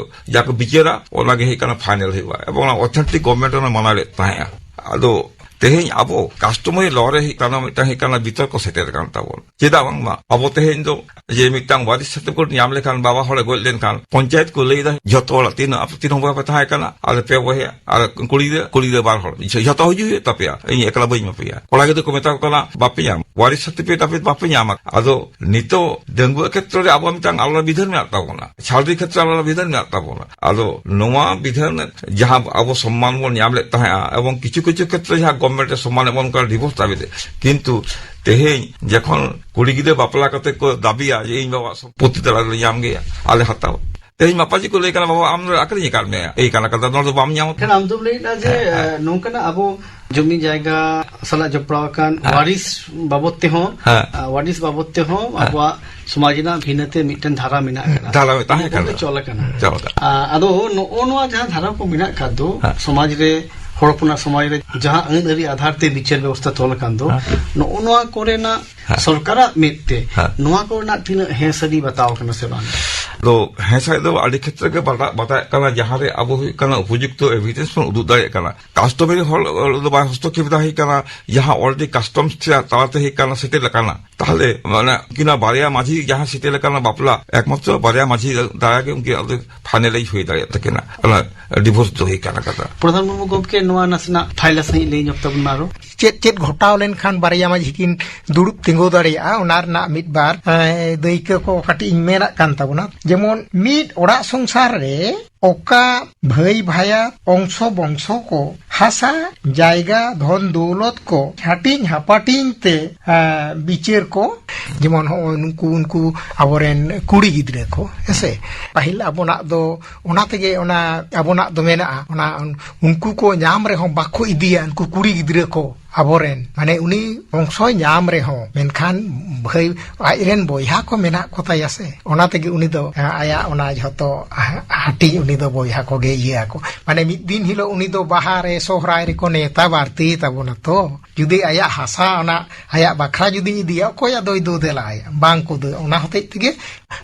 ᱡᱟ ᱠᱚ ᱵᱤᱪᱟᱹᱨᱟ, ᱚᱱᱟᱜᱮ ᱦᱩᱭᱩᱜ ᱠᱟᱱᱟ ᱯᱷᱟᱭᱱᱮᱞ ᱦᱩᱭᱩᱜᱼᱟ᱾ ᱮᱵᱚᱝ ᱚᱱᱟ ᱚᱛᱷᱮᱱᱴᱤᱠ ᱜᱚᱵᱷᱢᱮᱱᱴ ᱚᱱᱟ ᱢᱟᱱᱟᱣ ᱞᱮᱫ ᱛᱟᱦᱮᱸᱫᱼᱟ᱾ ᱟᱫᱚ ᱛᱮᱦᱮᱧ ᱟᱵᱚ ᱠᱟᱥᱴᱚᱢᱟᱨᱤ ᱞᱚ ᱨᱮ ᱦᱩᱭᱩᱜ ᱠᱟᱱᱟ, ᱢᱤᱫᱴᱟᱝ ᱦᱩᱭᱩᱜ ᱠᱟᱱᱟ ᱵᱤᱛᱚᱨᱠᱚ ᱥᱮᱴᱮᱨ ᱠᱟᱱ ᱛᱟᱵᱚᱱ᱾ ᱪᱮᱫᱟᱜ ᱵᱟᱝᱢᱟ ᱟᱵᱚ ᱛᱮᱦᱮᱧ ᱫᱚ ᱡᱮ ᱢᱤᱫᱴᱟᱝ ᱣᱟᱨᱤᱥ ᱥᱟᱨᱴᱤᱯᱷᱤᱠᱮᱴ ᱧᱟᱢ ᱞᱮᱠᱷᱟᱱ ᱵᱟᱵᱟ ᱦᱚᱲᱮ ᱜᱚᱡ ᱞᱮᱱᱠᱷᱟᱱ ᱯᱚᱧᱪᱟᱭᱮᱛ ᱠᱚ ᱞᱟᱹᱭ ᱫᱟ, "ᱡᱷᱚᱛᱚ ᱦᱚᱲᱟᱜ ᱛᱤᱱᱟᱹᱜ, ᱟᱯᱮ ᱛᱤᱱ ᱦᱚᱲ ᱵᱚᱭᱦᱟ ᱯᱮ ᱛᱟᱦᱮᱸ ᱠᱟᱱᱟ?" "ᱟᱞᱮ ᱯᱮ ᱵᱚᱭᱦᱟ, ᱟᱨ ᱠᱩᱲᱤ ᱜᱤᱫᱽᱨᱟᱹ, ᱠᱩᱲᱤ ᱜᱤᱫᱽᱨᱟᱹ ᱵᱟᱨ ᱦᱚᱲ, ᱡᱷᱚ-, ᱡᱷᱚᱛᱚ ᱦᱤᱡᱩᱜ ᱦᱩᱭᱩᱜ ᱛᱟᱯᱮᱭᱟ, ᱤᱧ ᱮᱠᱞᱟ ᱵᱟᱹᱧ ᱮᱢᱟ ᱯᱮᱭᱟ᱾" ᱠᱚᱲᱟ ᱜᱤᱫᱽᱨᱟᱹ ᱠᱚ ᱢᱮᱛᱟ ᱠᱚ ᱠᱟᱱᱟ, "ᱵᱟᱯᱮ ᱧᱟᱢᱟ, ᱣᱟᱨᱤᱥ ᱥᱟᱨᱴᱤᱯᱷᱤᱠᱮᱴ ᱟᱯᱮ ᱵᱟᱯᱮ ᱧᱟᱢᱟ᱾" ᱟᱫᱚ ᱱᱤᱛᱚᱜ ᱰᱟᱺᱜᱩᱣᱟᱹ ᱠᱷᱮᱛᱨᱚ ᱨᱮ ᱟᱵᱚᱣᱟᱜ ᱢᱤᱫᱴᱟᱝ ᱟᱞᱟᱫᱟ ᱵᱤᱫᱷᱟᱱ ᱢᱮᱱᱟᱜ ᱛᱟᱵᱚᱱᱟ, ᱪᱷᱟᱹᱰᱣᱤ ᱠᱷᱮᱛᱨᱚ ᱨᱮ ᱟᱞᱟᱫᱟ ᱵᱤᱫᱷᱟᱱ ᱢᱮᱱᱟᱜ ᱛᱟᱵᱚᱱᱟ᱾ ᱟᱫᱚ ᱱᱚᱣᱟ ᱵᱤᱫᱷᱟᱱ ᱡᱟᱦᱟᱸ ᱟᱵᱚ ᱥᱚᱢᱢᱟᱱ ᱵᱚᱱ ᱧᱟᱢ ᱞᱮᱫ ᱛᱟᱦᱮᱸᱜᱼᱟ, ᱮᱵᱚᱝ ᱠᱤᱪᱷᱩ ᱠᱤᱪᱷᱩ ᱠᱷᱮᱛᱨᱚ ᱡᱟᱦᱟᱸ ᱜᱚᱵᱷᱢᱮᱱᱴ ᱮ ᱥᱚᱢᱢᱟᱱ ᱮᱢ ᱠᱟᱱᱟ ᱰᱤᱵᱷᱳᱨᱥ ᱫᱟᱵᱤ ᱛᱮ, ᱠᱤᱱᱛᱩ ᱛᱮᱦᱮᱧ ᱡᱚᱠᱷᱚᱱ ᱠᱩᱲᱤ ᱜᱤᱫᱽᱨᱟᱹ ᱵᱟᱯᱞᱟ ᱠᱟᱛᱮ ᱠᱚ ᱫᱟᱵᱤᱭᱟ ᱡᱮ ᱤᱧ ᱵᱟᱵᱟᱣᱟᱜ ᱥᱚᱢᱯᱚᱛᱤ ᱛᱟᱞᱟ ᱨᱮᱞᱮ ᱧᱟᱢ ᱜᱮᱭᱟ, ᱟᱞᱮ ᱦᱟᱛᱟᱣ᱾ ᱛᱮᱦᱮᱧ ᱢᱟᱯᱟᱡᱤ ᱠᱚ ᱞᱟᱹᱭ ᱠᱟᱱᱟ, "ᱵᱟᱵᱟ, ᱟᱢ ᱫᱚ ᱟᱠᱷᱨᱤᱧ ᱟᱠᱟᱫ ᱢᱮᱭᱟ, ᱮᱭ ᱠᱟᱱᱟ ᱠᱟᱛᱷᱟ, ᱱᱚᱣᱟ ᱫᱚ ᱵᱟᱢ ᱧᱟᱢ ᱠᱟᱱᱟ?" ᱟᱢ ᱫᱚᱢ ᱞᱟᱹᱭᱮᱫᱼᱟ ᱡᱮ, ᱦᱮᱸ, ᱦᱮᱸ᱾ ᱮ, ᱱᱚᱝᱠᱟᱱᱟᱜ ᱟᱵᱚ ᱡᱚᱢᱤ ᱡᱟᱭᱜᱟ ᱥᱟᱞᱟᱜ ᱡᱚᱯᱲᱟᱣ ᱟᱠᱟᱱ ᱦᱮᱸ᱾ ᱣᱟᱨᱤᱥ ᱵᱟᱵᱚᱫ ᱛᱮᱦᱚᱸ, ᱦᱮᱸ᱾ ᱟ, ᱣᱟᱨᱤᱥ ᱵᱟᱵᱚᱫ ᱛᱮᱦᱚᱸ ᱦᱮᱸ᱾ ᱟᱵᱚᱣᱟᱜ ᱥᱚᱢᱟᱡᱽ ᱨᱮᱱᱟᱜ ᱵᱷᱤᱱᱟᱹᱛᱮ ᱢᱤᱫᱴᱮᱱ ᱫᱷᱟᱨᱟ ᱢᱮᱱᱟᱜ ᱟᱠᱟᱫᱟ᱾ ᱫᱷᱟᱨᱟ ᱛᱟᱦᱮᱸ ᱤᱱᱟᱹ ᱠᱟᱱᱟ᱾ ᱠᱚᱜᱮ ᱪᱚᱞ ᱟᱠᱟᱱᱟ᱾ ᱪᱚᱞ ᱟᱠᱟᱱᱟ᱾ ᱟ, ᱟᱫᱚ ᱱᱚᱜᱼᱚ ᱱᱚᱣᱟ ᱡᱟᱦᱟᱸ ᱫᱷᱟᱨᱟ ᱠᱚ ᱢᱮᱱᱟᱜ ᱟᱠᱟᱫ ᱫᱚ, ᱦᱮᱸ᱾ ᱥᱚᱢᱟᱡᱽ ᱨᱮ ᱦᱚᱲ ᱦᱚᱯᱚᱱᱟᱜ ᱥᱚᱢᱟᱡᱽ ᱨᱮ ᱡᱟᱦᱟᱸ ᱟᱹᱱ ᱟᱹᱨᱤ ᱟᱫᱷᱟᱨ ᱛᱮ ᱵᱤᱪᱟᱹᱨ ᱵᱮᱵᱚᱥᱛᱷᱟ ᱛᱚᱞ ᱟᱠᱟᱱ ᱫᱚ, ᱦᱮᱸ᱾ ᱱᱚᱜᱼᱚ ᱱᱚᱣᱟ ᱠᱚᱨᱮᱱᱟᱜ ᱦᱮᱸ᱾ ᱥᱚᱨᱠᱟᱨᱟᱜ ᱢᱮᱫ ᱛᱮ ᱦᱮᱸ᱾ ᱱᱚᱣᱟ ᱠᱚᱨᱮᱱᱟᱜ ᱛᱤᱱᱟᱹᱜ ᱦᱮᱸ ᱥᱟᱹᱨᱤ ᱵᱟᱛᱟᱣ ᱠᱟᱱᱟ ᱥᱮ ᱵᱟᱝ? ᱫᱚ ᱦᱮᱸ ᱥᱟᱹᱨᱤ ᱫᱚ ᱟᱹᱰᱤ ᱠᱷᱮᱛᱨᱮ ᱜᱮ ᱵᱟᱰᱟ-, ᱵᱟᱛᱟᱣᱮᱫ ᱠᱟᱱᱟ, ᱡᱟᱦᱟᱸ ᱨᱮ ᱟᱵᱚ ᱦᱩᱭᱩᱜ ᱠᱟᱱᱟ ᱩᱯᱚᱡᱩᱠᱛᱚ ᱮᱵᱷᱤᱰᱮᱱᱥ ᱵᱚᱱ ᱩᱫᱩᱜ ᱫᱟᱲᱮᱭᱟᱜ ᱠᱟᱱᱟ᱾ ᱠᱟᱥᱴᱚᱢᱟᱨᱤ ᱦᱚᱲ ᱫᱚ ᱵᱟᱭ ᱦᱚᱥᱛᱚᱠᱷᱮᱯ ᱫᱟ ᱦᱩᱭᱩᱜ ᱠᱟᱱᱟ, ᱡᱟᱦᱟᱸ ᱚᱞᱨᱮᱰᱤ ᱠᱟᱥᱴᱚᱢᱥ ᱛᱟᱞᱟ ᱛᱮ ᱦᱩᱭᱩᱜ ᱠᱟᱱᱟ ᱥᱮᱴᱮᱞ ᱟᱠᱟᱱᱟ᱾ ᱛᱟᱦᱞᱮ ᱢᱟᱱᱮ ᱩᱱᱠᱤᱱᱟᱜ ᱵᱟᱨᱭᱟ ᱢᱟᱹᱡᱷᱤ ᱡᱟᱦᱟᱸ ᱥᱮᱴᱮᱞ ᱟᱠᱟᱱᱟ ᱵᱟᱯᱞᱟ, ᱮᱠᱢᱟᱛᱨᱚ ᱵᱟᱨᱭᱟ ᱢᱟᱹᱡᱷᱤ ᱫᱟᱨᱟᱭ ᱜᱮ ᱩᱱᱠᱤᱱᱟᱜ ᱫᱚ ᱯᱷᱟᱭᱱᱮᱞᱟᱭᱤᱡᱽ ᱦᱩᱭ ᱫᱟᱲᱮᱭᱟᱜ ᱛᱟᱹᱠᱤᱱᱟ, ᱚᱱᱟ ᱰᱤᱵᱷᱳᱨᱥ ᱫᱚ ᱦᱩᱭ ᱠᱟᱱᱟ ᱠᱟᱛᱷᱟ᱾ ᱯᱨᱚᱫᱷᱟᱱ ᱢᱩᱨᱢᱩ ᱜᱚᱢᱠᱮ, ᱱᱚᱣᱟ ᱱᱟᱥᱮᱱᱟᱜ ᱯᱷᱟᱭᱞᱟ ᱥᱟᱺᱦᱤᱡ ᱞᱟᱹᱭ ᱧᱚᱜ ᱛᱟᱵᱚᱱ ᱢᱮ ᱟᱨᱚ᱾ ᱪᱮᱫ ᱪᱮᱫ ᱜᱷᱚᱴᱟᱣ ᱞᱮᱱᱠᱷᱟᱱ ᱵᱟᱨᱭᱟ ᱢᱟᱹᱡᱷᱤ ᱠᱤᱱ ᱫᱩᱲᱩᱵ ᱛᱤᱸᱜᱩ ᱫᱟᱲᱮᱭᱟᱜᱼᱟ, ᱚᱱᱟ ᱨᱮᱱᱟᱜ ᱢᱤᱫ ᱵᱟᱨ, ᱮᱸ, ᱫᱟᱹᱭᱠᱟᱹ ᱠᱚ ᱠᱟᱹᱴᱤᱡ ᱤᱧ ᱢᱮᱱᱟᱜ ᱠᱟᱱ ᱛᱟᱵᱚᱱᱟ᱾ ᱡᱮᱢᱚᱱ ᱢᱤᱫ ᱚᱲᱟᱜ ᱥᱚᱝᱥᱟᱨ ᱨᱮ ᱚᱠᱟ ᱵᱷᱟᱹᱭ ᱵᱷᱟᱭᱟᱛ ᱚᱝᱥᱚ ᱵᱚᱝᱥᱚ ᱠᱚ ᱦᱟᱥᱟ ᱡᱟᱭᱜᱟ ᱫᱷᱚᱱ ᱫᱚᱣᱞᱚᱛ ᱠᱚ ᱦᱟᱹᱴᱤᱧ ᱦᱟᱯᱟᱴᱤᱧ ᱛᱮ, ᱮᱸ, ᱵᱤᱪᱟᱹᱨ ᱠᱚ, ᱡᱮᱢᱚᱱ ᱦᱚᱸᱜᱼᱚᱭ ᱱᱩᱠᱩ, ᱩᱱᱠᱩ ᱟᱵᱚᱨᱮᱱ ᱠᱩᱲᱤ ᱜᱤᱫᱽᱨᱟᱹ ᱠᱚ, ᱦᱮᱸᱥᱮ? ᱯᱟᱹᱦᱤᱞ ᱟᱵᱚᱱᱟᱜ ᱫᱚ, ᱚᱱᱟ ᱛᱮᱜᱮ ᱚᱱᱟ ᱟᱵᱚᱱᱟᱜ ᱫᱚ ᱢᱮᱱᱟᱜᱼᱟ᱾ ᱚᱱᱟ ᱩᱱᱠᱩ ᱠᱚ ᱧᱟᱢ ᱨᱮᱦᱚᱸ ᱵᱟᱠᱚ ᱤᱫᱤᱭᱟ, ᱩᱱᱠᱩ ᱠᱩᱲᱤ ᱜᱤᱫᱽᱨᱟᱹ ᱠᱚ ᱟᱵᱚᱨᱮᱱ, ᱢᱟᱱᱮ ᱩᱱᱤ ᱵᱚᱝᱥᱚᱭ ᱧᱟᱢ ᱨᱮᱦᱚᱸ, ᱢᱮᱱᱠᱷᱟᱱ ᱵᱷᱟᱹᱭ, ᱟᱡᱨᱮᱱ ᱵᱚᱭᱦᱟ ᱠᱚ ᱢᱮᱱᱟᱜ ᱠᱚ ᱛᱟᱭᱟ ᱥᱮ, ᱚᱱᱟ ᱛᱮᱜᱮ ᱩᱱᱤ ᱫᱚ, ᱮ, ᱟᱭᱟᱜ ᱚᱱᱟ ᱡᱷᱚᱛᱚ ᱦᱟ-, ᱦᱟᱹᱴᱤᱧ ᱩᱱᱤ ᱫᱚ ᱵᱚᱭᱦᱟ ᱠᱚᱜᱮ ᱤᱭᱟᱹ ᱟᱠᱚ᱾ ᱢᱟᱱᱮ ᱢᱤᱫ ᱫᱤᱱ ᱦᱤᱞᱳᱜ ᱩᱱᱤ ᱫᱚ ᱵᱟᱦᱟ ᱨᱮ ᱥᱚᱦᱨᱟᱭ ᱨᱮᱠᱚ ᱱᱮᱣᱛᱟ ᱵᱟᱨᱛᱤᱭᱮ ᱛᱟᱵᱚᱱᱟ ᱛᱚ᱾ ᱡᱩᱫᱤ ᱟᱭᱟᱜ ᱦᱟᱥᱟ ᱚᱱᱟ ᱟᱭᱟᱜ ᱵᱟᱠᱷᱨᱟ ᱡᱩᱫᱤ ᱤᱫᱤᱭᱟ, ᱚᱠᱚᱭ ᱟᱫᱚᱭ ᱫᱳ ᱫᱮᱞᱟᱭᱟ? ᱵᱟᱝ ᱠᱚ ᱫᱳ᱾ ᱚᱱᱟ ᱦᱚᱛᱮᱡ ᱛᱮᱜᱮ,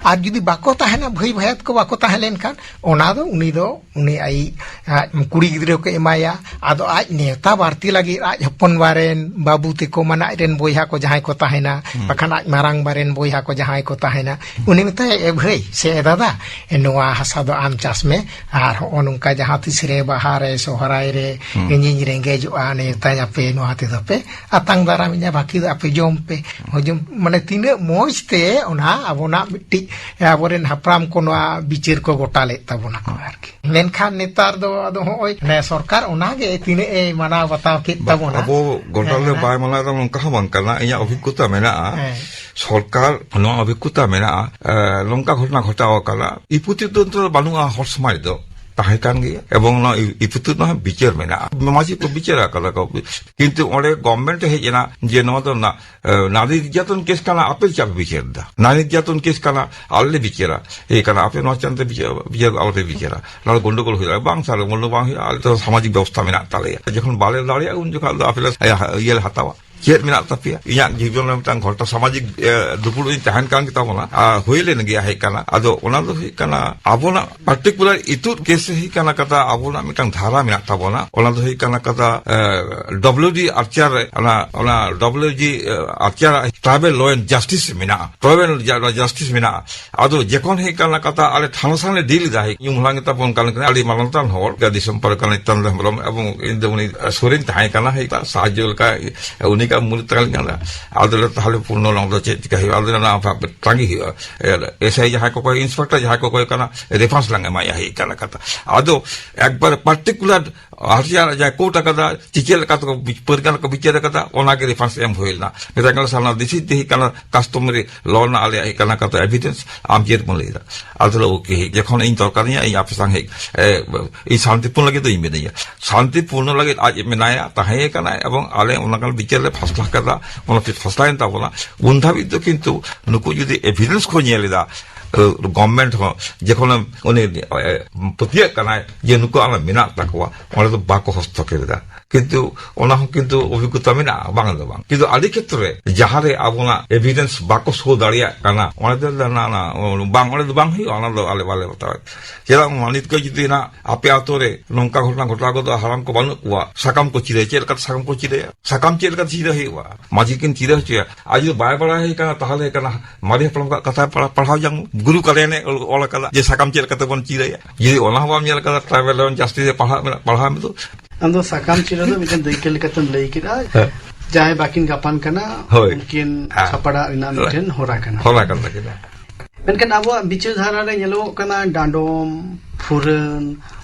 ᱟᱨ ᱡᱩᱫᱤ ᱵᱟᱠᱚ ᱛᱟᱦᱮᱱᱟ, ᱵᱷᱟᱹᱭ ᱵᱷᱟᱭᱟᱛ ᱠᱚ ᱵᱟᱠᱚ ᱛᱟᱦᱮᱸ ᱞᱮᱱᱠᱷᱟᱱ, ᱚᱱᱟ ᱫᱚ ᱩᱱᱤ ᱫᱚ, ᱩᱱᱤ ᱟᱭᱤᱡ, ᱟᱡ ᱠᱩᱲᱤ ᱜᱤᱫᱽᱨᱟᱹ ᱠᱚ ᱮᱢᱟᱭᱟ᱾ ᱟᱫᱚ ᱟᱡ ᱱᱮᱣᱛᱟ ᱵᱟᱨᱛᱤ ᱞᱟᱹᱜᱤᱫ ᱟᱡ ᱦᱚᱯᱚᱱ ᱵᱟ ᱨᱮᱱ ᱵᱟᱹᱵᱩ ᱛᱮᱠᱚ, ᱢᱟᱱᱮ ᱟᱡ ᱨᱮᱱ ᱵᱚᱭᱦᱟ ᱠᱚ ᱡᱟᱦᱟᱸᱭ ᱠᱚ ᱛᱟᱦᱮᱱᱟ, ᱦᱩᱸ᱾ ᱵᱟᱠᱷᱟᱱ ᱟᱡ ᱢᱟᱨᱟᱝ ᱵᱟ ᱨᱮᱱ ᱵᱚᱭᱦᱟ ᱠᱚ ᱡᱟᱦᱟᱸᱭ ᱠᱚ ᱛᱟᱦᱮᱱᱟ, ᱩᱱᱤ ᱢᱮᱛᱟᱭᱟ, "ᱮ ᱵᱷᱟᱹᱭ ᱥᱮ ᱮ ᱫᱟᱫᱟ, ᱱᱚᱣᱟ ᱦᱟᱥᱟ ᱫᱚ ᱟᱢ ᱪᱟᱥ ᱢᱮ, ᱟᱨ ᱦᱚᱸᱜᱼᱚ ᱱᱚᱝᱠᱟ ᱡᱟᱦᱟᱸ ᱛᱤᱥ ᱨᱮ ᱵᱟᱦᱟ ᱨᱮ, ᱥᱚᱦᱨᱟᱭ ᱨᱮ, ᱦᱩᱸ᱾ ᱤᱧᱤᱧ ᱨᱮᱸᱜᱮᱡᱚᱜᱼᱟ, ᱱᱮᱣᱛᱟᱧ ᱟᱯᱮ, ᱱᱚᱣᱟ ᱛᱮᱫᱚ ᱯᱮ ᱟᱛᱟᱝ ᱫᱟᱨᱟᱢᱤᱧᱟ, ᱵᱟᱹᱠᱤ ᱫᱚ ᱟᱯᱮ ᱡᱚᱢ ᱯᱮ᱾" ᱦᱚᱡᱚᱢ, ᱢᱟᱱᱮ ᱛᱤᱱᱟᱹᱜ ᱢᱚᱡᱽ ᱛᱮ ᱚᱱᱟ ᱟᱵᱚᱱᱟᱜ ᱢᱤᱫᱴᱤᱡ, ᱟᱵᱚᱨᱮᱱ ᱦᱟᱯᱲᱟᱢ ᱠᱚ ᱱᱚᱣᱟ ᱵᱤᱪᱟᱹᱨ ᱠᱚ ᱜᱚᱴᱟ ᱞᱮᱫ ᱛᱟᱵᱚᱱᱟ ᱠᱚ ᱟᱨᱠᱤ᱾ ᱢᱮᱱᱠᱷᱟᱱ ᱱᱮᱛᱟᱨ ᱫᱚ ᱟᱫᱚ ᱦᱚᱸᱜᱼᱚᱭ ᱱᱮ ᱥᱚᱨᱠᱟᱨ ᱚᱱᱟᱜᱮ ᱛᱤᱱᱟᱹᱜ ᱮ ᱢᱟᱱᱟᱣ ᱵᱟᱛᱟᱣ ᱠᱮᱫ ᱵᱟ-, ᱛᱟᱵᱚᱱᱟ᱾ ᱟᱵᱚ ᱜᱚᱴᱟ ᱦᱮᱸ, ᱨᱮ ᱦᱮᱸ᱾ ᱵᱟᱭ ᱢᱟᱱᱟᱣ ᱮᱫᱟ, ᱱᱚᱝᱠᱟ ᱦᱚᱸ ᱵᱟᱝ ᱠᱟᱱᱟ᱾ ᱤᱧᱟᱹᱜ ᱚᱵᱷᱤᱜᱽᱜᱚᱛᱟ ᱢᱮᱱᱟᱜᱼᱟ᱾ ᱦᱮᱸ᱾ ᱥᱚᱨᱠᱟᱨ ᱱᱚᱣᱟ ᱚᱵᱷᱤᱜᱽᱜᱚᱛᱟ ᱢᱮᱱᱟᱜᱼᱟ᱾ ᱮ, ᱱᱚᱝᱠᱟ ᱜᱷᱚᱴᱚᱱᱟ ᱜᱷᱚᱴᱟᱣ ᱟᱠᱟᱱᱟ᱾ ᱤᱯᱩᱛᱤ ᱫᱚ ᱱᱤᱛᱚᱜ ᱫᱚ ᱵᱟᱹᱱᱩᱜᱼᱟ ᱦᱚᱲ ᱥᱚᱢᱟᱡᱽ ᱫᱚ᱾ ᱛᱟᱦᱮᱸ ᱠᱟᱱ ᱜᱮᱭᱟ, ᱮᱵᱚᱝ ᱱᱚᱣᱟ ᱤ-, ᱤᱯᱤᱛᱩᱫ ᱱᱚᱣᱟ ᱵᱤᱪᱟᱹᱨ ᱢᱮᱱᱟᱜᱼᱟ, ᱢᱟᱹᱡᱷᱤ ᱠᱚ ᱵᱤᱪᱟᱹᱨ ᱟᱠᱟᱫᱟ ᱠᱚ, ᱠᱤᱱᱛᱩ ᱚᱸᱰᱮ ᱜᱚᱵᱷᱢᱮᱱᱴ ᱦᱮᱡ ᱮᱱᱟ ᱡᱮ ᱱᱚᱣᱟ ᱫᱚ ᱱᱟ-, ᱮ, ᱱᱟᱨᱤ ᱱᱤᱨᱡᱟᱛᱚᱱ ᱠᱮᱥ ᱠᱟᱱᱟ, ᱟᱯᱮ ᱪᱮᱫ ᱯᱮ ᱵᱤᱪᱟᱹᱨ ᱮᱫᱟ? ᱱᱟᱨᱤ ᱱᱤᱨᱡᱟᱛᱚᱱ ᱠᱮᱥ ᱠᱟᱱᱟ, ᱟᱞᱮ ᱞᱮ ᱵᱤᱪᱟᱹᱨᱟ, ᱮ ᱠᱟᱱᱟ, ᱟᱯᱮ ᱱᱚᱣᱟ ᱪᱮᱛᱟᱱ ᱛᱮ ᱵᱤᱪᱟᱹᱨ, ᱵᱤᱪᱟᱹᱨ ᱟᱞᱚ ᱯᱮ ᱵᱤᱪᱟᱹᱨᱟ, ᱱᱚᱣᱟ ᱫᱚ ᱜᱚᱱᱰᱚᱜᱳᱞ ᱦᱩᱭᱩᱜᱼᱟ᱾ ᱵᱟᱝ ᱥᱟᱨ, ᱜᱚᱱᱰᱚᱜᱳᱞ ᱵᱟᱝ ᱦᱩᱭᱩᱜᱼᱟ, ᱟᱞᱮ ᱫᱚ ᱥᱟᱢᱟᱡᱤᱠ ᱵᱮᱵᱚᱥᱛᱷᱟ ᱢᱮᱱᱟᱜ ᱛᱟᱞᱮᱭᱟ, ᱡᱚᱠᱷᱚᱱ ᱵᱟᱞᱮ ᱫᱟᱲᱮᱭᱟᱜᱼᱟ ᱩᱱ ᱡᱚᱠᱷᱚᱱ ᱫᱚ ᱟᱯᱮ ᱞᱮ ᱤᱭᱟᱹ ᱞᱮ ᱦᱟᱛᱟᱣᱟ᱾ ᱪᱮᱫ ᱢᱮᱱᱟᱜ ᱛᱟᱯᱮᱭᱟ? ᱤᱧᱟᱜ ᱡᱤᱵᱚᱱ ᱨᱮ ᱢᱤᱫᱴᱟᱝ ᱜᱷᱚᱴᱚᱱᱟ, ᱥᱟᱢᱟᱡᱤᱠ, ᱮ, ᱫᱩᱯᱲᱩᱵ ᱤᱧ ᱛᱟᱦᱮᱱ ᱠᱟᱱ ᱜᱮᱛᱟ ᱵᱚᱱᱟ, ᱟᱨ ᱦᱩᱭ ᱞᱮᱱ ᱜᱮᱭᱟ, ᱦᱮᱡ ᱠᱟᱱᱟ᱾ ᱟᱫᱚ ᱚᱱᱟ ᱫᱚ ᱦᱩᱭᱩᱜ ᱠᱟᱱᱟ ᱟᱵᱚᱱᱟᱜ ᱯᱟᱨᱴᱤᱠᱩᱞᱟᱨ ᱤᱛᱩᱫ ᱠᱮᱥ ᱦᱩᱭᱩᱜ ᱠᱟᱱᱟ ᱠᱟᱛᱷᱟ, ᱟᱵᱚᱱᱟᱜ ᱢᱤᱫᱴᱟᱝ ᱫᱷᱟᱨᱟ ᱢᱮᱱᱟᱜ ᱛᱟᱵᱚᱱᱟ, ᱚᱱᱟ ᱫᱚ ᱦᱩᱭᱩᱜ ᱠᱟᱱᱟ ᱠᱟᱛᱷᱟ, ᱮ, ᱰᱚᱵᱞᱤᱭᱩ ᱰᱤ ᱟᱨᱪᱟᱨ ᱨᱮ, ᱚᱱᱟ, ᱚᱱᱟ ᱰᱚᱵᱞᱤᱭᱩ ᱰᱤ, ᱮ, ᱟᱨᱪᱟᱨ ᱴᱨᱟᱭᱵᱟᱞ ᱞᱚ ᱮᱱᱰ ᱡᱟᱥᱴᱤᱥ ᱢᱮᱱᱟᱜᱼᱟ, ᱴᱨᱟᱭᱵᱟᱞ ᱡᱟ-, ᱡᱟᱥᱴᱤᱥ ᱢᱮᱱᱟᱜᱼᱟ᱾ ᱟᱫᱚ ᱡᱚᱠᱷᱚᱱ ᱦᱩᱭᱩᱜ ᱠᱟᱱᱟ ᱠᱟᱛᱷᱟ, ᱟᱞᱮ ᱛᱷᱟᱱᱟ ᱥᱟᱝ ᱞᱮ ᱰᱤᱞ ᱮᱫᱟ, ᱦᱮᱡ ᱧᱩᱢ ᱦᱟᱞᱟᱝ ᱜᱮᱛᱟ ᱵᱚᱱ ᱠᱟᱱ ᱠᱟᱱᱟ, ᱟᱹᱰᱤ ᱢᱟᱱᱚᱛᱟᱱ ᱦᱚᱲ, ᱫᱤᱥᱚᱢ ᱯᱟᱨᱜᱟᱱᱟ ᱱᱤᱛᱟᱱᱫᱚ ᱦᱮᱢᱵᱨᱚᱢ, ᱮᱵᱚᱝ ᱤᱧ ᱫᱚ ᱩᱱᱤ ᱥᱩᱨᱤᱧ ᱛᱟᱦᱮᱸ ᱠᱟᱱᱟ, ᱦᱮᱡ ᱥᱟᱦᱟᱡᱽᱡᱚ ᱞᱮᱠᱟ ᱩᱱᱤ ᱠᱟ ᱢᱩᱞ ᱛᱟᱦᱮᱸ ᱠᱟᱱᱟ᱾ ᱟᱫᱚ ᱞᱮ ᱛᱟᱦᱞᱮ ᱯᱩᱨᱱᱚ ᱞᱚᱝ ᱫᱚ ᱪᱮᱫ ᱪᱤᱠᱟ ᱦᱩᱭᱩᱜᱼᱟ? ᱟᱫᱚ ᱞᱮ ᱚᱱᱟ ᱛᱟᱸᱜᱤ ᱦᱩᱭᱩᱜᱼᱟ᱾ ᱮᱥ ᱟᱭ ᱡᱟᱦᱟᱸᱭ ᱠᱚᱠᱚ, ᱤᱱᱥᱯᱮᱠᱴᱚᱨ ᱡᱟᱦᱟᱸᱭ ᱠᱚᱠᱚ ᱠᱟᱱᱟ, ᱨᱮᱯᱷᱟᱨᱮᱱᱥ ᱞᱟᱝ ᱮᱢᱟᱭᱟ, ᱦᱮᱡ ᱠᱟᱱᱟ ᱠᱟᱛᱷᱟ᱾ ᱟᱫᱚ ᱮᱠᱵᱟᱨ ᱯᱟᱨᱴᱤᱠᱩᱞᱟᱨ ᱟᱨ ᱡᱟᱦᱟᱸ, ᱡᱟᱦᱟᱸ ᱠᱳᱨᱴ ᱟᱠᱟᱫᱟ, ᱪᱮᱫ ᱞᱮᱠᱟ ᱛᱮᱠᱚ ᱵᱤᱪ-, ᱯᱟᱹᱨᱜᱟᱹᱱ ᱠᱚ ᱵᱤᱪᱟᱹᱨ ᱟᱠᱟᱫᱟ, ᱚᱱᱟ ᱜᱮ ᱨᱮᱯᱷᱟᱨᱮᱱᱥ ᱮᱢ ᱦᱩᱭ ᱞᱮᱱᱟ᱾ ᱢᱮᱛᱟᱜ ᱠᱟᱱᱟ, ᱥᱟᱨᱱᱟ ᱫᱤᱥᱤ ᱛᱮᱦᱮᱸ ᱠᱟᱱᱟ, ᱠᱟᱥᱴᱚᱢᱟᱨᱤ ᱞᱚ ᱨᱮᱱᱟᱜ ᱟᱞᱮᱭᱟᱜ ᱦᱮᱡ ᱠᱟᱱᱟ, ᱠᱟᱛᱷᱟ ᱮᱵᱤᱰᱮᱱᱥ, ᱟᱢ ᱪᱮᱫ ᱵᱚᱱ ᱞᱟᱹᱭ ᱮᱫᱟ? ᱟᱫᱚ ᱞᱮ, "ᱳᱠᱮ, ᱡᱚᱠᱷᱚᱱ ᱤᱧ ᱫᱚᱨᱠᱟᱨᱤᱧᱟ, ᱤᱧ ᱟᱯᱮ ᱥᱟᱝ ᱦᱮᱡ, ᱮ, ᱤᱧ ᱥᱟᱱᱛᱤᱯᱩᱨᱱᱚ ᱞᱟᱹᱜᱤᱫ ᱫᱚ ᱤᱧ ᱢᱤᱱᱟᱹᱧᱟ᱾" ᱥᱟᱱᱛᱤᱯᱩᱨᱱᱚ ᱞᱟᱹᱜᱤᱫ ᱟᱡ ᱢᱮᱱᱟᱭᱟ, ᱛᱟᱦᱮᱸ ᱠᱟᱱᱟᱭ, ᱮᱵᱚᱝ ᱟᱞᱮ ᱚᱱᱟ ᱠᱟᱱ ᱵᱤᱪᱟᱹᱨ ᱞᱮ ᱯᱷᱟᱥᱞᱟ ᱠᱟᱫᱟ, ᱚᱱᱟ ᱯᱷᱟᱥᱞᱟᱭᱮᱱ ᱛᱟᱵᱚᱱᱟ᱾ ᱩᱱ ᱫᱷᱟᱹᱵᱤᱡ ᱫᱚ ᱠᱤᱱᱛᱩ ᱱᱩᱠᱩ ᱡᱩᱫᱤ ᱮᱵᱤᱰᱮᱱᱥ ᱠᱚ ᱧᱮᱞ ᱮᱫᱟ, ᱮ, ᱜᱚᱵᱷᱢᱮᱱᱴ ᱦᱚᱸ ᱡᱚᱠᱷᱚᱱ ᱩᱱᱤ, ᱮ, ᱯᱟᱹᱛᱭᱟᱹᱜ ᱠᱟᱱᱟᱭ ᱡᱮ ᱱᱩᱠᱩ ᱟᱞᱮ ᱢᱮᱱᱟᱜ ᱛᱟᱠᱚᱣᱟ, ᱚᱸᱰᱮ ᱫᱚ ᱵᱟᱠᱚ ᱦᱚᱥᱛᱚᱠᱷᱮᱯ ᱮᱫᱟ᱾ ᱠᱤᱱᱛᱩ ᱚᱱᱟ ᱦᱚᱸ ᱠᱤᱱᱛᱩ ᱚᱵᱷᱤᱜᱽᱜᱚᱛᱟ ᱢᱮᱱᱟᱜᱼᱟ, ᱵᱟᱝ ᱫᱚ ᱵᱟᱝ᱾ ᱠᱤᱱᱛᱩ ᱟᱹᱰᱤ ᱠᱷᱮᱛᱨᱮ ᱡᱟᱦᱟᱸᱨᱮ ᱟᱵᱚᱱᱟᱜ ᱮᱵᱷᱤᱰᱮᱱᱥ ᱵᱟᱠᱚ ᱥᱳ ᱫᱟᱲᱮᱭᱟᱜ ᱠᱟᱱᱟ, ᱚᱸᱰᱮ ᱫᱚ ᱱᱟ-, ᱱᱟ-, ᱵᱟᱝ, ᱚᱸᱰᱮ ᱫᱚ ᱵᱟᱝ ᱦᱩᱭᱩᱜᱼᱟ, ᱚᱱᱟ ᱫᱚ ᱟᱞᱮ ᱵᱟᱞᱮ ᱵᱟᱛᱟᱣᱟ᱾ ᱪᱮᱫᱟᱜ ᱵᱟᱝ, ᱱᱤᱛ ᱠᱚ ᱡᱩᱫᱤ ᱱᱟᱜ ᱟᱯᱮ ᱟᱛᱳ ᱨᱮ ᱱᱚᱝᱠᱟ ᱜᱷᱚᱴᱚᱱᱟ ᱜᱷᱚᱴᱟᱣ ᱜᱚᱫᱚᱜᱼᱟ, ᱦᱟᱲᱟᱢ ᱠᱚ ᱵᱟᱹᱱᱩᱜ ᱠᱚᱣᱟ, ᱥᱟᱠᱟᱢ ᱠᱚ ᱪᱤᱨᱟᱹᱭᱟ, ᱪᱮᱫ ᱞᱮᱠᱟᱛᱮ ᱥᱟᱠᱟᱢ ᱠᱚ ᱪᱤᱨᱟᱹᱭᱟ? ᱥᱟᱠᱟᱢ ᱪᱮᱫ ᱞᱮᱠᱟᱛᱮ ᱪᱤᱨᱟᱹ ᱦᱩᱭᱩᱜᱼᱟ? ᱢᱟᱹᱡᱷᱤ ᱠᱤᱱ ᱪᱤᱨᱟᱹ ᱦᱚᱪᱚᱭᱟ᱾ ᱟᱨ ᱡᱩᱫᱤ ᱵᱟᱭ ᱵᱟᱲᱟᱭ ᱠᱟᱱᱟ, ᱛᱟᱦᱚᱞᱮ ᱠᱟᱱᱟ ᱢᱟᱨᱮ ᱦᱟᱯᱲᱟᱢ ᱠᱚᱣᱟᱜ ᱠᱟᱛᱷᱟ ᱯᱟᱲᱦᱟᱣ, ᱯᱟᱲᱦᱟᱣ ᱡᱟᱝ, ᱜᱩᱨᱩ ᱠᱟᱞᱭᱟᱱᱮ ᱚᱞ, ᱚᱞ ᱟᱠᱟᱫᱟ ᱡᱮ ᱥᱟᱠᱟᱢ ᱪᱮᱫ ᱞᱮᱠᱟᱛᱮ ᱵᱚᱱ ᱪᱤᱨᱟᱹᱭᱟ᱾ ᱡᱩᱫᱤ ᱚᱱᱟ ᱦᱚᱸ ᱵᱟᱢ ᱧᱮᱞ ᱟᱠᱟᱫᱟ, ᱴᱨᱟᱭᱵᱟᱞ ᱞᱚ ᱮᱱᱰ ᱡᱟᱥᱴᱤᱥ ᱨᱮ ᱯᱟᱲᱦᱟᱜ ᱢᱮᱱᱟᱜ, ᱯᱟᱲᱦᱟᱣ ᱢᱮ ᱛᱚ᱾ ᱟᱢ ᱫᱚ ᱥᱟᱠᱟᱢ ᱪᱤᱨᱟᱹ ᱫᱚ ᱢᱤᱫᱴᱮᱱ ᱫᱟᱹᱭᱠᱟᱹ ᱞᱮᱠᱟᱛᱮᱢ ᱞᱟᱹᱭ ᱠᱮᱫᱟ᱾ ᱦᱮᱸ᱾ ᱡᱟᱦᱟᱸᱭ ᱵᱟᱹᱠᱤᱱ ᱜᱟᱯᱟᱱ ᱠᱟᱱᱟ, ᱦᱳᱭ᱾ ᱩᱱᱠᱤᱱ ᱦᱮᱸ᱾ ᱥᱟᱯᱲᱟᱣ ᱨᱮᱱᱟᱜ ᱢᱤᱫᱴᱮᱱ ᱦᱚᱨᱟ ᱠᱟᱱᱟ᱾ ᱦᱚᱨᱟ ᱠᱟᱱ ᱛᱟᱹᱠᱤᱱᱟ᱾ ᱢᱮᱱᱠᱷᱟᱱ ᱟᱵᱚᱣᱟᱜ ᱵᱤᱪᱟᱹᱨ ᱫᱷᱟᱨᱟ ᱨᱮ ᱧᱮᱞᱚᱜᱚᱜ ᱠᱟᱱᱟ, ᱰᱟᱸᱰᱚᱢ, ᱯᱷᱩᱨᱟᱹᱱ,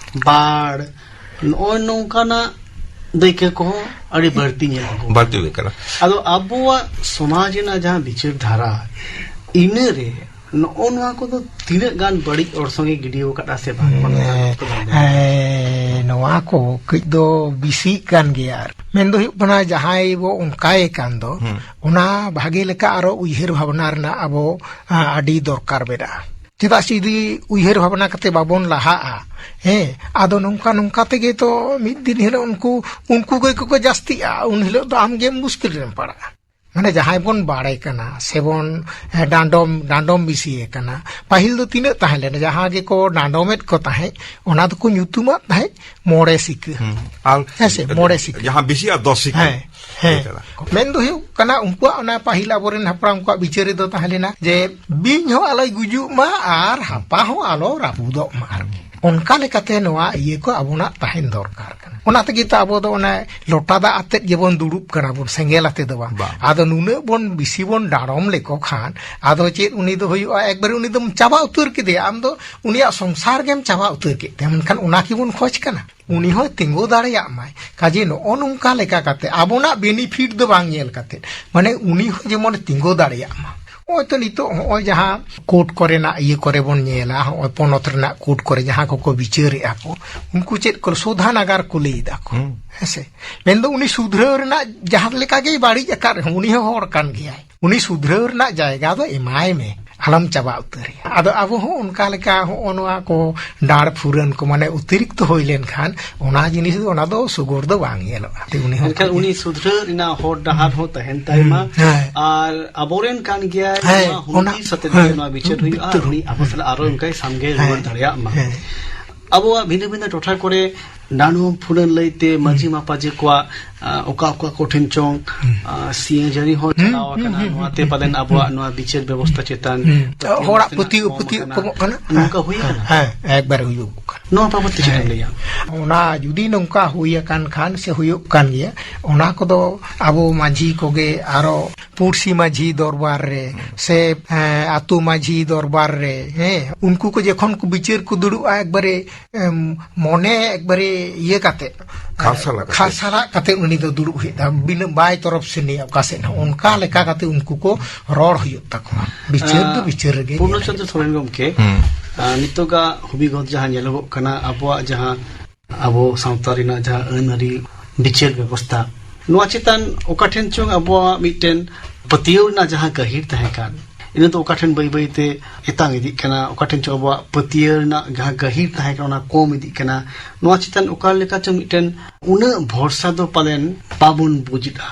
ᱵᱟᱲ, ᱱᱚᱜᱼᱚᱭ ᱱᱚᱝᱠᱟᱱᱟᱜ ᱫᱟᱹᱭᱠᱟᱹ ᱠᱚᱦᱚᱸ ᱟᱹᱰᱤ ᱵᱟᱹᱲᱛᱤ ᱧᱮᱞᱚᱜᱚᱜ ᱠᱟᱱᱟ᱾ ᱵᱟᱹᱲᱛᱤ ᱦᱩᱭᱩᱜ ᱠᱟᱱᱟ᱾ ᱟᱫᱚ ᱟᱵᱚᱣᱟᱜ ᱥᱚᱢᱟᱡᱽ ᱨᱮᱱᱟᱜ ᱡᱟᱦᱟᱸ ᱵᱤᱪᱟᱹᱨ ᱫᱷᱟᱨᱟ, ᱤᱱᱟᱹᱨᱮ ᱱᱚᱜᱼᱚ ᱱᱚᱣᱟ ᱠᱚᱫᱚ ᱛᱤᱱᱟᱹᱜ ᱜᱟᱱ ᱵᱟᱹᱲᱤᱡ ᱚᱨᱥᱚᱝ ᱮ ᱜᱤᱰᱤ ᱟᱠᱟᱫᱼᱟ ᱥᱮ ᱵᱟᱝ? ᱚᱱᱟ ᱦᱮᱸ, ᱠᱚᱫᱚ ᱵᱟᱝ᱾ ᱦᱮᱸ, ᱱᱚᱣᱟ ᱠᱚ ᱠᱟᱹᱡ ᱫᱚ ᱵᱮᱥᱤᱜ ᱠᱟᱱ ᱜᱮᱭᱟ᱾ ᱟᱨ ᱢᱮᱱ ᱫᱚ ᱦᱩᱭᱩᱜ ᱠᱟᱱᱟ, ᱡᱟᱦᱟᱸᱭ ᱵᱚ ᱚᱱᱠᱟᱭᱮ ᱠᱟᱱ ᱫᱚ, ᱦᱩᱸ᱾ ᱚᱱᱟ ᱵᱷᱟᱜᱮ ᱞᱮᱠᱟ ᱟᱨᱚ ᱩᱭᱦᱟᱹᱨ ᱵᱷᱟᱵᱽᱱᱟ ᱨᱮᱱᱟᱜ ᱟᱵᱚ, ᱟ, ᱟᱹᱰᱤ ᱫᱚᱨᱠᱟᱨ ᱢᱮᱱᱟᱜᱼᱟ᱾ ᱪᱮᱫᱟᱜ ᱥᱮ ᱡᱩᱫᱤ ᱩᱭᱦᱟᱹᱨ ᱵᱷᱟᱵᱽᱱᱟ ᱠᱟᱛᱮ ᱵᱟᱵᱚᱱ ᱞᱟᱦᱟᱜᱼᱟ, ᱦᱮᱸ, ᱟᱫᱚ ᱱᱚᱝᱠᱟ ᱱᱚᱝᱠᱟ ᱛᱮᱜᱮ ᱛᱚ ᱢᱤᱫ ᱫᱤᱱ ᱦᱤᱞᱳᱜ ᱩᱱᱠᱩ, ᱩᱱᱠᱩ ᱜᱮ ᱠᱚ ᱡᱟᱹᱥᱛᱤᱜᱼᱟ, ᱩᱱ ᱦᱤᱞᱳᱜ ᱫᱚ ᱟᱢ ᱜᱮᱢ ᱢᱩᱥᱠᱤᱞ ᱨᱮᱢ ᱯᱟᱲᱟᱜᱼᱟ᱾ ᱢᱟᱱᱮ ᱡᱟᱦᱟᱸᱭ ᱵᱚᱱ ᱵᱟᱲᱮ ᱠᱟᱱᱟ ᱥᱮᱵᱚᱱ, ᱮ, ᱰᱟᱸᱰᱚᱢ, ᱰᱟᱸᱰᱚᱢ ᱵᱤᱥᱤᱭᱮ ᱠᱟᱱᱟ᱾ ᱯᱟᱹᱦᱤᱞ ᱫᱚ ᱛᱤᱱᱟᱹᱜ ᱛᱟᱦᱮᱸ ᱞᱮᱱᱟ? ᱡᱟᱦᱟᱸ ᱜᱮᱠᱚ ᱰᱟᱸᱰᱚᱢᱮᱫ ᱠᱚ ᱛᱟᱦᱮᱸᱫ, ᱚᱱᱟ ᱫᱚᱠᱚ ᱧᱩᱛᱩᱢᱟᱫ ᱛᱟᱦᱮᱸᱫ ᱢᱚᱬᱮ ᱥᱤᱠᱟᱹ᱾ ᱦᱩᱸ᱾ ᱟᱨ ᱦᱮᱸ ᱥᱮ, ᱢᱚᱬᱮ ᱥᱤᱠᱟᱹ᱾ ᱡᱟᱦᱟᱸ ᱵᱤᱥᱤ ᱟᱨ ᱫᱚᱥ ᱥᱤᱠᱟᱹ᱾ ᱦᱮᱸ, ᱦᱮᱸ᱾ ᱦᱮᱸ ᱥᱮ ᱵᱟᱝ? ᱢᱮᱱ ᱫᱚ ᱦᱩᱭᱩᱜ ᱠᱟᱱᱟ, ᱩᱱᱠᱩᱣᱟᱜ ᱚᱱᱟ ᱯᱟᱹᱦᱤᱞ ᱟᱵᱚᱨᱮᱱ ᱦᱟᱯᱲᱟᱢ ᱠᱚᱣᱟᱜ ᱵᱤᱪᱟᱹᱨ ᱨᱮᱫᱚ ᱛᱟᱦᱮᱸ ᱞᱮᱱᱟ ᱡᱮ, "ᱵᱤᱧ ᱦᱚᱸ ᱟᱞᱚᱭ ᱜᱩᱡᱩᱜ ᱢᱟ ᱟᱨ ᱦᱟᱯᱟ ᱦᱚᱸ ᱟᱞᱚ ᱨᱟᱹᱯᱩᱫᱚᱜ ᱢᱟ ᱟᱨᱠᱤ᱾" ᱚᱱᱠᱟ ᱞᱮᱠᱟᱛᱮ ᱱᱚᱣᱟ ᱤᱭᱟᱹ ᱠᱚ ᱟᱵᱚᱱᱟᱜ ᱛᱟᱦᱮᱱ ᱫᱚᱨᱠᱟᱨ ᱠᱟᱱᱟ᱾ ᱚᱱᱟ ᱛᱮᱜᱮ ᱛᱚ ᱟᱵᱚ ᱫᱚ ᱚᱱᱮ ᱞᱚᱴᱟ ᱫᱟᱜ ᱟᱛᱮᱫ ᱜᱮᱵᱚᱱ ᱫᱩᱲᱩᱵ ᱠᱟᱱᱟ ᱵᱚᱱ, ᱥᱮᱸᱜᱮᱞ ᱟᱛᱮ ᱫᱚ ᱵᱟᱝ᱾ ᱵᱟᱝ᱾ ᱟᱫᱚ ᱱᱩᱱᱟᱹᱜ ᱵᱚᱱ ᱵᱤᱥᱤ ᱵᱚᱱ ᱰᱟᱲᱚᱢ ᱞᱮᱠᱚ ᱠᱷᱟᱱ, ᱟᱫᱚ ᱪᱮᱫ ᱩᱱᱤ ᱫᱚ ᱦᱩᱭᱩᱜᱼᱟ, ᱮᱠᱵᱟᱨᱮ ᱩᱱᱤ ᱫᱚᱢ ᱪᱟᱵᱟ ᱩᱛᱟᱹᱨ ᱠᱮᱫᱮᱭᱟ, ᱟᱢ ᱫᱚ ᱩᱱᱤᱭᱟᱜ ᱥᱚᱝᱥᱟᱨ ᱜᱮᱢ ᱪᱟᱵᱟ ᱩᱛᱟᱹᱨ ᱠᱮᱫ ᱛᱟᱭᱟ᱾ ᱢᱮᱱᱠᱷᱟᱱ ᱚᱱᱟ ᱠᱤ ᱵᱚᱱ ᱠᱷᱚᱡᱽ ᱠᱟᱱᱟ? ᱩᱱᱤ ᱦᱚᱸᱭ ᱛᱤᱸᱜᱩ ᱫᱟᱲᱮᱭᱟᱜ ᱢᱟᱭ᱾ ᱠᱟᱡᱮ ᱱᱚᱜᱼᱚ ᱱᱚᱝᱠᱟ ᱞᱮᱠᱟ ᱠᱟᱛᱮ ᱟᱵᱚᱱᱟᱜ ᱵᱮᱱᱤᱯᱷᱤᱴ ᱫᱚ ᱵᱟᱝ ᱧᱮᱞ ᱠᱟᱛᱮ, ᱢᱟᱱᱮ ᱩᱱᱤ ᱦᱚᱸ ᱡᱮᱢᱚᱱ ᱛᱤᱸᱜᱩ ᱫᱟᱲᱮᱭᱟᱜ ᱢᱟ᱾ ᱱᱚᱜᱼᱚᱭ ᱛᱚ ᱱᱤᱛᱚᱜ ᱦᱚᱸᱜᱼᱚᱭ ᱡᱟᱦᱟᱸ ᱠᱳᱨᱴ ᱠᱚᱨᱮᱱᱟᱜ ᱤᱭᱟᱹ ᱠᱚᱨᱮ ᱵᱚᱱ ᱧᱮᱞᱟ, ᱦᱚᱸᱜᱼᱚᱭ ᱯᱚᱱᱚᱛ ᱨᱮᱱᱟᱜ ᱠᱳᱨᱴ ᱠᱚᱨᱮ ᱡᱟᱦᱟᱸ ᱠᱚᱠᱚ ᱵᱤᱪᱟᱹᱨᱮᱜᱼᱟ ᱠᱚ, ᱩᱱᱠᱩ ᱪᱮᱫ ᱠᱚ ᱥᱳᱫᱷᱟ ᱱᱟᱜᱟᱨ ᱠᱚ ᱞᱟᱹᱭ ᱫᱟ ᱠᱚ᱾ ᱦᱩᱸ᱾ ᱦᱮᱸᱥᱮ? ᱢᱮᱱᱫᱚ ᱩᱱᱤ ᱥᱩᱫᱷᱨᱟᱹᱣ ᱨᱮᱱᱟᱜ ᱡᱟᱦᱟᱸ ᱞᱮᱠᱟ ᱜᱮᱭ ᱵᱟᱹᱲᱤᱡ ᱟᱠᱟᱫ ᱨᱮᱦᱚᱸ, ᱩᱱᱤ ᱦᱚᱸ ᱦᱚᱲ ᱠᱟᱱ ᱜᱮᱭᱟᱭ᱾ ᱩᱱᱤ ᱥᱩᱫᱷᱨᱟᱹᱣ ᱨᱮᱱᱟᱜ ᱡᱟᱭᱜᱟ ᱫᱚ ᱮᱢᱟᱭ ᱢᱮ, ᱟᱞᱚᱢ ᱪᱟᱵᱟ ᱩᱛᱟᱹᱨᱮᱭᱟ᱾ ᱟᱫᱚ ᱟᱵᱚ ᱦᱚᱸ ᱚᱱᱠᱟ ᱞᱮᱠᱟ ᱦᱚᱸᱜᱼᱚ ᱱᱚᱣᱟ ᱠᱚ ᱰᱟᱸᱲ ᱯᱷᱩᱨᱟᱹᱱ ᱠᱚ ᱢᱟᱱᱮ ᱚᱛᱤᱨᱤᱠᱛᱚ ᱦᱩᱭ ᱞᱮᱱᱠᱷᱟᱱ, ᱚᱱᱟ ᱡᱤᱱᱤᱥ ᱫᱚ, ᱚᱱᱟ ᱫᱚ ᱥᱩᱜᱩᱲ ᱫᱚ ᱵᱟᱝ ᱧᱮᱞᱚᱜᱼᱟ᱾ ᱛᱮ ᱩᱱᱤ ᱦᱚᱸ ᱢᱮᱱᱠᱷᱟᱱ ᱚᱱᱠᱟ ᱩᱱᱤ ᱜᱮ᱾ ᱥᱩᱫᱷᱨᱟᱹᱣ ᱨᱮᱱᱟᱜ ᱦᱚᱨ ᱰᱟᱦᱟᱨ ᱦᱚᱸ ᱛᱟᱦᱮᱱ ᱛᱟᱭ ᱢᱟ᱾ ᱦᱩᱸ, ᱦᱮᱸ᱾ ᱟᱨ ᱟᱵᱚᱨᱮᱱ ᱠᱟᱱ ᱜᱮᱭᱟᱭ, ᱦᱮᱸ, ᱱᱚᱣᱟ ᱚᱱᱟ, ᱦᱩᱞᱠᱤ ᱥᱟᱛᱮ ᱦᱮᱸ, ᱛᱮᱜᱮ ᱱᱚᱣᱟ ᱵᱤᱪᱟᱹᱨ ᱦᱩᱭᱩᱜᱼᱟ, ᱵᱤᱪᱟᱹᱨ᱾ ᱩᱱᱤ ᱟᱵᱚ ᱥᱟᱞᱟᱜ ᱟᱨᱚ ᱚᱱᱠᱟᱭ ᱥᱟᱢᱜᱮ ᱦᱮᱸ, ᱨᱩᱣᱟᱹᱲ ᱫᱟᱲᱮᱭᱟᱜ ᱢᱟ᱾ ᱦᱮᱸ᱾ ᱟᱵᱚᱣᱟᱜ ᱵᱷᱤᱱᱟᱹ ᱵᱷᱤᱱᱟᱹ ᱴᱚᱴᱷᱟ ᱠᱚᱨᱮ ᱰᱟᱸᱰᱚᱢ ᱯᱷᱩᱨᱟᱹᱱ ᱞᱟᱹᱭᱛᱮ ᱢᱟᱹᱡᱷᱤ ᱦᱩᱸ᱾ ᱢᱟᱯᱟᱡᱷᱤ ᱠᱚᱣᱟᱜ, ᱟ, ᱚᱠᱟ ᱚᱠᱟ ᱠᱚᱴᱷᱮᱱ ᱪᱚᱝ, ᱦᱩᱸ᱾ ᱟ, ᱥᱤᱭᱟᱹ ᱡᱟᱹᱨᱤ ᱦᱚᱸ ᱦᱩᱸ, ᱪᱟᱞᱟᱣ ᱦᱩᱸ, ᱟᱠᱟᱱᱟ᱾ ᱦᱩᱸ, ᱱᱚᱣᱟᱛᱮ ᱦᱩᱸ, ᱯᱟᱞᱮᱱ ᱦᱩᱸ, ᱟᱵᱚᱣᱟᱜ ᱦᱩᱸ᱾ ᱱᱚᱣᱟ ᱵᱤᱪᱟᱹᱨ ᱵᱮᱵᱚᱥᱛᱷᱟ ᱪᱮᱛᱟᱱ ᱦᱩᱸ᱾ ᱯᱟᱹᱛᱭᱟᱹᱣ ᱦᱚᱲᱟᱜ ᱱᱟᱥᱮᱱᱟᱜ ᱯᱟᱹᱛᱭᱟᱹᱣ, ᱠᱚᱢ ᱯᱟᱹᱛᱭᱟᱹᱣ ᱟᱠᱟᱱᱟ᱾ ᱠᱚᱢᱚᱜ ᱠᱟᱱᱟ᱾ ᱱᱚᱝᱠᱟ ᱦᱮᱸ, ᱦᱩᱭ ᱦᱮᱸ, ᱟᱠᱟᱱᱟ? ᱦᱮᱸ, ᱮᱠᱵᱟᱨᱮ ᱦᱩᱭᱩᱜ ᱠᱟᱱᱟ᱾ ᱱᱚᱣᱟ ᱵᱟᱵᱚᱫ ᱛᱮ ᱪᱮᱫ ᱮᱢ ᱞᱟᱹᱭᱟ? ᱚᱱᱟ ᱡᱩᱫᱤ ᱱᱚᱝᱠᱟ ᱦᱩᱭ ᱟᱠᱟᱱ ᱠᱷᱟᱱ ᱥᱮ ᱦᱩᱭᱩᱜ ᱠᱟᱱ ᱜᱮᱭᱟ, ᱚᱱᱟ ᱠᱚᱫᱚ ᱟᱵᱚ ᱢᱟᱹᱡᱷᱤ ᱠᱚᱜᱮ ᱟᱨᱚ ᱯᱩᱲᱥᱤ ᱢᱟᱹᱡᱷᱤ ᱫᱚᱨᱵᱟᱨ ᱨᱮ ᱥᱮ, ᱮᱸ, ᱟᱛᱳ ᱢᱟᱹᱡᱷᱤ ᱫᱚᱨᱵᱟᱨ ᱨᱮ, ᱦᱮᱸ, ᱩᱱᱠᱩ ᱠᱚ ᱡᱚᱠᱷᱚᱱ ᱠᱚ ᱵᱤᱪᱟᱹᱨ ᱠᱚ ᱫᱩᱲᱩᱵᱼᱟ, ᱮᱠᱵᱟᱨᱮ, ᱮᱢ, ᱢᱚᱱᱮ ᱮᱠᱵᱟᱨᱮ ᱤᱭᱟᱹ ᱠᱟᱛᱮ, ᱠᱷᱟᱨᱥᱟᱞᱟ ᱠᱟᱛᱮ᱾ ᱠᱷᱟᱨᱥᱟᱞᱟᱜ ᱠᱟᱛᱮ ᱩᱱᱤ ᱫᱚ ᱫᱩᱲᱩᱵ ᱦᱩᱭᱩᱜ ᱛᱟᱭᱟ, ᱵᱤᱱᱟᱹ, ᱵᱟᱭ ᱛᱚᱨᱚᱯ ᱥᱮᱱᱤᱡ ᱚᱠᱟ ᱥᱮᱫ ᱦᱚᱸ᱾ ᱚᱱᱠᱟ ᱞᱮᱠᱟ ᱠᱟᱛᱮ ᱩᱱᱠᱩ ᱠᱚ ᱨᱚᱲ ᱦᱩᱭᱩᱜ ᱛᱟᱠᱚᱣᱟ᱾ ᱵᱤᱪᱟᱹᱨ ᱫᱚ ᱟᱸ, ᱵᱤᱪᱟᱹᱨ ᱨᱮᱜᱮ ᱯᱩᱨᱱᱚ ᱧᱮᱞ ᱪᱚᱸᱫᱽᱨᱚ ᱦᱩᱭᱩᱜᱼᱟ᱾ ᱥᱚᱨᱮᱱ ᱜᱚᱢᱠᱮ, ᱦᱩᱸ᱾ ᱟᱸ, ᱱᱤᱛᱚᱜᱟᱜ ᱦᱩᱵᱤᱜᱚᱛ ᱡᱟᱦᱟᱸ ᱧᱮᱞᱚᱜᱚᱜ ᱠᱟᱱᱟ, ᱟᱵᱚᱣᱟᱜ ᱡᱟᱦᱟᱸ, ᱟᱵᱚ ᱥᱟᱶᱛᱟ ᱨᱮᱱᱟᱜ ᱡᱟᱦᱟᱸ ᱟᱹᱱ ᱟᱹᱨᱤ, ᱵᱤᱪᱟᱹᱨ ᱵᱮᱵᱚᱥᱛᱷᱟ, ᱱᱚᱣᱟ ᱪᱮᱛᱟᱱ ᱚᱠᱟ ᱴᱷᱮᱱ ᱪᱚᱝ ᱟᱵᱚᱣᱟᱜ ᱢᱤᱫᱴᱮᱱ ᱯᱟᱹᱛᱭᱟᱹᱣ ᱨᱮᱱᱟᱜ ᱡᱟᱦᱟᱸ ᱜᱟᱹᱦᱤᱨ ᱛᱟᱦᱮᱸ ᱠᱟᱱ, ᱤᱱᱟᱹ ᱫᱚ ᱚᱠᱟ ᱴᱷᱮᱱ ᱵᱟᱹᱭ ᱵᱟᱹᱭ ᱛᱮ ᱮᱛᱟᱝ ᱤᱫᱤᱜ ᱠᱟᱱᱟ, ᱚᱠᱟ ᱴᱷᱮᱱ ᱪᱚᱝ ᱟᱵᱚᱣᱟᱜ ᱯᱟᱹᱛᱭᱟᱹᱣ ᱨᱮᱱᱟᱜ ᱡᱟᱦᱟᱸ ᱜᱟᱹᱦᱤᱨ ᱛᱟᱦᱮᱸ ᱠᱟᱱᱟ, ᱚᱱᱟ ᱠᱚᱢ ᱤᱫᱤᱜ ᱠᱟᱱᱟ᱾ ᱱᱚᱣᱟ ᱪᱮᱛᱟᱱ ᱚᱠᱟ ᱞᱮᱠᱟ ᱪᱚᱝ ᱢᱤᱫᱴᱮᱱ ᱩᱱᱟᱹᱜ ᱵᱷᱚᱨᱥᱟ ᱫᱚ ᱯᱟᱞᱮᱱ ᱵᱟᱵᱚᱱ ᱵᱩᱡᱽ ᱮᱫᱟ᱾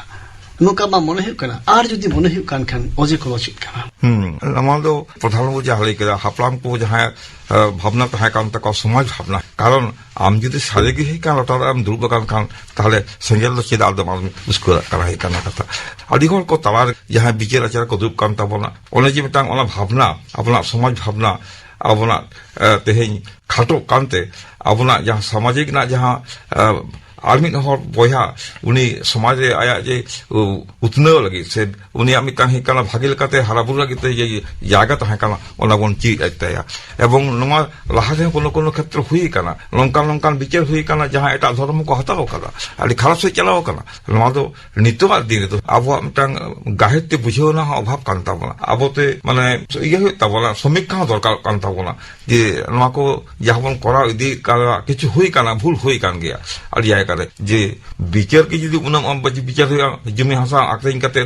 ᱱᱚᱝᱠᱟ ᱢᱟ ᱢᱚᱱᱮ ᱦᱩᱭᱩᱜ ᱠᱟᱱᱟ᱾ ᱟᱨ ᱡᱩᱫᱤ ᱢᱚᱱᱮ ᱦᱩᱭᱩᱜ ᱠᱟᱱ ᱠᱷᱟᱱ, ᱚᱡᱮ ᱠᱚᱫᱚ ᱪᱮᱫ ᱠᱟᱱᱟ? ᱦᱩᱸ, ᱱᱚᱣᱟ ᱫᱚ ᱯᱨᱚᱫᱷᱟᱱ ᱢᱚᱱᱛᱨᱤ ᱡᱟᱦᱟᱸ ᱞᱟᱹᱭ ᱠᱮᱫᱟ, ᱦᱟᱯᱲᱟᱢ ᱠᱚ ᱡᱟᱦᱟᱸᱭ, ᱮ, ᱵᱷᱟᱵᱽᱱᱟ ᱛᱟᱦᱮᱸ ᱠᱟᱱ ᱛᱟᱠᱚᱣᱟ, ᱥᱚᱢᱟᱡᱽ ᱵᱷᱟᱵᱽᱱᱟ᱾ ᱠᱟᱨᱚᱱ ᱟᱢ ᱡᱩᱫᱤ ᱥᱟᱹᱨᱤ ᱜᱮ ᱦᱩᱭᱩᱜ ᱠᱟᱱ ᱞᱚᱴᱟ ᱨᱮ ᱟᱢ ᱫᱩᱲᱩᱵ ᱟᱠᱟᱱ ᱠᱷᱟᱱ, ᱛᱟᱦᱞᱮ ᱥᱮᱸᱜᱮᱞ ᱫᱚ ᱪᱮᱫᱟᱜ ᱟᱫᱚ ᱵᱟᱢ ᱩᱥᱠᱩᱨᱟᱜ ᱠᱟᱱᱟ, ᱦᱩᱭᱩᱜ ᱠᱟᱱᱟ ᱠᱟᱛᱷᱟ᱾ ᱟᱹᱰᱤ ᱦᱚᱲ ᱠᱚ ᱛᱟᱞᱟᱨᱮ ᱡᱟᱦᱟᱸᱭ ᱵᱤᱪᱟᱹᱨ ᱟᱪᱟᱨ ᱠᱚ ᱫᱩᱲᱩᱵ ᱠᱟᱱ ᱛᱟᱵᱚᱱᱟ, ᱚᱱᱮ ᱡᱮ ᱢᱤᱫᱴᱟᱝ ᱚᱱᱟ ᱵᱷᱟᱵᱽᱱᱟ, ᱟᱵᱚᱱᱟᱜ ᱥᱚᱢᱟᱡᱽ ᱵᱷᱟᱵᱽᱱᱟ, ᱟᱵᱚᱱᱟᱜ, ᱮ, ᱛᱮᱦᱮᱧ ᱠᱷᱟᱴᱚᱜ ᱠᱟᱱᱛᱮ, ᱟᱵᱚᱱᱟᱜ ᱡᱟᱦᱟᱸ ᱥᱟᱢᱟᱡᱤᱠ ᱨᱮᱱᱟᱜ ᱡᱟᱦᱟᱸ, ᱮ, ᱟᱨ ᱢᱤᱫ ᱦᱚᱲ ᱵᱚᱭᱦᱟ ᱩᱱᱤ ᱥᱚᱢᱟᱡᱽ ᱨᱮ ᱟᱭᱟᱜ ᱡᱮ, ᱩ, ᱩᱛᱱᱟᱹᱣ ᱞᱟᱹᱜᱤᱫ ᱥᱮ ᱩᱱᱤᱭᱟᱜ ᱢᱤᱫᱴᱟᱝ ᱦᱩᱭᱩᱜ ᱠᱟᱱᱟ ᱵᱷᱟᱜᱮ ᱞᱮᱠᱟᱛᱮ ᱦᱟᱨᱟ ᱵᱩᱨᱩ ᱞᱟᱹᱜᱤᱫ ᱛᱮ ᱡᱮ ᱡᱟᱭᱜᱟ ᱛᱟᱦᱮᱸ ᱠᱟᱱᱟ, ᱚᱱᱟ ᱵᱚᱱ ᱪᱮᱫ ᱟᱭ ᱛᱟᱭᱟ᱾ ᱮᱵᱚᱝ ᱱᱚᱣᱟ ᱞᱟᱦᱟ ᱨᱮᱦᱚᱸ ᱠᱳᱱᱳ ᱠᱳᱱᱳ ᱠᱷᱮᱛᱨᱚ ᱦᱩᱭ ᱠᱟᱱᱟ, ᱱᱚᱝᱠᱟᱱ ᱱᱚᱝᱠᱟᱱ ᱵᱤᱪᱟᱹᱨ ᱦᱩᱭ ᱠᱟᱱᱟ, ᱡᱟᱦᱟᱸ ᱮᱴᱟᱜ ᱫᱷᱚᱨᱚᱢ ᱦᱚᱸᱠᱚ ᱦᱟᱛᱟᱣ ᱠᱟᱫᱟ, ᱟᱹᱰᱤ ᱠᱷᱟᱨᱟᱯ ᱥᱮᱫ ᱪᱟᱞᱟᱣ ᱠᱟᱱᱟ᱾ ᱱᱚᱣᱟ ᱫᱚ ᱱᱤᱛᱚᱜᱟᱜ ᱫᱤᱱ ᱨᱮᱫᱚ ᱟᱵᱚᱣᱟᱜ ᱢᱤᱫᱴᱟᱝ ᱜᱟᱹᱦᱤᱨ ᱛᱮ ᱵᱩᱡᱷᱟᱹᱣ ᱨᱮᱱᱟᱜ ᱦᱚᱸ ᱚᱵᱷᱟᱵ ᱠᱟᱱ ᱛᱟᱵᱚᱱᱟ᱾ ᱟᱵᱚᱛᱮ, ᱢᱟᱱᱮ, ᱤᱭᱟᱹ ᱦᱩᱭᱩᱜ ᱛᱟᱵᱚᱱᱟ, ᱥᱚᱢᱤᱠᱠᱷᱟ ᱦᱚᱸ ᱫᱚᱨᱠᱟᱨᱚᱜ ᱠᱟᱱ ᱛᱟᱵᱚᱱᱟ᱾ ᱡᱮ ᱱᱚᱣᱟ ᱠᱚ ᱡᱟᱦᱟᱸ ᱵᱚᱱ ᱠᱚᱨᱟᱣ ᱤᱫᱤᱭᱮᱫ ᱠᱟᱱᱟ, ᱠᱤᱪᱷᱩ ᱦᱩᱭ ᱠᱟᱱᱟ, ᱵᱷᱩᱞ ᱦᱩᱭ ᱠᱟᱱ ᱜᱮᱭᱟ ᱟᱹᱰᱤ ᱡᱟᱭᱜᱟ ᱨᱮ᱾ ᱡᱮ ᱵᱤᱪᱟᱹᱨ ᱜᱮ ᱡᱩᱫᱤ ᱩᱱᱟᱹᱜ ᱵᱤᱪᱟᱹᱨ ᱦᱩᱭᱩᱜᱼᱟ, ᱡᱩᱢᱤ ᱦᱟᱥᱟ ᱟᱠᱷᱨᱤᱧ ᱠᱟᱛᱮ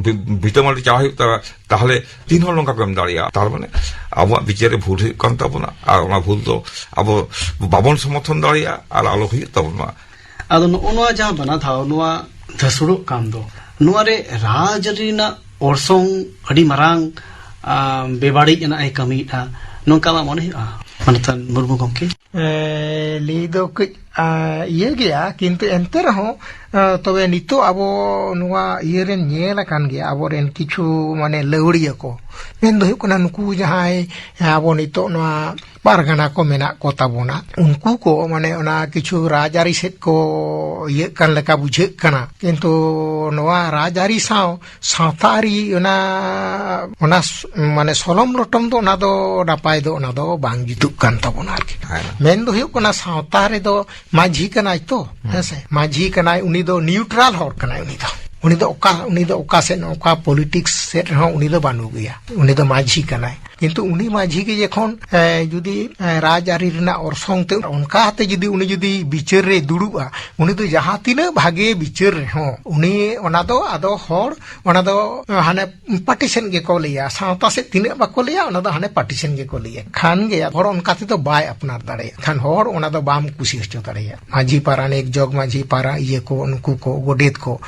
ᱵᱷᱤ-, ᱵᱷᱤᱴᱟᱹ ᱢᱟᱹᱴᱤ ᱪᱟᱞᱟᱣ ᱦᱩᱭᱩᱜ ᱛᱟᱵᱚᱱᱟ, ᱛᱟᱦᱞᱮ ᱛᱤᱱ ᱦᱚᱲ ᱱᱚᱝᱠᱟ ᱠᱚ ᱮᱢ ᱫᱟᱲᱮᱭᱟᱜᱼᱟ? ᱛᱟᱨ ᱢᱟᱱᱮ ᱟᱵᱚᱣᱟᱜ ᱵᱤᱪᱟᱹᱨ ᱨᱮ ᱵᱷᱩᱞ ᱦᱩᱭᱩᱜ ᱠᱟᱱ ᱛᱟᱵᱚᱱᱟ, ᱟᱨ ᱚᱱᱟ ᱵᱷᱩᱞ ᱫᱚ ᱟᱵᱚ ᱵᱟᱵᱚᱱ ᱥᱚᱢᱚᱨᱛᱷᱚᱱ ᱫᱟᱲᱮᱭᱟᱜᱼᱟ ᱟᱨ ᱟᱞᱚ ᱦᱩᱭᱩᱜ ᱛᱟᱵᱚᱱ ᱢᱟ᱾ ᱟᱫᱚ ᱱᱚᱜᱼᱚ ᱱᱚᱣᱟ ᱡᱟᱦᱟᱸ ᱵᱟᱱᱟ ᱫᱷᱟᱣ ᱱᱚᱣᱟ ᱫᱷᱟᱹᱥᱩᱲᱚᱜ ᱠᱟᱱ ᱫᱚ, ᱱᱚᱣᱟ ᱨᱮ ᱨᱟᱡᱽᱟᱹᱨᱤ ᱨᱮᱱᱟᱜ ᱚᱨᱥᱚᱝ ᱟᱹᱰᱤ ᱢᱟᱨᱟᱝ, ᱟᱢ, ᱵᱮᱵᱟᱹᱲᱤᱡ ᱨᱮᱱᱟᱜ ᱮ ᱠᱟᱹᱢᱤᱭᱮᱫᱼᱟ, ᱱᱚᱝᱠᱟ ᱢᱟ ᱢᱚᱱᱮ ᱦᱩᱭᱩᱜᱼᱟ, ᱢᱟᱱᱚᱛᱟᱱ ᱢᱩᱨᱢᱩ ᱜᱚᱢᱠᱮ? ᱮ, ᱞᱟᱹᱭ ᱫᱚ ᱠᱟᱹᱡ ᱟ, ᱤᱭᱟᱹ ᱜᱮᱭᱟ, ᱠᱤᱱᱛᱩ ᱮᱱᱛᱮ ᱨᱮᱦᱚᱸ, ᱟ, ᱛᱚᱵᱮ ᱱᱤᱛᱚᱜ ᱟᱵᱚ ᱱᱚᱣᱟ ᱤᱭᱟᱹ ᱨᱮᱱ ᱧᱮᱞ ᱟᱠᱟᱱ ᱜᱮᱭᱟ, ᱟᱵᱚᱨᱮᱱ ᱠᱤᱪᱷᱩ ᱢᱟᱱᱮ ᱞᱟᱹᱣᱲᱤᱭᱟᱹ ᱠᱚ, ᱢᱮᱱ ᱫᱚ ᱦᱩᱭᱩᱜ ᱠᱟᱱᱟ ᱱᱩᱠᱩ ᱡᱟᱦᱟᱸᱭ ᱟᱵᱚ ᱱᱤᱛᱚᱜ ᱱᱚᱣᱟ ᱯᱟᱨᱜᱟᱱᱟ ᱠᱚ ᱢᱮᱱᱟᱜ ᱠᱚ ᱛᱟᱵᱚᱱᱟ, ᱩᱱᱠᱩ ᱠᱚ ᱢᱟᱱᱮ ᱚᱱᱟ ᱠᱤᱪᱷᱩ ᱨᱟᱡᱽᱟᱹᱨᱤ ᱥᱮᱫ ᱠᱚ ᱤᱭᱟᱹᱜ ᱠᱟᱱ ᱞᱮᱠᱟ ᱵᱩᱡᱷᱟᱹᱜ ᱠᱟᱱᱟ, ᱠᱤᱱᱛᱩ ᱱᱚᱣᱟ ᱨᱟᱡᱽᱟᱹᱨᱤ ᱥᱟᱶ ᱥᱟᱶᱛᱟ ᱟᱹᱨᱤ ᱚᱱᱟ, ᱚᱱᱟ ᱥ-, ᱢᱟᱱᱮ ᱥᱚᱞᱚᱢ ᱞᱚᱴᱚᱢ ᱫᱚ ᱚᱱᱟ ᱫᱚ ᱱᱟᱯᱟᱭ ᱫᱚ ᱚᱱᱟ ᱫᱚ ᱵᱟᱝ ᱡᱩᱛᱩᱜ ᱠᱟᱱ ᱛᱟᱵᱚᱱᱟ ᱟᱨᱠᱤ᱾ ᱦᱮᱸ᱾ ᱢᱮᱱ ᱫᱚ ᱦᱩᱭᱩᱜ ᱠᱟᱱᱟ ᱥᱟᱶᱛᱟ ᱨᱮᱫᱚ ᱢᱟᱹᱡᱷᱤ ᱠᱟᱱᱟᱭ ᱛᱚ, ᱦᱮᱸ ᱥᱮ? ᱢᱟᱹᱡᱷᱤ ᱠᱟᱱᱟᱭ, ᱩᱱᱤ ᱫᱚ ᱱᱤᱭᱩᱴᱨᱟᱞ ᱦᱚᱲ ᱠᱟᱱᱟᱭ ᱩᱱᱤ ᱫᱚ᱾ ᱩᱱᱤ ᱫᱚ ᱚᱠᱟ, ᱩᱱᱤ ᱫᱚ ᱚᱠᱟ ᱥᱮᱫ, ᱚᱠᱟ ᱯᱚᱞᱤᱴᱤᱠᱥ ᱥᱮᱫ ᱨᱮᱦᱚᱸ ᱩᱱᱤ ᱫᱚ ᱵᱟᱹᱱᱩᱜ ᱜᱮᱭᱟ᱾ ᱩᱱᱤ ᱫᱚ ᱢᱟᱹᱡᱷᱤ ᱠᱟᱱᱟᱭ᱾ ᱠᱤᱱᱛᱩ ᱩᱱᱤ ᱢᱟᱹᱡᱷᱤ ᱜᱮ ᱡᱚᱠᱷᱚᱱ, ᱮ, ᱡᱩᱫᱤ, ᱮ, ᱨᱟᱡᱽ ᱟᱹᱨᱤ ᱨᱮᱱᱟᱜ ᱚᱨᱥᱚᱝ ᱛᱮ ᱚᱱᱠᱟ ᱠᱟᱛᱮ ᱡᱩᱫᱤ ᱩᱱᱤ ᱡᱩᱫᱤ ᱵᱤᱪᱟᱹᱨ ᱨᱮ ᱫᱩᱲᱩᱵᱼᱟ, ᱩᱱᱤ ᱫᱚ ᱡᱟᱦᱟᱸ ᱛᱤᱱᱟᱹᱜ ᱵᱷᱟᱜᱮ ᱵᱤᱪᱟᱹᱨ ᱨᱮᱦᱚᱸ ᱩᱱᱤ ᱚᱱᱟ ᱫᱚ ᱟᱫᱚ ᱦᱚᱲ ᱚᱱᱟ ᱫᱚ ᱦᱟᱱᱮ ᱯᱟᱨᱴᱤᱥᱮᱱ ᱜᱮᱠᱚ ᱞᱟᱹᱭᱟ, ᱥᱟᱶᱛᱟ ᱥᱮᱫ ᱛᱤᱱᱟᱹᱜ ᱵᱟᱠᱚ ᱞᱟᱹᱭᱟ, ᱚᱱᱟ ᱫᱚ ᱦᱟᱱᱮ ᱯᱟᱨᱴᱤᱥᱮᱱ ᱜᱮᱠᱚ ᱞᱟᱹᱭᱟ᱾ ᱠᱷᱟᱱ ᱜᱮ ᱦᱚᱲ ᱚᱱᱠᱟ ᱛᱮᱫᱚ ᱵᱟᱭ ᱟᱯᱱᱟᱨ ᱫᱟᱲᱮᱭᱟᱜ ᱠᱷᱟᱱ ᱦᱚᱲ ᱚᱱᱟ ᱫᱚ ᱵᱟᱢ ᱠᱩᱥᱤ ᱦᱚᱪᱚ ᱫᱟᱲᱮᱭᱟᱜᱼᱟ᱾ ᱢᱟᱹᱡᱷᱤ ᱯᱟᱨᱟᱱᱤᱠ, ᱡᱚᱜᱽ ᱢᱟᱹᱡᱷᱤ ᱯᱟᱨᱟ, ᱤᱭᱟᱹ ᱠᱚ, ᱩᱱᱠᱩ ᱠᱚ, ᱜᱚᱰᱮᱛ ᱠᱚ,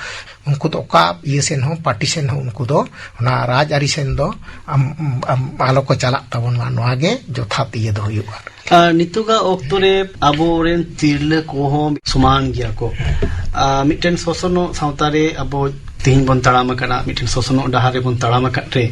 ᱩᱱᱠᱩ ᱫᱚ ᱚᱠᱟ ᱤᱭᱟᱹ ᱥᱮᱱ ᱦᱚᱸ, ᱯᱟᱨᱴᱤᱥᱮᱱ ᱦᱚᱸ ᱩᱱᱠᱩ ᱫᱚ ᱚᱱᱟ ᱨᱟᱡᱽ ᱟᱹᱨᱤ ᱥᱮᱱ ᱫᱚ ᱟᱢ, ᱟᱢ, ᱟᱞᱚ ᱠᱚ ᱪᱟᱞᱟᱜ ᱛᱟᱵᱚᱱ ᱢᱟ, ᱱᱚᱣᱟ ᱜᱮ ᱡᱚᱛᱷᱟᱛ ᱤᱭᱟᱹ ᱫᱚ ᱦᱩᱭᱩᱜᱼᱟ᱾ ᱟᱨ ᱱᱤᱛᱚᱜᱟᱜ ᱚᱠᱛᱚ ᱨᱮ ᱟᱵᱚᱨᱮᱱ ᱛᱤᱨᱞᱟᱹ ᱠᱚᱦᱚᱸ ᱥᱚᱢᱟᱱ ᱜᱮᱭᱟ ᱠᱚ᱾ ᱟᱨ ᱢᱤᱫᱴᱮᱱ ᱥᱚᱥᱚᱱᱚᱜ ᱥᱟᱶᱛᱟ ᱨᱮ ᱟᱵᱚ ᱛᱮᱦᱮᱧ ᱵᱚᱱ ᱛᱟᱲᱟᱢ ᱟᱠᱟᱫᱟ, ᱢᱤᱫᱴᱮᱱ ᱥᱚᱥᱚᱱᱚᱜ ᱰᱟᱦᱟᱨ ᱨᱮᱵᱚᱱ ᱛᱟᱲᱟᱢ ᱟᱠᱟᱫ ᱨᱮ,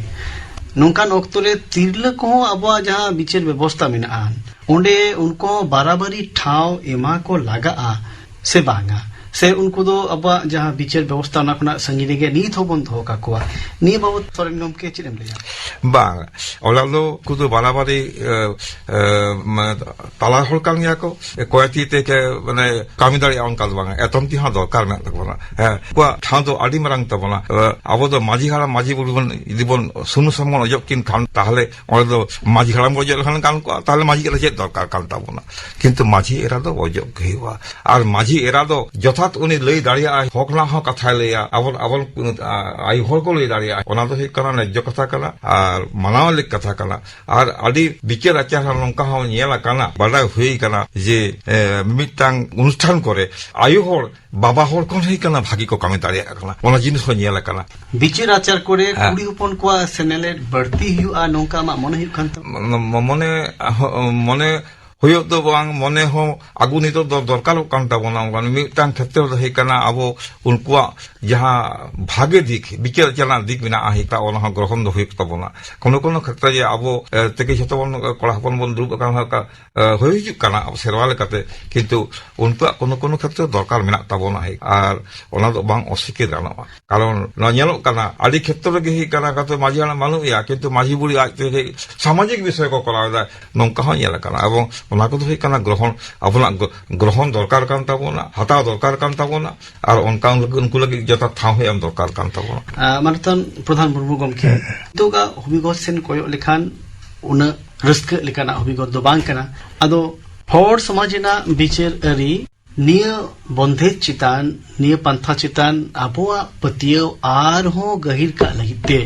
ᱱᱚᱝᱠᱟᱱ ᱚᱠᱛᱚ ᱨᱮ ᱛᱤᱨᱞᱟᱹ ᱠᱚᱦᱚᱸ ᱟᱵᱚᱣᱟᱜ ᱡᱟᱦᱟᱸ ᱵᱤᱪᱟᱹᱨ ᱵᱮᱵᱚᱥᱛᱟ ᱢᱮᱱᱟᱜᱼᱟ, ᱚᱸᱰᱮ ᱩᱱᱠᱩ ᱦᱚᱸ ᱵᱟᱨᱟᱵᱟᱨᱤ ᱴᱷᱟᱶ ᱮᱢᱟ ᱠᱚ ᱞᱟᱜᱟᱜᱼᱟ ᱥᱮ ᱵᱟᱝᱟ? ᱥᱮ ᱩᱱᱠᱩ ᱫᱚ ᱟᱵᱚᱣᱟᱜ ᱡᱟᱦᱟᱸ ᱵᱤᱪᱟᱹᱨ ᱵᱮᱵᱚᱥᱛᱟ ᱚᱱᱟ ᱠᱷᱚᱱᱟᱜ ᱥᱟᱺᱜᱤᱧ ᱨᱮᱜᱮ ᱱᱤᱛ ᱦᱚᱸᱵᱚᱱ ᱫᱚᱦᱚ ᱠᱟᱠᱚᱣᱟ? ᱱᱤᱭᱟᱹ ᱵᱟᱵᱚᱛ ᱥᱚᱨᱮᱱ ᱜᱚᱢᱠᱮ ᱪᱮᱫ ᱮᱢ ᱞᱟᱹᱭᱟ? ᱵᱟᱝ, ᱚᱱᱟ ᱫᱚ ᱩᱱᱠᱩ ᱫᱚ ᱵᱟᱨᱟᱵᱟᱨᱤ, ᱮ, ᱮ, ᱢᱟᱱᱮ, ᱛᱟᱞᱟ ᱦᱚᱲ ᱠᱟᱱ ᱜᱮᱭᱟ ᱠᱚ᱾ ᱠᱚᱭᱮ ᱛᱤ ᱛᱮ ᱠᱮ, ᱢᱟᱱᱮ, ᱠᱟᱹᱢᱤ ᱫᱟᱲᱮᱭᱟᱜᱼᱟ ᱚᱱᱠᱟ ᱫᱚ ᱵᱟᱝᱟ᱾ ᱮᱛᱚᱢ ᱛᱤ ᱦᱚᱸ ᱫᱚᱨᱠᱟᱨ ᱢᱮᱱᱟᱜ ᱛᱟᱵᱚᱱᱟ᱾ ᱦᱮᱸ, ᱩᱱᱠᱩᱣᱟᱜ ᱴᱷᱟᱶ ᱫᱚ ᱟᱹᱰᱤ ᱢᱟᱨᱟᱝ ᱛᱟᱵᱚᱱᱟ᱾ ᱮ, ᱟᱵᱚ ᱫᱚ ᱢᱟᱹᱡᱷᱤ ᱦᱟᱲᱟᱢ, ᱢᱟᱹᱡᱷᱤ ᱵᱩᱲᱦᱤ ᱵᱚᱱ, ᱡᱩᱫᱤ ᱵᱚᱱ ᱥᱩᱱᱩᱢ ᱥᱟᱥᱟᱝ ᱵᱚᱱ ᱚᱡᱚᱜ ᱠᱤᱱ ᱠᱷᱟᱱ, ᱛᱟᱦᱚᱞᱮ ᱚᱸᱰᱮ ᱫᱚ ᱢᱟᱹᱡᱷᱤ ᱦᱟᱲᱟᱢ ᱵᱚᱱ ᱚᱡᱚᱜ ᱞᱮᱠᱷᱟᱱ ᱜᱟᱱ ᱠᱚᱜᱼᱟ, ᱛᱟᱦᱚᱞᱮ ᱢᱟᱹᱡᱷᱤ ᱮᱨᱟ ᱪᱮᱫ ᱫᱚᱨᱠᱟᱨ ᱠᱟᱱ ᱛᱟᱵᱚᱱᱟ? ᱠᱤᱱᱛᱩ ᱢᱟᱹᱡᱷᱤ ᱮᱨᱟ ᱫᱚ ᱚᱡᱚᱜ ᱜᱮ ᱦᱩᱭᱩᱜᱼᱟ᱾ ᱟᱨ ᱢᱟᱹᱡᱷᱤ ᱮᱨᱟ ᱫᱚ ᱡᱚᱛᱷᱟᱛ ᱩᱱᱤ ᱞᱟᱹᱭ ᱫᱟᱲᱮᱭᱟᱜᱼᱟᱭ, ᱦᱚᱠ ᱨᱮᱱᱟᱜ ᱦᱚᱸ ᱠᱟᱛᱷᱟᱭ ᱞᱟᱹᱭᱟ, ᱟᱵᱚ, ᱟᱵᱚ, ᱟ, ᱟᱭᱳ ᱦᱚᱲ ᱠᱚ ᱞᱟᱹᱭ ᱫᱟᱲᱮᱭᱟᱜᱼᱟ, ᱚᱱᱟ ᱫᱚ ᱦᱩᱭᱩᱜ ᱠᱟᱱᱟ ᱱᱮᱡᱡᱚ ᱠᱟᱛᱷᱟ ᱠᱟᱱᱟ ᱟᱨ ᱢᱟᱱᱟᱣ ᱞᱮᱠ ᱠᱟᱛᱷᱟ ᱠᱟᱱᱟ᱾ ᱟᱨ ᱟᱹᱰᱤ ᱵᱤᱪᱟᱹᱨ ᱟᱪᱟᱨ ᱦᱚᱸ ᱱᱚᱝᱠᱟ ᱦᱚᱸ ᱧᱮᱞ ᱟᱠᱟᱱᱟ, ᱵᱟᱰᱟᱭ ᱦᱩᱭ ᱟᱠᱟᱱᱟ ᱡᱮ, ᱮ, ᱢᱤᱢᱤᱫᱴᱟᱝ ᱚᱱᱩᱥᱴᱷᱟᱱ ᱠᱚᱨᱮ ᱟᱭᱳ ᱦᱚᱲ ᱵᱟᱵᱟ ᱦᱚᱲ ᱠᱷᱚᱱ ᱦᱚᱸ ᱠᱟᱱᱟ ᱵᱷᱟᱹᱜᱤ ᱠᱚ ᱠᱟᱹᱢᱤ ᱫᱟᱲᱮᱭᱟᱜ ᱠᱟᱱᱟ, ᱚᱱᱟ ᱡᱤᱱᱤᱥ ᱦᱚᱸ ᱧᱮᱞ ᱟᱠᱟᱱᱟ᱾ ᱵᱤᱪᱟᱹᱨ ᱟᱪᱟᱨ ᱠᱚᱨᱮ ᱦᱮᱸ᱾ ᱠᱩᱲᱤ ᱦᱚᱯᱚᱱ ᱠᱚᱣᱟᱜ ᱥᱮᱱᱮᱞᱮᱫ ᱵᱟᱹᱲᱛᱤ ᱦᱩᱭᱩᱜᱼᱟ, ᱱᱚᱝᱠᱟ ᱟᱢᱟᱜ ᱢᱚᱱᱮ ᱦᱩᱭᱩᱜ ᱠᱟᱱ ᱛᱟᱢᱟ? ᱢᱚ-, ᱢᱚ-, ᱢᱚᱱᱮ, ᱦᱚ-, ᱢᱚᱱᱮ ᱦᱩᱭᱩᱜ ᱫᱚ ᱵᱟᱝ, ᱢᱚᱱᱮ ᱦᱚᱸ ᱟᱹᱜᱩ ᱱᱤᱛᱚᱜ ᱫᱚ ᱫᱚᱨᱠᱟᱨᱚᱜ ᱠᱟᱱ ᱛᱟᱵᱚᱱᱟ᱾ ᱚᱱᱠᱟᱱ ᱢᱤᱫᱴᱟᱝ ᱠᱷᱮᱛᱨᱚ ᱫᱚ ᱦᱩᱭᱩᱜ ᱠᱟᱱᱟ, ᱟᱵᱚ ᱩᱱᱠᱩᱣᱟᱜ ᱡᱟᱦᱟᱸ ᱵᱷᱟᱜᱮ ᱫᱤᱠ, ᱵᱤᱪᱟᱹᱨ ᱪᱟᱞᱟᱜ ᱫᱤᱠ ᱢᱮᱱᱟᱜᱼᱟ, ᱦᱩᱭᱩᱜ ᱠᱟᱱᱟ, ᱚᱱᱟ ᱦᱚᱸ ᱜᱨᱚᱦᱚᱱ ᱫᱚ ᱦᱩᱭᱩᱜ ᱛᱟᱵᱚᱱᱟ᱾ ᱠᱳᱱᱳ ᱠᱳᱱᱳ ᱠᱷᱮᱛᱨᱮ ᱡᱮ ᱟᱵᱚ, ᱮ, ᱛᱮᱜᱮ ᱡᱷᱚᱛᱚ ᱵᱚᱱ, ᱠᱚᱲᱟ ᱦᱚᱯᱚᱱ ᱵᱚᱱ ᱫᱩᱲᱩᱵ ᱟᱠᱟᱱ, ᱦᱩᱭᱩᱜ ᱠᱟᱱᱟ, ᱮ, ᱦᱩᱭ ᱦᱤᱡᱩᱜ ᱠᱟᱱᱟ ᱟᱵᱚ ᱥᱮᱨᱣᱟ ᱞᱮᱠᱟᱛᱮ, ᱠᱤᱱᱛᱩ ᱩᱱᱠᱩᱣᱟᱜ ᱠᱳᱱᱳ ᱠᱳᱱᱳ ᱠᱷᱮᱛᱨᱮ ᱫᱚᱨᱠᱟᱨ ᱢᱮᱱᱟᱜ ᱛᱟᱵᱚᱱᱟ᱾ ᱟᱨ ᱚᱱᱟ ᱫᱚ ᱵᱟᱝ ᱚᱥᱤᱠᱟᱹᱨ ᱜᱟᱱᱚᱜᱼᱟ᱾ ᱠᱟᱨᱚᱱ ᱱᱚᱣᱟ ᱧᱮᱞᱚᱜ ᱠᱟᱱᱟ, ᱟᱹᱰᱤ ᱠᱷᱮᱛᱨᱚ ᱨᱮᱜᱮ ᱦᱩᱭᱩᱜ ᱠᱟᱱᱟ, ᱠᱟᱛᱮ ᱢᱟᱹᱡᱷᱤ ᱦᱟᱲᱟᱢ ᱵᱟᱹᱱᱩᱜ ᱮᱭᱟ, ᱠᱤᱱᱛᱩ ᱢᱟᱹᱡᱷᱤ ᱵᱩᱲᱦᱤ ᱟᱡ ᱛᱮᱜᱮ ᱥᱟᱢᱟᱡᱤᱠ ᱵᱤᱥᱚᱭ ᱠᱚ ᱠᱚᱨᱟᱣ ᱮᱫᱟ, ᱱᱚᱝᱠᱟ ᱦᱚᱸ ᱧᱮᱞ ᱟᱠᱟᱱᱟ᱾ ᱮᱵᱚᱝ ᱚᱱᱟ ᱠᱚᱫᱚ ᱦᱩᱭᱩᱜ ᱠᱟᱱᱟ ᱜᱨᱚᱦᱚᱱ, ᱟᱵᱚᱱᱟᱜ ᱜᱨᱚ-, ᱜᱨᱚᱦᱚᱱ ᱫᱚᱨᱠᱟᱨ ᱠᱟᱱ ᱛᱟᱵᱚᱱᱟ, ᱦᱟᱛᱟᱣ ᱫᱚᱨᱠᱟᱨ ᱠᱟᱱ ᱛᱟᱵᱚᱱᱟ, ᱟᱨ ᱚᱱᱠᱟ ᱩᱱᱠᱩ ᱞᱟᱹᱜᱤᱫ ᱡᱚᱛᱷᱟᱛ ᱴᱷᱟᱶ ᱦᱚᱸ ᱮᱢ ᱫᱚᱨᱠᱟᱨ ᱠᱟᱱ ᱛᱟᱵᱚᱱᱟ᱾ ᱟᱨ ᱢᱟᱱᱚᱛᱟᱱ ᱯᱨᱚᱫᱷᱟᱱ ᱢᱩᱨᱢᱩ ᱜᱚᱢᱠᱮ, ᱱᱤᱛᱚᱜᱟᱜ ᱦᱚᱵᱤᱜᱚᱛ ᱥᱮᱱ ᱠᱚᱭᱚᱜ ᱞᱮᱠᱷᱟᱱ ᱩᱱᱟᱹᱜ ᱨᱟᱹᱥᱠᱟᱹᱜ ᱞᱮᱠᱟᱱᱟᱜ ᱦᱚᱵᱤᱜᱚᱛ ᱫᱚ ᱵᱟᱝ ᱠᱟᱱᱟ᱾ ᱟᱫᱚ ᱦᱚᱲ ᱥᱚᱢᱟᱡᱽ ᱨᱮᱱᱟᱜ ᱵᱤᱪᱟᱹᱨ ᱟᱹᱨᱤ ᱱᱤᱭᱟᱹ ᱵᱚᱱᱫᱷᱮᱡᱽ ᱪᱮᱛᱟᱱ, ᱱᱤᱭᱟᱹ ᱯᱟᱱᱛᱷᱟ ᱪᱮᱛᱟᱱ ᱟᱵᱚᱣᱟᱜ ᱯᱟᱹᱛᱭᱟᱹᱣ ᱟᱨᱦᱚᱸ ᱜᱟᱹᱦᱤᱨ ᱠᱟᱜ ᱞᱟᱹᱜᱤᱫ ᱛᱮ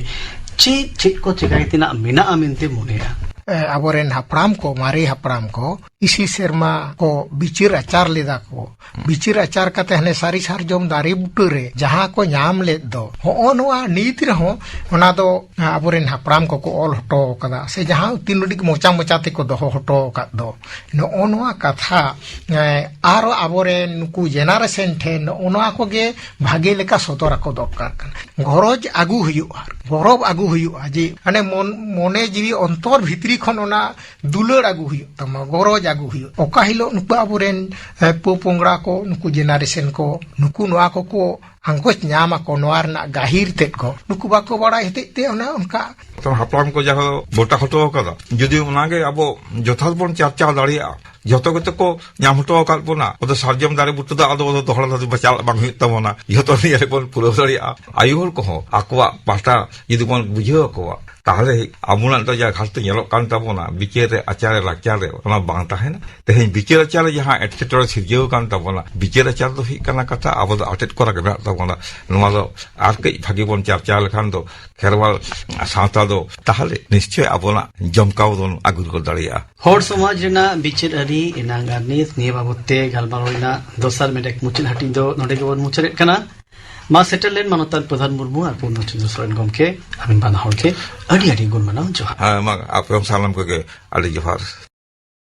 ᱪᱮᱫ ᱪᱮᱫ ᱠᱚ ᱪᱮᱠᱟᱭ ᱛᱮᱱᱟᱜ ᱢᱮᱱᱟᱜᱼᱟ ᱢᱮᱱᱛᱮ ᱢᱚᱱᱮᱭᱟ? ᱮ, ᱟᱵᱚᱨᱮᱱ ᱦᱟᱯᱲᱟᱢ ᱠᱚ, ᱢᱟᱨᱮ ᱦᱟᱯᱲᱟᱢ ᱠᱚ, ᱤᱥᱤ ᱥᱮᱨᱢᱟ ᱠᱚ ᱵᱤᱪᱟᱹᱨ ᱟᱪᱟᱨ ᱞᱮᱫᱟ ᱠᱚ᱾ ᱵᱤᱪᱟᱹᱨ ᱟᱪᱟᱨ ᱠᱟᱛᱮ ᱦᱟᱱᱮ ᱥᱟᱹᱨᱤ ᱥᱟᱨᱡᱚᱢ ᱫᱟᱨᱮ ᱵᱩᱴᱟᱹ ᱨᱮ ᱡᱟᱦᱟᱸ ᱠᱚ ᱧᱟᱢ ᱞᱮᱫ ᱫᱚ, ᱦᱚᱸᱜᱼᱚ ᱱᱚᱣᱟ ᱱᱤᱛ ᱨᱮᱦᱚᱸ ᱚᱱᱟ ᱫᱚ ᱟᱵᱚᱨᱮᱱ ᱦᱟᱯᱲᱟᱢ ᱠᱚᱠᱚ ᱚᱞ ᱦᱚᱴᱚ ᱟᱠᱟᱫᱟ, ᱥᱮ ᱡᱟᱦᱟᱸ ᱛᱤᱱ ᱩᱰᱤᱡ ᱢᱚᱪᱟ ᱢᱚᱪᱟ ᱛᱮᱠᱚ ᱫᱚᱦᱚ ᱦᱚᱴᱚ ᱟᱠᱟᱫ ᱫᱚ᱾ ᱱᱚᱜᱼᱚ ᱱᱚᱣᱟ ᱠᱟᱛᱷᱟ, ᱮ, ᱟᱨᱚ ᱟᱵᱚᱨᱮᱱ ᱱᱩᱠᱩ ᱡᱮᱱᱟᱨᱮᱥᱚᱱ ᱴᱷᱮᱱ ᱱᱚᱜᱼᱚ ᱱᱚᱣᱟ ᱠᱚᱜᱮ ᱵᱷᱟᱜᱮ ᱞᱮᱠᱟ ᱥᱚᱫᱚᱨ ᱟᱠᱚ ᱫᱚᱨᱠᱟᱨ ᱠᱟᱱᱟ᱾ ᱜᱚᱨᱚᱡᱽ ᱟᱹᱜᱩ ᱦᱩᱭᱩᱜᱼᱟ, ᱜᱚᱨᱚᱵᱽ ᱟᱹᱜᱩ ᱦᱩᱭᱩᱜᱼᱟ, ᱡᱮ ᱢᱟᱱᱮ ᱢᱚᱱ-, ᱢᱚᱱᱮ ᱡᱤᱣᱤ ᱚᱱᱛᱚᱨ ᱵᱷᱤᱛᱨᱤ ᱠᱷᱚᱱ ᱚᱱᱟ ᱫᱩᱞᱟᱹᱲ ᱟᱹᱜᱩ ᱦᱩᱭᱩᱜ ᱛᱟᱢᱟ, ᱜᱚᱨᱚᱡᱽ ᱟᱹᱜᱩ ᱦᱩᱭᱩᱜ᱾ ᱚᱠᱟ ᱦᱤᱞᱳᱜ ᱱᱩᱠᱩ ᱟᱵᱚᱨᱮᱱ, ᱮ, ᱯᱚ ᱯᱚᱝᱲᱟ ᱠᱚ, ᱱᱩᱠᱩ ᱡᱮᱱᱟᱨᱮᱥᱚᱱ ᱠᱚ, ᱱᱩᱠᱩ ᱱᱚᱣᱟ ᱠᱚᱠᱚ ᱟᱸᱜᱚᱪ ᱧᱟᱢ ᱟᱠᱚ, ᱱᱚᱣᱟ ᱨᱮᱱᱟᱜ ᱜᱟᱹᱦᱤᱨ ᱛᱮᱫ ᱠᱚ, ᱱᱩᱠᱩ ᱵᱟᱠᱚ ᱵᱟᱲᱟᱭ ᱦᱚᱛᱮᱡ ᱛᱮ ᱚᱱᱮ ᱚᱱᱠᱟ᱾ ᱛᱚ ᱦᱟᱯᱲᱟᱢ ᱠᱚ ᱡᱟᱦᱟᱸ ᱵᱚᱴᱟ ᱦᱚᱴᱚ ᱟᱠᱟᱫᱟ, ᱡᱩᱫᱤ ᱚᱱᱟᱜᱮ ᱟᱵᱚ ᱡᱚᱛᱷᱟᱛ ᱵᱚᱱ ᱪᱟᱨᱪᱟᱣ ᱫᱟᱲᱮᱭᱟᱜᱼᱟ, ᱡᱚᱛᱚ ᱜᱮᱛᱚ ᱠᱚ ᱧᱟᱢ ᱦᱚᱴᱚ ᱟᱠᱟᱫ ᱵᱚᱱᱟ᱾ ᱟᱫᱚ ᱥᱟᱨᱡᱚᱢ ᱫᱟᱨᱮ ᱵᱩᱴᱟᱹ ᱫᱚ ᱟᱫᱚ ᱫᱚᱦᱲᱟ ᱫᱚ ᱵᱟᱪᱟᱞᱟᱜ ᱵᱟᱝ ᱦᱩᱭᱩᱜ ᱛᱟᱵᱚᱱᱟ, ᱡᱚᱛᱚ ᱱᱤᱭᱟᱹ ᱨᱮᱵᱚᱱ ᱯᱩᱨᱟᱹᱣ ᱫᱟᱲᱮᱭᱟᱜᱼᱟ᱾ ᱟᱭᱳ ᱦᱚᱲ ᱠᱚᱦᱚᱸ ᱟᱠᱚᱣᱟᱜ ᱯᱟᱦᱴᱟ ᱡᱩᱫᱤ ᱵᱚᱱ ᱵᱩᱡᱷᱟᱹᱣ ᱟᱠᱚᱣᱟ, ᱛᱟᱦᱚᱞᱮ ᱟᱵᱚᱱᱟᱜ ᱫᱚ ᱡᱟ ᱜᱷᱟᱴᱛᱤ ᱧᱮᱞᱚᱜ ᱠᱟᱱ ᱛᱟᱵᱚᱱᱟ, ᱵᱤᱪᱟᱹᱨ ᱨᱮ, ᱟᱪᱟᱨ ᱨᱮ, ᱞᱟᱠᱪᱟᱨ ᱨᱮ, ᱚᱱᱟ ᱵᱟᱝ ᱛᱟᱦᱮᱱᱟ᱾ ᱛᱮᱦᱮᱧ ᱵᱤᱪᱟᱹᱨ ᱟᱪᱟᱨ ᱨᱮ ᱡᱟᱦᱟᱸ ᱮᱴᱠᱮᱴᱚᱬᱮ ᱥᱤᱨᱡᱟᱹᱣ ᱟᱠᱟᱱ ᱛᱟᱵᱚᱱᱟ, ᱵᱤᱪᱟᱹᱨ ᱟᱪᱟᱨ ᱫᱚ ᱦᱩᱭᱩᱜ ᱠᱟᱱᱟ ᱠᱟᱛᱷᱟ, ᱟᱵᱚ ᱫᱚ ᱟᱴᱮᱫ ᱠᱚᱨᱟ ᱜᱮ ᱢᱮᱱᱟᱜ ᱛᱟᱵᱚᱱᱟ᱾ ᱱᱚᱣᱟ ᱫᱚ ᱟᱨ ᱠᱟᱹᱡ ᱵᱷᱟᱜᱤ ᱵᱚᱱ ᱪᱟᱨᱪᱟ ᱞᱮᱠᱷᱟᱱ ᱫᱚ ᱠᱷᱮᱨᱣᱟᱞ ᱥᱟᱶᱛᱟ ᱫᱚ ᱛᱟᱦᱚᱞᱮ ᱱᱤᱥᱪᱚᱭ ᱟᱵᱚᱱᱟᱜ ᱡᱚᱢᱠᱟᱣ ᱵᱚᱱ ᱟᱹᱜᱩ ᱨᱩᱣᱟᱹᱲ ᱫᱟᱲᱮᱭᱟᱜᱼᱟ᱾ ᱦᱚᱲ ᱥᱚᱢᱟᱡᱽ ᱨᱮᱱᱟᱜ ᱵᱤᱪᱟᱹᱨ ᱟᱹᱨᱤ ᱮᱱᱟᱝ ᱟᱨ ᱱᱤᱛ ᱱᱤᱭᱟᱹ ᱵᱟᱵᱚᱛ ᱛᱮ ᱜᱟᱞᱢᱟᱨᱟᱣ ᱨᱮᱱᱟᱜ ᱫᱚᱥᱟᱨ ᱢᱮᱰᱮᱠ ᱢᱩᱪᱟᱹᱫ ᱦᱟᱹᱴᱤᱧ ᱫᱚ ᱱᱚᱰᱮ ᱜᱮᱵᱚᱱ ᱢᱩᱪᱟᱹᱫᱮᱫ ᱠᱟᱱᱟ᱾ ᱢᱟ ᱥᱮᱴᱮᱨ ᱞᱮᱱ ᱢᱟᱱᱚᱛᱟᱱ ᱯᱨᱚᱫᱷᱟᱱ ᱢᱩᱨᱢᱩ ᱟᱨ ᱯᱩᱨᱱᱚ ᱪᱚᱸᱫᱽᱨᱚ ᱥᱚᱨᱮᱱ ᱜᱚᱢᱠᱮ, ᱟᱹᱵᱤᱱ ᱵᱟᱱᱟ ᱦᱚᱲ ᱜᱮ ᱟᱹᱰᱤ ᱟᱹᱰᱤ ᱜᱩᱱ ᱢᱟᱱᱟᱣ ᱡᱚᱦᱟᱨ᱾ ᱦᱮᱸ, ᱢᱟ ᱟᱯᱮ ᱦᱚᱸ ᱥᱟᱱᱟᱢ ᱠᱚᱜᱮ ᱟᱹᱰᱤ ᱡᱚᱦᱟᱨ᱾